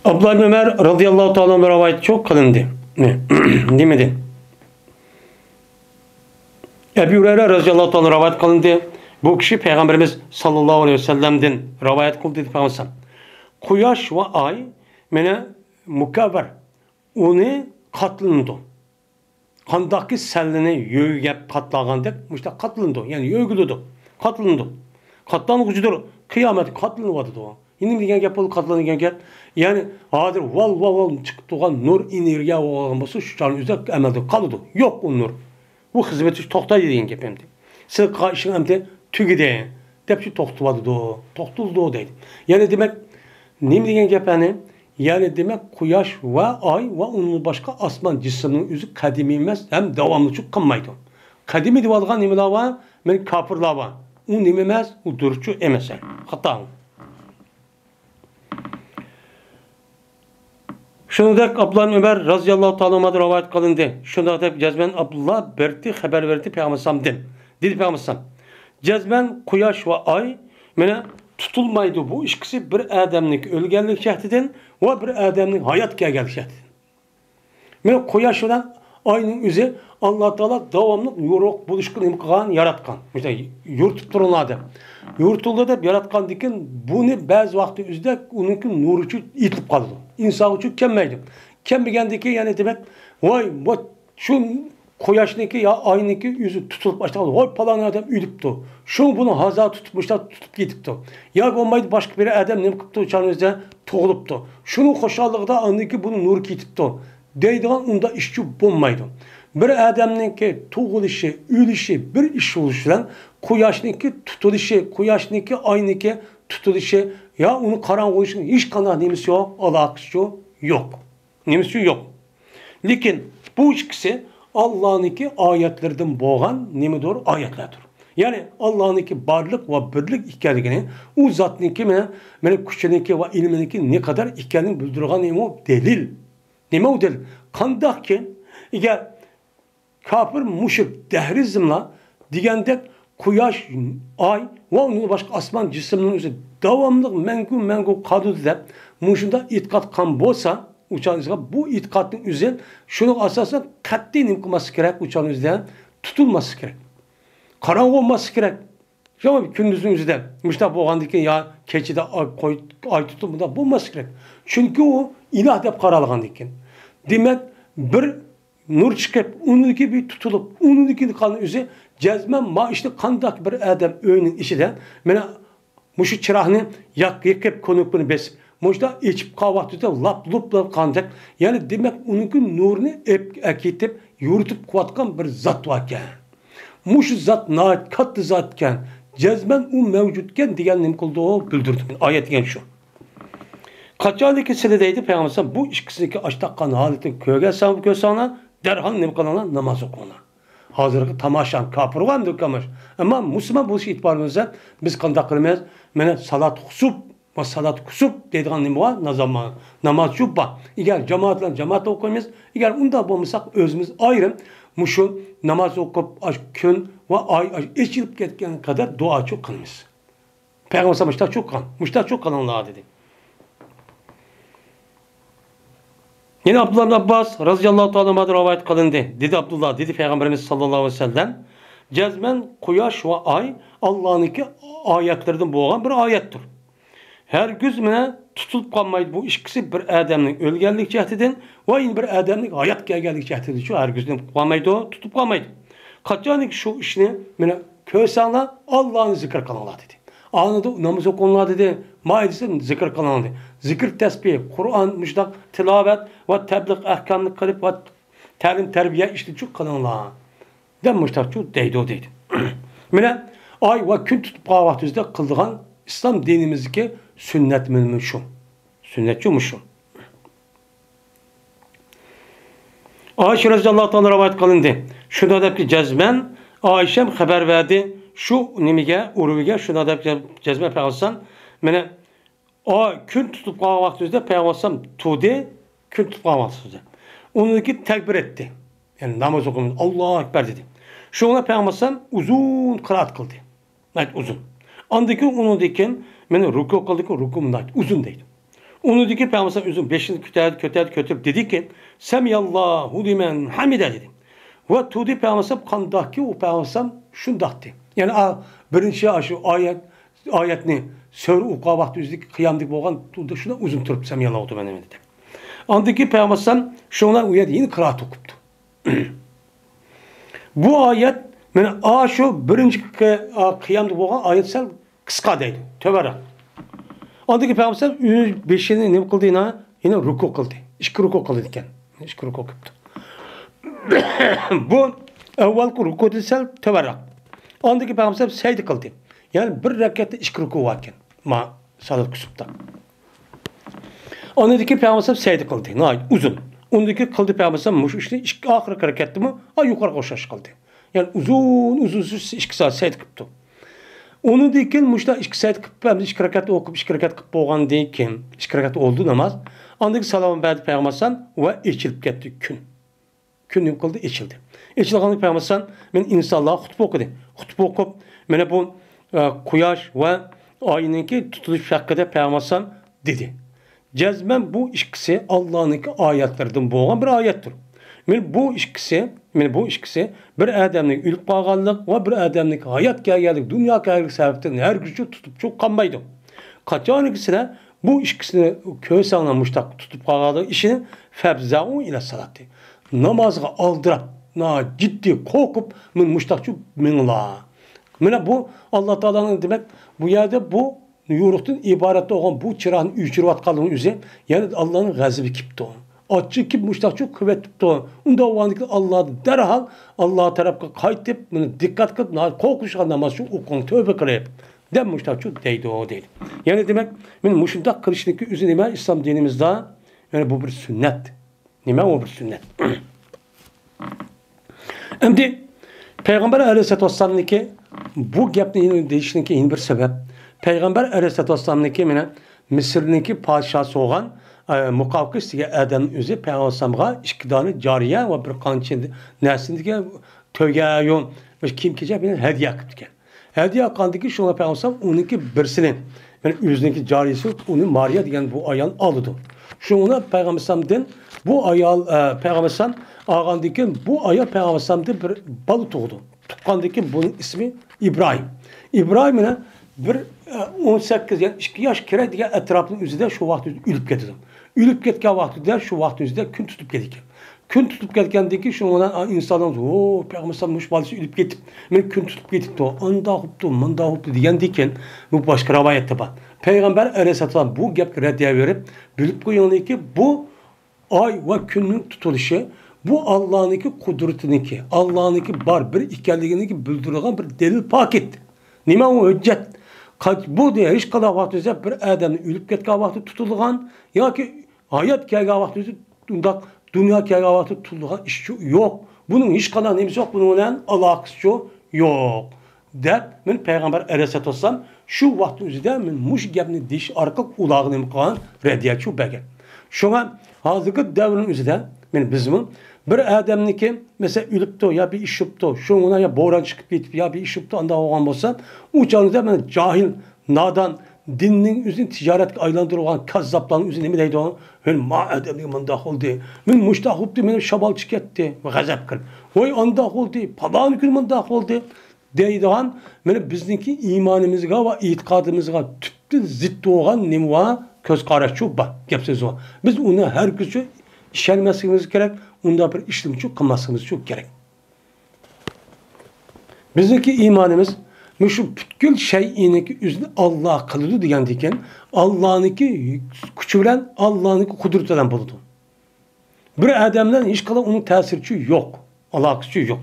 ئابدۇللا ئىبن ئۆمەر رازىياللاھۇ تائالا ئەنھۇ رىۋايەت قىلىندى. نېمىدىن؟ ئەبۇ ھۇرەيرە رازىياللاھۇ تائالا رىۋايەت قىلىندى. بۇ كىشى پەيغەمبىرىمىز ساللاللاھۇ ئەلەيھى ۋەسەللەمدىن رىۋايەت قىلدى دەپ قالسام، قۇياش ۋە ئاي مانا مۇكەۋۋەر، ئۇنى قاتلىنىدۇ. قانداقكى سەللىنى يۆگەپ قاتلىغاندەك مۇشۇنداق قاتلىنىدۇ، يەنى يۆگىلىدۇ، قاتلىنىدۇ. قاتلانغۇچىدۇر، قىيامەتكە قاتلىنىۋاتىدۇ. نېمە دېگەن گەپ بولدى، قاتلىنىدۇ دېگەن گەپ؟ يەنى ھازىر ۋال، ۋال، ۋال چىقىپ تۇرغان نۇر ئېنېرگىيە بولغان بولسا، شۇ چاغنىڭ ئۆزىدە ئەمەلدىن قالىدۇ. يوق ئۇ نۇر. ئۇ خىزمىتى توختايدۇ دېگەن گەپ ئەمدى. سىز قىلغان ئىشىڭ ئەمدى تۈگىدى دەپ شۇ توختىۋاتىدۇ، توختىلىدۇ دەيدۇ. يەنى دېمەك، نېمە دېگەن گەپ يەنى؟ يەنى دېمەك، قۇياش ۋە ئاي ۋە ئۇنىڭدىن باشقا ئاسمان جىسمىنىڭ ئۆزى قەدىمىي ئەمەس ھەم داۋاملىق قالمايدۇ. قەدىمىي دەۋاتقان نېمىلەر بار؟ مانا كاپىرلار بار. ئۇ نېمە ئەمەس؟ ئۇ دۇرۇسچۇ ئەمەس. خاتا. شۇنىڭدەك ئابدۇللا ئىبن ئۆمەر رازىياللاھۇ تائالا ئەنھۇدىن رىۋايەت قىلىندى. شۇنداق دەپ جەزمەن ئابدۇللا بېرىتى خەۋەر بېرىدۇ پەيغەمبەر ئەلەيھىسسالامدىن. دېدى پەيغەمبەر ئەلەيھىسسالام، جەزمەن قۇياش ۋە ئاي مانا تۇتۇلمايدۇ. بۇ ئىككىسى بىر ئادەمنىڭ ئۆلگەنلىك جەھىتىدىن ۋە بىر ئادەمنىڭ ھايات كەلگەنلىك جەھىتىدىن. مانا قۇياش بىلەن ئاينىڭ ئۆزى ئاللا تائالا داۋاملىق يورۇق بولۇشقا نېمە قىلغان؟ ياراتقان. مۇشۇنداق يورۇتۇپ تۇرۇڭلار دەپ. يورۇتۇڭلار دەپ ياراتقاندىكىن بۇنى بەزى ۋاقىتتا ئۆزىدە ئۇنىڭكى نۇرىچۇ ئېتىلىپ قالىدۇ. ئىنسانغىچۇ كەلمەيدۇ. كەلمىگەندىكىن يەنى دېمەك، ۋاي، بۇ شۇ قۇياشنىڭكى يا ئاينىڭكى ئۆزى تۇتۇلۇپ ئاشتاق، ۋاي، پالان ئادەم ئۆلۈپتۇ. شۇ بۇنى ھازا تۇتۇپ، مۇشتاق تۇتۇپ كېتىپتۇ. يا بولمايدۇ، باشقا بىر ئادەم نېمە قىپتۇ، چانىزدا تۇغۇلۇپتۇ. شۇنىڭ خۇشاللىقىدا ئاندىكى بۇنى نۇر كېتىپتۇ دەيدىغان ئۇنداق ئىشچۇ بولمايدۇ. بىر ئادەمنىڭكى تۇغۇلۇشى، ئۆلۈشى بىر ئىش بولۇش بىلەن قۇياشنىڭكى تۇتۇلۇشى، قۇياشنىڭكى، ئاينىڭكى تۇتۇلۇشى يا ئۇنى قاراڭغۇ بولۇشىنىڭ ھېچقانداق نېمىسى يوق، ئالاقىسى يوق. نېمىسى يوق. لېكىن بۇ ئىككىسى ئاللانىڭكى ئايەتلىرىدىن بولغان نېمىدۇر؟ ئايەتلەردۇر. يەنى ئاللانىڭكى بارلىق ۋە بىرلىك ئىكەنلىكىنى، ئۇ زاتنىڭكى مانا، مانا كۈچىنىڭكى ۋە ئىلمىنىڭكى نېمە قەدەر ئىكەنلىكىنى بىلدۈرگەن نېمە دەلىل. نېمە ئۇ دەلىل؟ قانداقكى ئەگەر كاپىر مۇشرىك دەھرىزملار دېگەندەك قۇياش، ئاي ۋە ئۇندىن باشقا ئاسمان جىسىمنىڭ ئۆزى داۋاملىق مەڭگۈ مەڭگۈ قالىدۇ دەپ مۇشۇنداق ئېتىقاد قىلغان بولسا، ئۇ چاغدا بۇ ئېتىقادنىڭ ئۆزى شۇنىڭغا ئاساسەن قەتئىي نېمە قىلماسلىق كېرەك، ئۇ چاغنىڭ ئۆزىدە تۇتۇلماسلىق كېرەك. قاراڭغۇ بولماسلىق كېرەك. شۇڭا كۈندۈزنىڭ ئۆزىدە مۇشۇنداق بولغاندىن كېيىن يا كېچىدە ئاي، قوي، ئاي تۇتۇپ بۇنداق بولماسلىق كېرەك. چۈنكى ئۇ ئىلاھ دەپ قارالغاندىن كېيىن. دېمەك، بىر نۇر چىقىپ، ئۇنىڭدىكى بىر تۇتۇلۇپ، ئۇنىڭدىكى قالغان ئۆزى جەزمەن ما ئىشنى قانداق بىر ئادەم ئۆينىڭ ئىچىدە، مانا مۇشۇ چىراغنى ياق-، يېقىپ، كۇنۇپكىنى بېسىپ، مۇشۇنداق ئېچىپ قالغان ۋاقتىدا لاپ-لۇپ بولۇپ قالغاندەك، يەنى دېمەك، ئۇنىڭكى نۇرىنى ئېپ-، ئەكېتىپ، يورۇتۇپ قىلىۋاتقان بىر زات باركەن. مۇشۇ زات ناھايىتى كاتتا زاتكەن، جەزمەن ئۇ مەۋجۇتكەن دېگەن نېمە قىلدى ئۇ؟ بىلدۈردى. ئايەت دېگەن شۇ. قاچانكى سىلى دەيدۇ پەيغەمبەر، بۇ ئىككىسىنىڭكى ئاشتاققان ھالىتىنى كۆرگەن ساڭا، كۆرسەڭلار، دەرھال نېمە قىلىڭلار؟ ناماز ئوقۇڭلار. ھازىرقى تاماشا، كاپىرغا ئەمدى كاماش. ئەمما مۇسۇلمان بولۇش ئېتىبارى بىلەن بىز قانداق قىلىمىز؟ مانا سالات خۇسۇپ ۋە سالات كۇسۇپ دەيدىغان نېمە بار؟ نازانما-، ناماز شۇ بار. ئەگەر جامائەت بىلەن جامائەتتە ئوقۇيمىز، ئەگەر ئۇنداق بولمىساق ئۆزىمىز ئايرىم مۇشۇ ناماز ئوقۇپ، ئاش كۈن ۋە ئاي ئاش ئېچىلىپ كەتكەن قەدەر دۇئاچۇ قىلىمىز. پەيغەمبەر مۇشتاچۇ قىلغان، مۇشتاچۇ قىلىڭلار دېدى. يەنە ئابدۇللا ئىبن ئابباس رازىياللاھۇ تائالا ئەنھۇدىن رىۋايەت قىلىندى. دېدى ئابدۇللا، دېدى پەيغەمبىرىمىز ساللاللاھۇ ئەلەيھى ۋەسەللەم، جەزمەن قۇياش ۋە ئاي ئاللانىڭكى ئايەتلىرىدىن بولغان بىر ئايەتتۇر. ھەرگىز مانا تۇتۇلۇپ قالمايدۇ. بۇ ئىككىسى بىر ئادەمنىڭ ئۆلگەنلىك جەھىتىدىن ۋە يەنە بىر ئادەمنىڭ ھايات كەلگەنلىك جەھىتىدىنچۇ ھەرگىز نېمە قىلالمايدۇ، تۇتۇپ قالمايدۇ. قاچانكى شۇ ئىشنى مانا كۆرسەڭلار، ئاللانى زىكىر قىلىڭلار دېدى. ئاندىن ناماز ئوقۇڭلار دېدى. مايدىسى زىكىر قىلىڭ دېدى. زىكىر تەسبىھ، قۇرئان مۇشۇنداق تىلاۋەت ۋە تەبلىغ ئەھكامنى قىلىپ ۋە تەلىم تەربىيە ئىشلىتىپ قىلىڭلار. دەپ مۇشتاقچۇ دەيدۇ دەيدۇ. مانا ئاي ۋە كۈن تۇتۇپ قالغان ۋاقتىمىزدا قىلىدىغان ئىسلام دىنىمىزدىكى سۈننەت مانا شۇ. سۈننەتچۇ مۇشۇ. ئائىشە رەزىياللاھۇ تائالا رىۋايەت قىلىندى. شۇنداق دەپتۇ، جەزمەن ئائىشەم خەۋەر بەردى. شۇ نېمىگە، ئۇرۋىگە شۇنداق دەپ جەزمەن پەيغەمبەر مانا ئا، كۈن تۇتۇپ قالغان ۋاقتىمىزدا پەيغەمبەر تۇردى، كۈن تۇتۇپ قالغان ۋاقتىمىزدا. ئۇنىڭدىن كېيىن تەكبىر ئېيتتى. يەنى ناماز ئوقۇمىز، ئاللاھۇ ئەكبەر دېدى. شۇڭا پەيغەمبەر ئۇزۇن قىرائەت قىلدى. ناھايىتى ئۇزۇن. ئاندىن كېيىن ئۇنىڭدىن كېيىن مانا رۇكۇ قىلدىكى، رۇكۇ ناھايىتى ئۇزۇن دەيدۇ. ئۇنىڭدىن كېيىن پەيغەمبەر ئۆزىنىڭ بېشىنى كۆتەردى، كۆتەردى، كۆتۈرۈپ دېدىكى، سەمىئەللاھۇ لىمەن ھەمىدە دېدى. ۋە تۇردى پەيغەمبەر قانداقكى ئۇ پەيغەمبەر شۇنداقتى. يەنى ئا، بىرىنچى ئاشۇ ئايەت، ئايەتنى سۈرە ئوقۇغان ۋاقتى ئۆزىدىكى قىيامدىكى بولغان تۇردى شۇنداق ئۇزۇن تۇرۇپ سەمىئەللاھۇ لىمەن ھەمىدە دەپ. ئاندىن كېيىن پەيغەمبەر شۇڭا ئۇ يەردە يەنە قىرائەت ئوقۇپتۇ. بۇ ئايەت مانا ئاشۇ بىرىنچى قى-، قىيامدا بولغان ئايەت سەل قىسقا دەيدۇ، تۆۋەنرەك. ئاندىن كېيىن پەيغەمبەر ئۆز بېشىنى نېمە قىلدى؟ يەنە، يەنە رۇكۇ قىلدى. ئىككى رۇكۇ قىلىدىكەن. ئىككى رۇكۇ قىپتۇ. بۇ ئەۋۋەلقى رۇكۇدىن سەل تۆۋەنرەك. ئاندىن كېيىن پەيغەمبەر سەجدە قىلدى. يەنى بىر رەكەتتە ئىككى رۇكۇ باركەن. ما سالات كۇسۇپتا. ئاندىن كېيىن پەيغەمبەر سەجدە قىلدى. ناھايىتى ئۇزۇن. ئۇندىن كېيىن قىلدى پەيغەمبەر مۇشۇ ئىشنى ئىككى ئاخىرقى رەكەتتىمۇ، ئا، يۇقىرىقى ئوخشاش قىلدى. يەنى ئۇزۇن، ئۇزۇن سۈرسە ئىككى سائەت سەجدە قىپتۇ. ئۇنىڭدىن كېيىن مۇشۇنداق ئىككى سەجدە قىلىپ، ئەمدى ئىككى رەكەت ئوقۇپ، ئىككى رەكەت قىلىپ بولغاندىن كېيىن، ئىككى رەكەت بولدى ناماز. ئاندىن كېيىن سالام بەردى پەيغەمبەر ۋە ئېچىلىپ كەتتى كۈن. كۈن نېمە قىلدى؟ ئېچىلدى. ئېچىلغاندا پەيغەمبەر مانا ئىنسانلارغا خۇتبە ئوقۇدى. خۇتبە ئوقۇپ، مانا بۇ، ئە، قۇياش ۋە ئاينىڭكى تۇتۇلۇش ھەققىدە پەيغەمبەر دېدى. جەزمەن بۇ ئىككىسى ئاللانىڭكى ئايەتلىرىدىن بولغان بىر ئايەتتۇر. مانا بۇ ئىككىسى، مانا بۇ ئىككىسى بىر ئادەمنىڭ ئۆلۈپ قالغانلىق ۋە بىر ئادەمنىڭ ھايات كەلگەنلىك، دۇنيا كەلگەنلىك سەۋەبتىن ھەرگىزچە تۇتۇپ چوغ قالمايدۇ. قاچانكى سىلەر بۇ ئىككىسىنى كۆرسەڭلار مۇشتاق تۇتۇپ قالغانلىق ئىشىنى، فەپزەئۇ ئىلە سالاتى. نامازغا ئالدىراپ، نا جىددىي قورقۇپ، مانا مۇشتاقچۇ مېڭىڭلار. مانا بۇ ئاللا تائالانىڭ، دېمەك، بۇ يەردە بۇ يورۇقتىن ئىبارەت بولغان بۇ چىراغنى ئۆچۈرۈۋاتقانلىقىنىڭ ئۆزى، يەنى ئاللانىڭ غەزىپى كېلىپتۇ. ئاچچىقى كېلىپ مۇشتاقچۇ قىلىۋېتىپتۇ. ئۇنداق بولغاندىكىن ئاللا دەرھال ئاللا تەرەپكە قايتىپ، مانا دىققەت قىلىپ، ناھايىتى قورقۇنچلۇق ناماز ئوقۇڭ، تۆبە قىلىپ. دەپ مۇشتاقچۇ دەيدۇ، دەيدۇ. يەنى دېمەك، مانا مۇشۇنداق قىلىشنىڭكى ئۆزى نېمە؟ ئىسلام دىنىمىزدا، يەنى بۇ بىر سۈننەت. نېمە ئۇ بىر سۈننەت؟ ئەمدى پەيغەمبەر ئەلەيھىسسالاتۇ ۋەسسالامنىڭكى بۇ گەپنى يەنە دېيىشنىڭكى يەنە بىر سەۋەب. پەيغەمبەر ئەلەيھىسسالاتۇ ۋەسسالامنىڭكى مانا مىسىرنىڭكى پادىشاھى بولغان، ئە، مۇقاۋقىس دېگەن ئادەم ئۆزى پەيغەمبەر ئەلەيھىسسالامغا ئىككى دانە جارىيە ۋە بىر قانچە نەرسىنى دېگەن تۆگە، يۇ-، بىر كىيىم-كېچەك بىلەن ھەدىيە قىپتىكەن. ھەدىيە قىلغاندىن كېيىن شۇڭا پەيغەمبەر ئۇنىڭكى بىرسىنى، يەنى ئۆزىنىڭكى جارىيىسى ئۇنى مارىيا دېگەن بۇ ئايال ئالىدۇ. شۇڭا پەيغەمبەرسەمدىن بۇ ئايال، ئە، پەيغەمبەرسەم ئالغاندىن كېيىن بۇ ئايال پەيغەمبەرسەمدىن بىر بالا تۇغىدۇ. تۇغقاندىن كېيىن بۇنىڭ ئىسمى ئىبراھىم. ئىبراھىم يەنە بىر، ئە، ئون سەككىز يا ئىككى ياش كېرەك دېگەن ئەتراپنىڭ ئۆزىدە شۇ ۋاقىت ئۆلۈپ كېتىدۇ. ئۆلۈپ كەتكەن ۋاقتىدا شۇ ۋاقىت ئۆزىدە كۈن تۇتۇپ كەتكەن. كۈن تۇتۇپ كەتكەندىن كېيىن شۇنىڭ بىلەن ئىنسانلار، ھو، پەيغەمبەر مۇشۇ بالىسى ئۆلۈپ كېتىپ، مېنى كۈن تۇتۇپ كېتىپتۇ، ئانداق بوپتۇ، مۇنداق بوپتۇ دېگەندىن كېيىن، بۇ باشقا رىۋايەتتە بار. پەيغەمبەر ئەلەيھىسسالام بۇ گەپكە رەددىيە بېرىپ، بىلىپ قويۇڭلاركى، بۇ ئاي ۋە كۈننىڭ تۇتۇلۇشى، بۇ ئاللانىڭكى قۇدرىتىنىڭكى، ئاللانىڭكى بار بىر ئىكەنلىكىنىڭكى بىلدۈرىدىغان بىر دەلىل پاكىت. نېمە ئۇ ھۆججەت؟ قاچ-، بۇ دېگەن ھېچقانداق ۋاقىت ئۆزى بىر ئادەمنى ئۆلۈپ كەتكەن ۋاقتىدا تۇتۇلغان ياكى ھايات كەلگەن ۋاقتىدا ئۇنداق دۇنيا كەلگەن ۋاقتىدا تۇتۇلغان ئىش يوق. بۇنىڭ ھېچقانداق نېمىسى يوق، بۇنىڭ بىلەن ئالاقىسىچۇ يوق، دەپ، مانا پەيغەمبەر ئەلەيھىسسالاتۇ ۋەسسالام شۇ ۋاقىتنىڭ ئۆزىدە مانا مۇشۇ گەپنى دېيىش ئارقىلىق ئۇلارغا نېمە قىلغان؟ رەددىيەچۇ بەرگەن. شۇڭا ھازىرقى دەۋرنىڭ ئۆزىدە مانا بىزمۇ بىر ئادەمنىڭكى، مەسىلەن، ئۆلۈپتۇ يا بىر ئىش بوپتۇ، شۇنىڭ بىلەن يا بوران چىقىپ كېتىپ يا بىر ئىش بوپتۇ، ئانداق بولغان بولسا، ئۇ چاغدا مانا جاھىل، نادان، دىننىڭ ئۆزىنى تىجارەتكە ئايلاندۇرغان كاززاپلارنىڭ ئۆزى نېمە دەيدۇ؟ ھۆي، ما ئادەمگە مۇنداق بولدى، مېنى مۇشتاق بوپتۇ، مېنى شامال چىقىپ كەتتى، غەزەپ قىلىپ. ھوي، ئانداق بولدى، پالان كۈنى مۇنداق بولدى دەيدىغان، مانا بىزنىڭكى ئىمانىمىزغا ۋە ئېتىقادىمىزغا تۈپتىن زىت بولغان نېمە بار؟ كۆز قاراشچۇ بار، گەپ سۆز بار. بىز ئۇنى ھەرگىزچۇ ئىشەنمەسلىكىمىز كېرەك، ئۇنداق بىر ئىشنىچۇ قىلماسلىقىمىزچۇ كېرەك. بىزنىڭكى ئىمانىمىز مۇشۇ پۈتكۈل شەيئىنىڭكى ئۆزىنى ئاللا قىلىدۇ دېگەندىكىن، ئاللانىڭكى كۈچى بىلەن، ئاللانىڭكى قۇدرىتى بىلەن بولىدۇ. بىر ئادەم بىلەن ھېچقانداق ئۇنىڭ تەسىرىچۇ يوق، ئالاقىسىچۇ يوق.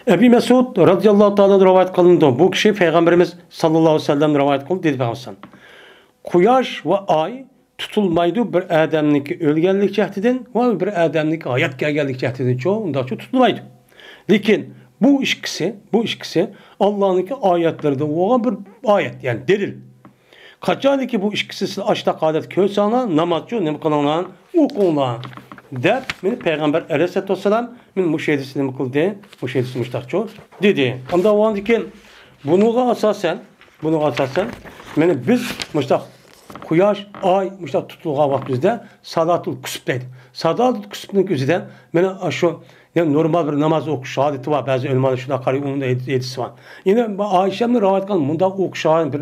ئەبى مەسئۇد رازىياللاھۇ تائالا رىۋايەت قىلىنىدۇ. بۇ كىشى پەيغەمبىرىمىز ساللاللاھۇ ئەلەيھى ۋەسەللەم رىۋايەت قىلدى، دېدى پەيغەمبەر. قۇياش ۋە ئاي تۇتۇلمايدۇ بىر ئادەمنىڭكى ئۆلگەنلىك جەھىتىدىن ۋە بىر ئادەمنىڭكى ھايات كەلگەنلىك جەھىتىدىنچۇ ئۇنداقچۇ تۇتۇلمايدۇ. لېكىن بۇ ئىككىسى، بۇ ئىككىسى ئاللانىڭكى ئايەتلىرىدە بولغان بىر ئايەت، يەنى دەلىل. قاچانكى بۇ ئىككىسىنى سىز ئاشتاق ھالەتتە كۆرسەڭلار، نامازچۇ نېمە قىلىڭلار؟ ئوقۇڭلار، دەپ مېنى پەيغەمبەر ئەلەيھىسسالاتۇ ۋەسسالام مېنى مۇشۇ ھەدىستە نېمە قىلدى؟ مۇشۇ ھەدىستە مۇشتاقچۇ دېدى. ئانداق بولغاندىكىن بۇنىڭغا ئاساسەن، بۇنىڭغا ئاساسەن، مانا بىز مۇشتاق قۇياش، ئاي مۇشتاق تۇتۇلغان ۋاقتىمىزدا سالاتۇل كۇسۇپ دەيدۇ. سالاتۇل كۇسۇپنىڭ ئۆزىدە مانا شۇ، يەنى نورمال بىر ناماز ئوقۇش ھالىتى بار. بەزى ئۆلىمالار شۇنداق قارايدۇ، ئۇنىڭ ھەدىسى بار. يەنە ئائىشەمنى رىۋايەت قىلغان مۇنداق ئوقۇش ھالى بىر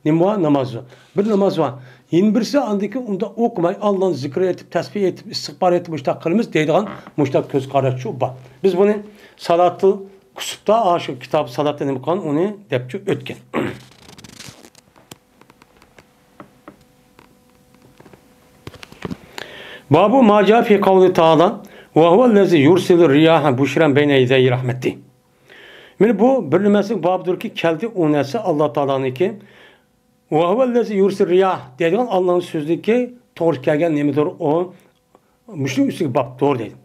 نېمە بار؟ ناماز بار. بىر ناماز بار. يەنە بىرسى ئاندىكى ئۇنداق ئوقۇماي، ئاللانى زىكرى ئېيتىپ، تەسبىھ ئېيتىپ، ئىستىغپار ئېيتىپ، مۇشتاق قىلىمىز دەيدىغان مۇشتاق كۆز قاراشچۇ بار. بىز بۇنى سالاتۇل كۇسۇپتا، ئاشۇ كىتاب سالاتتا نېمە قىلغان، ئۇنى دەپچۇ ئۆتكەن. بابۇ ما جاء في قوله تعالى، وهو الذي يرسل الرياح بشرا بين يدي رحمته. مانا بۇ بىر نېمىسىنىڭ بابىدۇركى، كەلدى ئۇ نەرسە ئاللا تائالانىڭكى، وهو الذي يرسل الرياح دەيدىغان ئاللانىڭ سۆزىدىكى توغرا كەلگەن نېمىدۇر ئۇ، مۇشۇنىڭ ئۈستىگە بابتۇر دەيدۇ.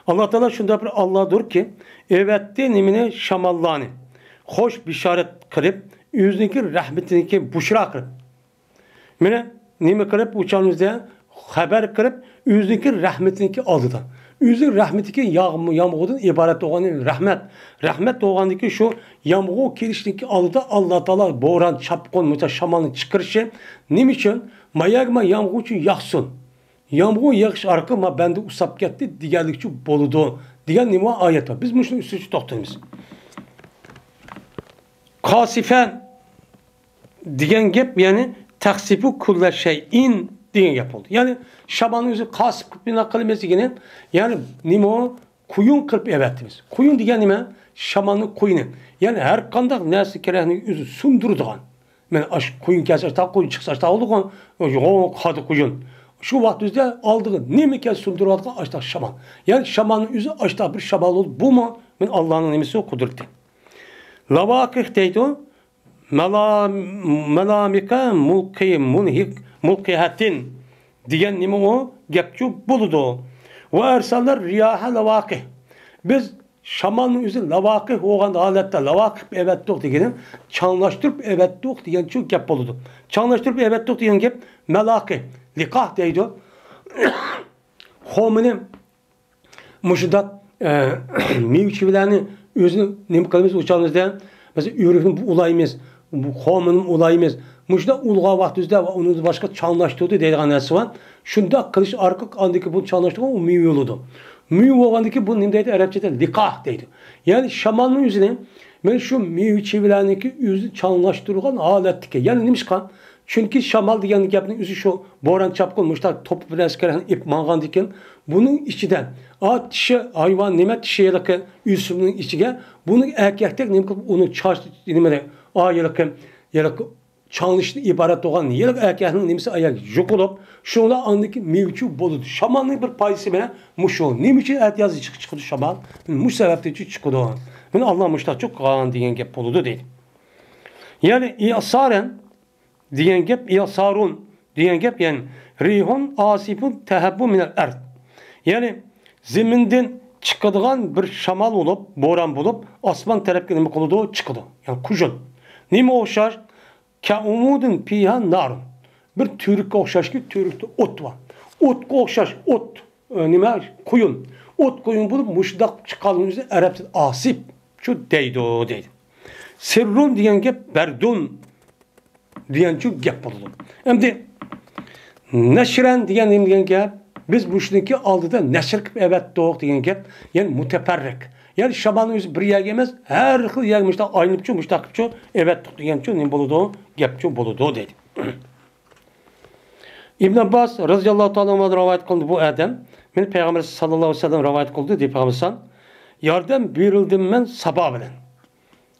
ئاللا تائالا شۇنداق بىر ئاللادۇركى، ئەۋەتتى نېمىنى؟ شاماللارنى خوش بېشارەت قىلىپ، ئۆزىنىڭكى رەھمىتىنىڭكى بۇشرا قىلىپ. مانا نېمە قىلىپ، ئۇ چاغنىڭىزدا خەۋەر قىلىپ، ئۆزىنىڭكى رەھمىتىنىڭكى ئالدىدا. ئۆزى رەھمىتىكى ياغ-، يامغۇردىن ئىبارەت بولغان رەھمەت. رەھمەت بولغاندىكى شۇ يامغۇر كېلىشنىڭكى ئالدىدا ئاللا تائالا بوران، چاپقۇن، مۇشۇنداق شامالنى چىقىرىشى نېمە ئۈچۈن؟ ما يەرگە ما يامغۇر ئۈچۈن ياغسۇن. يامغۇر يېغىش ئارقىلىق ما بەندە ئۇسساپ كەتتى دېگەنلىكچۇ بولىدۇ دېگەن نېمە ئايەت بار. بىز مۇشۇنىڭ ئۈستىدە توختىلىمىز. قاسىفە دېگەن گەپ، يەنى تەخسىپۇ كۇللە شەيئىن دېگەن گەپ بولدى. يەنى شامالنى ئۆزى قاسىپ قىلىپ بىنا قىلىمىز دېگىنى، يەنى نېمە ئۇ؟ قۇيۇن قىلىپ ئەۋەتتىمىز. قۇيۇن دېگەن نېمە؟ شامالنىڭ قۇيۇنى. يەنى ھەر قانداق نەرسە كېرەكنى ئۆزى سۇندۇرىدىغان. مانا ئاشۇ قۇيۇن كەلسە ئاشتا قۇيۇن، چىقسا ئاشتا بولىدىغان، يوغان قادى قۇيۇن. شۇ ۋاقىت ئۆزىدە ئالدىغا نېمە كەلسە سۇندۇرۇۋاتقان ئاشتا شامان. يەنى شامالنىڭ ئۆزى ئاشتا بىر شامان بولۇپ، بۇمۇ مانا ئاللانىڭ نېمىسى، قۇدرىتى. لاۋاقىھ دەيدۇ. مالا-، مالامىكا مۇلقى-، مۇلھىق-، مۇلقىھەتىن دېگەن نېمە ئۇ؟ گەپچۇ بولىدۇ. ۋە ئەرسەلنەر رىياھە لاۋاقىھ. بىز شامالنىڭ ئۆزى لاۋاقىھ بولغان ھالەتتە، لاۋاقىھ ئەۋەتتۇق دېگىنى چاڭلاشتۇرۇپ ئەۋەتتۇق دېگەنچۇ گەپ بولىدۇ. چاڭلاشتۇرۇپ ئەۋەتتۇق دېگەن گەپ مالاقىھ، لىقاھ دەيدۇ. خورمىنى مۇشۇنداق، ئە، مېۋە-چېۋىلەرنى ئۆزىنى نېمە قىلىمىز ئۇ چاغىمىزدا؟ مەسىلەن، ئۆرۈكنى ئۇلايمىز، خورمىنى ئۇلايمىز. مۇشۇنداق ئۇلىغان ۋاقتىمىزدا ۋە ئۇنىڭدىن باشقا چاڭلاشتۇردى دەيدىغان نەرسە بار. شۇنداق قىلىش ئارقىلىق ئاندىكى بۇ چاڭلاشتۇرغان ئۇ مېۋە بولىدۇ. مېۋە بولغاندىكى بۇ نېمە دەيدۇ؟ ئەرەبچىدە لىقاھ دەيدۇ. يەنى شامالنىڭ ئۆزىنى، مەن شۇ مېۋە-چېۋىلەرنىڭكى ئۆزىنى چاڭلاشتۇرغان ھالەتتىكى. يەنى نېمىشقا؟ چۈنكى شامال دېگەن گەپنىڭ ئۆزى شۇ بوران، چاپقۇن، مۇشۇنداق توپا بىلەن ئەسكەرنى ئېلىپ ماڭغاندىكىن، بۇنىڭ ئىچىدە، ئا، چىشى ھايۋان نېمە، چىشى ھېلىقى ئۆسۈمنىڭ ئىچىگە بۇنىڭ ئەركەكتەك نېمە قىلىپ، ئۇنىڭ چاچ، نېمىنى، ئا، ھېلىقى، ھېلىقى چاڭلىشتىن ئىبارەت بولغان ھېلىقى ئەركەكنىڭ نېمىسى ئاياغى يوقىلىپ، شۇنىڭ بىلەن ئاندىكى مېۋىچۇ بولىدۇ. شامالنىڭ بىر پايدىسى مانا مۇشۇ. نېمە ئۈچۈن ئەتىيازدا چىق-، چىقىدۇ شامال؟ مۇشۇ سەۋەبتىن چىقىدۇ. مانا ئاللا مۇشۇنداق قىلغان دېگەن گەپ بولىدۇ دەيدۇ. يەنى ئىئسارەن دېگەن گەپ، ئىئسارۇن دېگەن گەپ، يەنى رىھۇن ئاسىفۇن تەھەببۇ مىنەل ئەرد. يەنى زېمىندىن چىقىدىغان بىر شامال بولۇپ، بوران بولۇپ، ئاسمان تەرەپكە نېمە قىلىدۇ؟ چىقىدۇ. يەنى قۇژۇن. نېمە ئوخشاش؟ كەئۇمۇدىن پىھا نارۇن. بىر تۈۋرۈككە ئوخشاشكى، تۈۋرۈكتە ئوت بار. ئوتقا ئوخشاش، ئوت، ئە، نېمە؟ قۇيۇن. ئوت قۇيۇن بولۇپ، مۇشۇنداق چىققانلىقىنى ئۆزى ئەرەبچىدە ئاسىپ شۇ دەيدۇ، دەيدۇ. سىررۇن دېگەن گەپ، بەردۇن دېگەنچۇ گەپ بولىدۇ. ئەمدى نەشرەن دېگەن نېمە دېگەن گەپ؟ بىز مۇشۇنىڭكى ئالدىدا نەشر قىلىپ ئەۋەتتۇق دېگەن گەپ. يەنى مۇتەپەررىق. يەنى شامالنىڭ ئۆزى بىر يەرگە ئەمەس، ھەر خىل يەرگە مۇشۇنداق ئايلىنىپچۇ، مۇشۇنداق قىلىپچۇ ئەۋەتتۇق دېگەنچۇ نېمە بولىدۇ؟ گەپچۇ بولىدۇ دەيدۇ. ئىبن ئابباس رازىياللاھۇ تائالا ئەنھۇدىن رىۋايەت قىلىندى، بۇ ئادەم مېنى پەيغەمبەر ساللاللاھۇ ئەلەيھى ۋەسەللەم رىۋايەت قىلدى دەپ، پەيغەمبەر سان ياردەم بېرىلدىم مەن سابا بىلەن.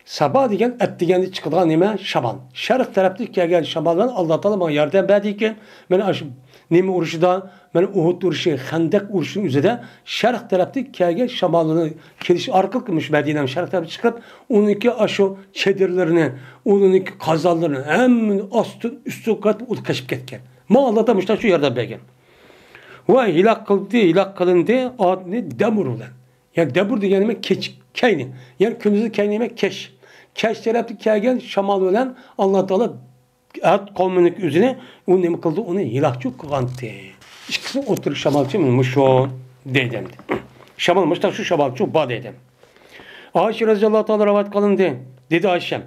سابا دېگەن ئەتىگەندە چىقىدىغان نېمە؟ شامال. شەرق تەرەپتىن كەلگەن شامال بىلەن ئاللا تائالا ماڭا ياردەم بەردىكىن، مەن ئاشۇ نېمە ئۇرۇشىدا، مانا ئۇھۇد ئۇرۇشى، خەندەق ئۇرۇشىنىڭ ئۆزىدە شەرق تەرەپتىن كەلگەن شامالنى كېلىش ئارقىلىق مۇشۇ مەدىنەنىڭ شەرق تەرىپىگە چىقىپ، ئۇنىڭكى ئاشۇ چېدىرلىرىنى، ئۇنىڭكى قازانلىرىنى ھەممىنى ئاستىن ئۈستۈن قاتىپ ئۇ قېچىپ كەتكەن. ماڭا ئاللا تائالا مۇشۇنداق شۇ ياردەم بەرگەن. ۋە ھالاك قىلدى، ھالاك قىلىندى ئادنى دەمۇر بىلەن. يەنى دەبۇر دېگەن نېمە؟ كېچە، كەينى. يەنى كۈندۈزى كەينى نېمە؟ كەچ. كەچ تەرەپتىن كەلگەن شامال بىلەن ئاللا تائالا ئاد قومىنىڭ ئۆزىنى، ئۇ نېمە قىلدى؟ ئۇنى ھالاكچۇ قىلغانتى. ئىككىسىنىڭ ئوتتۇرىدىكى شامالچۇ مۇشۇ دەيدۇ ئەمدى. شامال مۇشتاقچۇ شامالچۇ بار دەيدۇ. ئائىشە رەزىياللاھۇ تائالا رىۋايەت قىلىندى. دېدى ئائىشەم،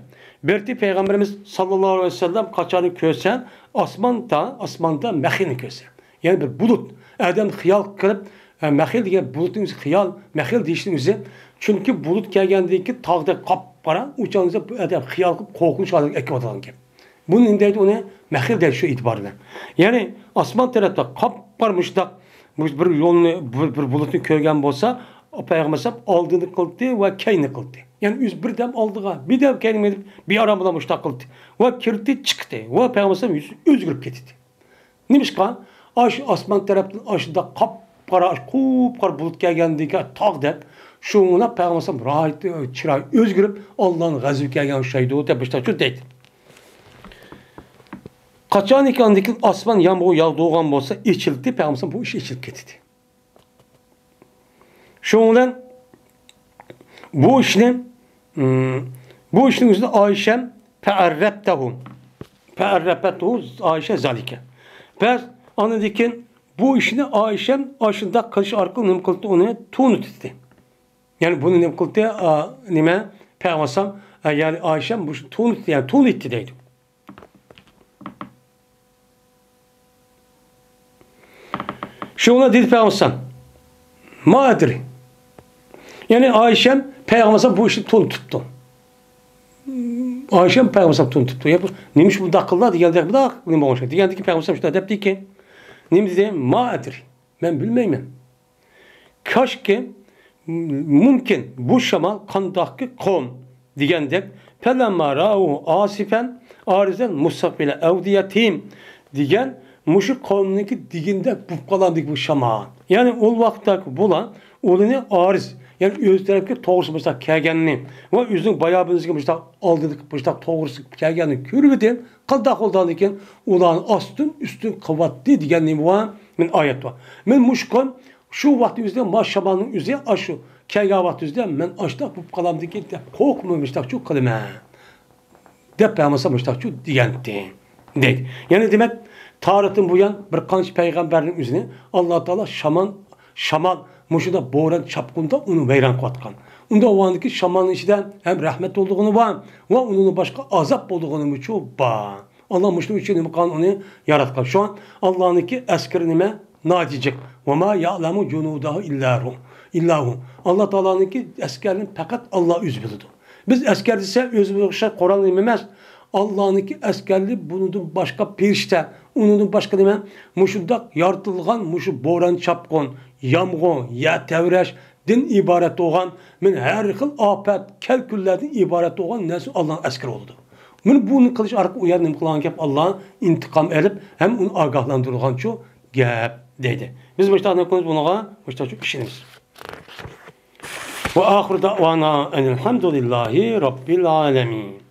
بىر پەيغەمبىرىمىز ساللاللاھۇ ئەلەيھى ۋەسەللەم قاچانى كۆرسە، ئاسماندا، ئاسماندا مەخىلنى كۆرسە. يەنى بىر بۇلۇت. ئادەم خىيال قىلىپ، ئە، مەخىل دېگەن بۇلۇتنىڭ ئۆزى خىيال، مەخىل دېيىشنىڭ ئۆزى. چۈنكى بۇلۇت كەلگەندىن كېيىن تاغدەك قاپقارا، ئۇ چاغدا ئادەم خىيال قىلىپ قورقۇنچ ھالەتكە ئەكىۋاتىدىغان گەپ. بۇنى نېمە دەيدۇ ئۇنى؟ مەخىل دەيدۇ شۇ ئېتىبار بىلەن. يەنى ئاسمان تەرەپتە قاپقارا مۇشۇنداق بۇ بىر يولنى، بىر، بىر بۇلۇتنى كۆرگەن بولسا، پەيغەمبەر ئەلەيھىسسالام ئالدىنى قىلدى ۋە كەينىنى قىلدى. يەنى ئۆزى بىردەم ئالدىغا، بىردەم كەينىگە مېڭىپ، بىئارام بىلەن مۇشۇنداق قىلدى. ۋە كىردى، چىقتى. ۋە پەيغەمبەر ئەلەيھىسسالام يۈزى ئۆزگىرىپ كەتتى. نېمىشقا؟ ئاشۇ ئاسمان تەرەپتىن ئاشۇنداق قاپقارا، ئاشۇ قۇپقارا بۇلۇت كەلگەندىن كېيىن تاغدەك، شۇڭا پەيغەمبەر ئەلەيھىسسالام راھەت، چىرايى ئۆزگىرىپ، ئاللانىڭ غەزىپى كەلگەن ئوخشايدۇ، دەپ مۇشۇنداق دەيدۇ. قاچانكى ئاندىن كېيىن ئاسمان يامغۇر ياغدۇرغان بولسا، ئېچىلدى، پەيغەمبەر ئەلەيھىسسالام بۇ ئىش ئېچىلىپ كەتتى. شۇنىڭ بىلەن بۇ ئىشنى، ئىم، بۇ ئىشنىڭ ئۆزىدە ئائىشەم فەئەررەبتەھۇ. فەئەررەبتەھۇ ئائىشە زالىكە. بەس ئاندىن كېيىن بۇ ئىشنى ئائىشەم ئاشۇنداق قىلىش ئارقىلىق نېمە قىلدى؟ ئۇنى تونۇتتى. يەنى بۇنى نېمە قىلدى؟ ئا، نېمە؟ پەيغەمبەر ئەلەيھىسسالام، ئا، يەنى ئائىشەم بۇ ئىشنى تونۇتتى، يەنى تونۇتتى دەيدۇ. شۇڭا دېدى پەيغەمبەر ئەلەيھىسسالام، ما ئەدرى. يەنى ئائىشەم پەيغەمبەر ئەلەيھىسسالام بۇ ئىشنى تونۇتۇپتۇ. ئائىشەم پەيغەمبەر ئەلەيھىسسالام تونۇتۇپتۇ. يا بۇ نېمە ئىش بۇنداق قىلدى دېگەندەك بۇنداق نېمە بولغان ئىش دېگەندىكىن پەيغەمبەر ئەلەيھىسسالام شۇنداق دەپتىكەن. نېمە دېدى؟ ما ئەدرى. مەن بىلمەيمەن. كاشكى، مۇمكىن، بۇ شامال قانداقكى قوم دېگەندەك، فەلەمما رەئەۋھۇ ئاسىفەن ئارىزەن مۇستەقبىلە ئەۋدىيەتىھىم دېگەن مۇشۇ قومنىڭكى دېگىنىدەك بولۇپ قالامدىكى بۇ شامال. يەنى ئۇ ۋاقىتتاكى بۇلار ئۇلىنى ئارىز، يەنى ئۆز تەرەپكە توغرىسى مۇشۇنداق كەلگەننى ۋە ئۆزىنىڭ بايا بىزگە مۇشۇنداق ئالدىدىكى مۇشۇنداق توغرىسى كەلگەننى كۆرۈۋىدىم. قانداق بولغاندىكىن ئۇلارنى ئاستىن ئۈستۈن قىلىۋاتتى دېگەن نېمە بار؟ مەن ئايەت بار. مەن مۇشۇ قوم شۇ ۋاقىتنىڭ ئۆزىدە ما شامالنىڭ ئۆزى ئاشۇ كەلگەن ۋاقىت ئۆزىدە مەن ئاشتاق بولۇپ قالامدىكىن دەپ قورقماي مۇشتاقچۇ قىلىمەن دەپ پەيغەمبەر مۇشتاقچۇ دېگەنتى دەيدۇ. يەنى دېمەك، تارىختىن بۇيان بىر قانچە پەيغەمبەرنىڭ ئۆزىنى ئاللا تائالا شامان، شامال، مۇشۇنداق بوران چاپقۇندا ئۇنى ۋەيران قىلىۋاتقان. ئۇنداق بولغاندىكىن شامالنىڭ ئىچىدە ھەم رەھمەت بولىدىغىنى بار ۋە ئۇنىڭدىن باشقا ئازاب بولىدىغىنىمۇچۇ بار. ئاللا مۇشۇنىڭ ئۈچۈن نېمە قىلغان ئۇنى ياراتقان. شۇڭا ئاللانىڭكى ئەسكىرى نېمە؟ ناھايىتى جىق. ۋە ما يەئلەمۇ جۇنۇدەھۇ ئىللا ھۇ. ئىللا ھۇ. ئاللا تائالانىڭكى ئەسكەرلىرىنى پەقەت ئاللا ئۆزى بىلىدۇ. بىز ئەسكەر دېسە ئۆزىمىزگە ئوخشاش قورال نېمە ئەمەس. ئاللانىڭكى ئەسكەرلىرى بۇنىڭدىن باشقا پېرىشتە، ئۇنىڭدىن باشقا نېمە؟ مۇشۇنداق يارىتىلغان مۇشۇ بوران چاپقۇن، يامغۇر، يەر تەۋرەش، دىن ئىبارەت بولغان، مەن ھەر خىل ئاپەت، كەلكۈنلەردىن ئىبارەت بولغان نەرسە ئاللانىڭ ئەسكىرى بولىدۇ. مانا بۇنى قىلىش ئارقىلىق ئۇ يەردە نېمە قىلغان گەپ؟ ئاللا ئىنتىقام ئېلىپ، ھەم ئۇنى ئاگاھلاندۇرغانچۇ گەپ دەيدۇ. بىز مۇشۇنداق نېمە قىلىمىز بۇنىڭغا؟ مۇشۇنداقچۇ ئىشىنىمىز. ۋە ئاخىرۇ دەئۋانا ئەنىل ھەمدۇلىللاھى رەببىل ئالەمىن.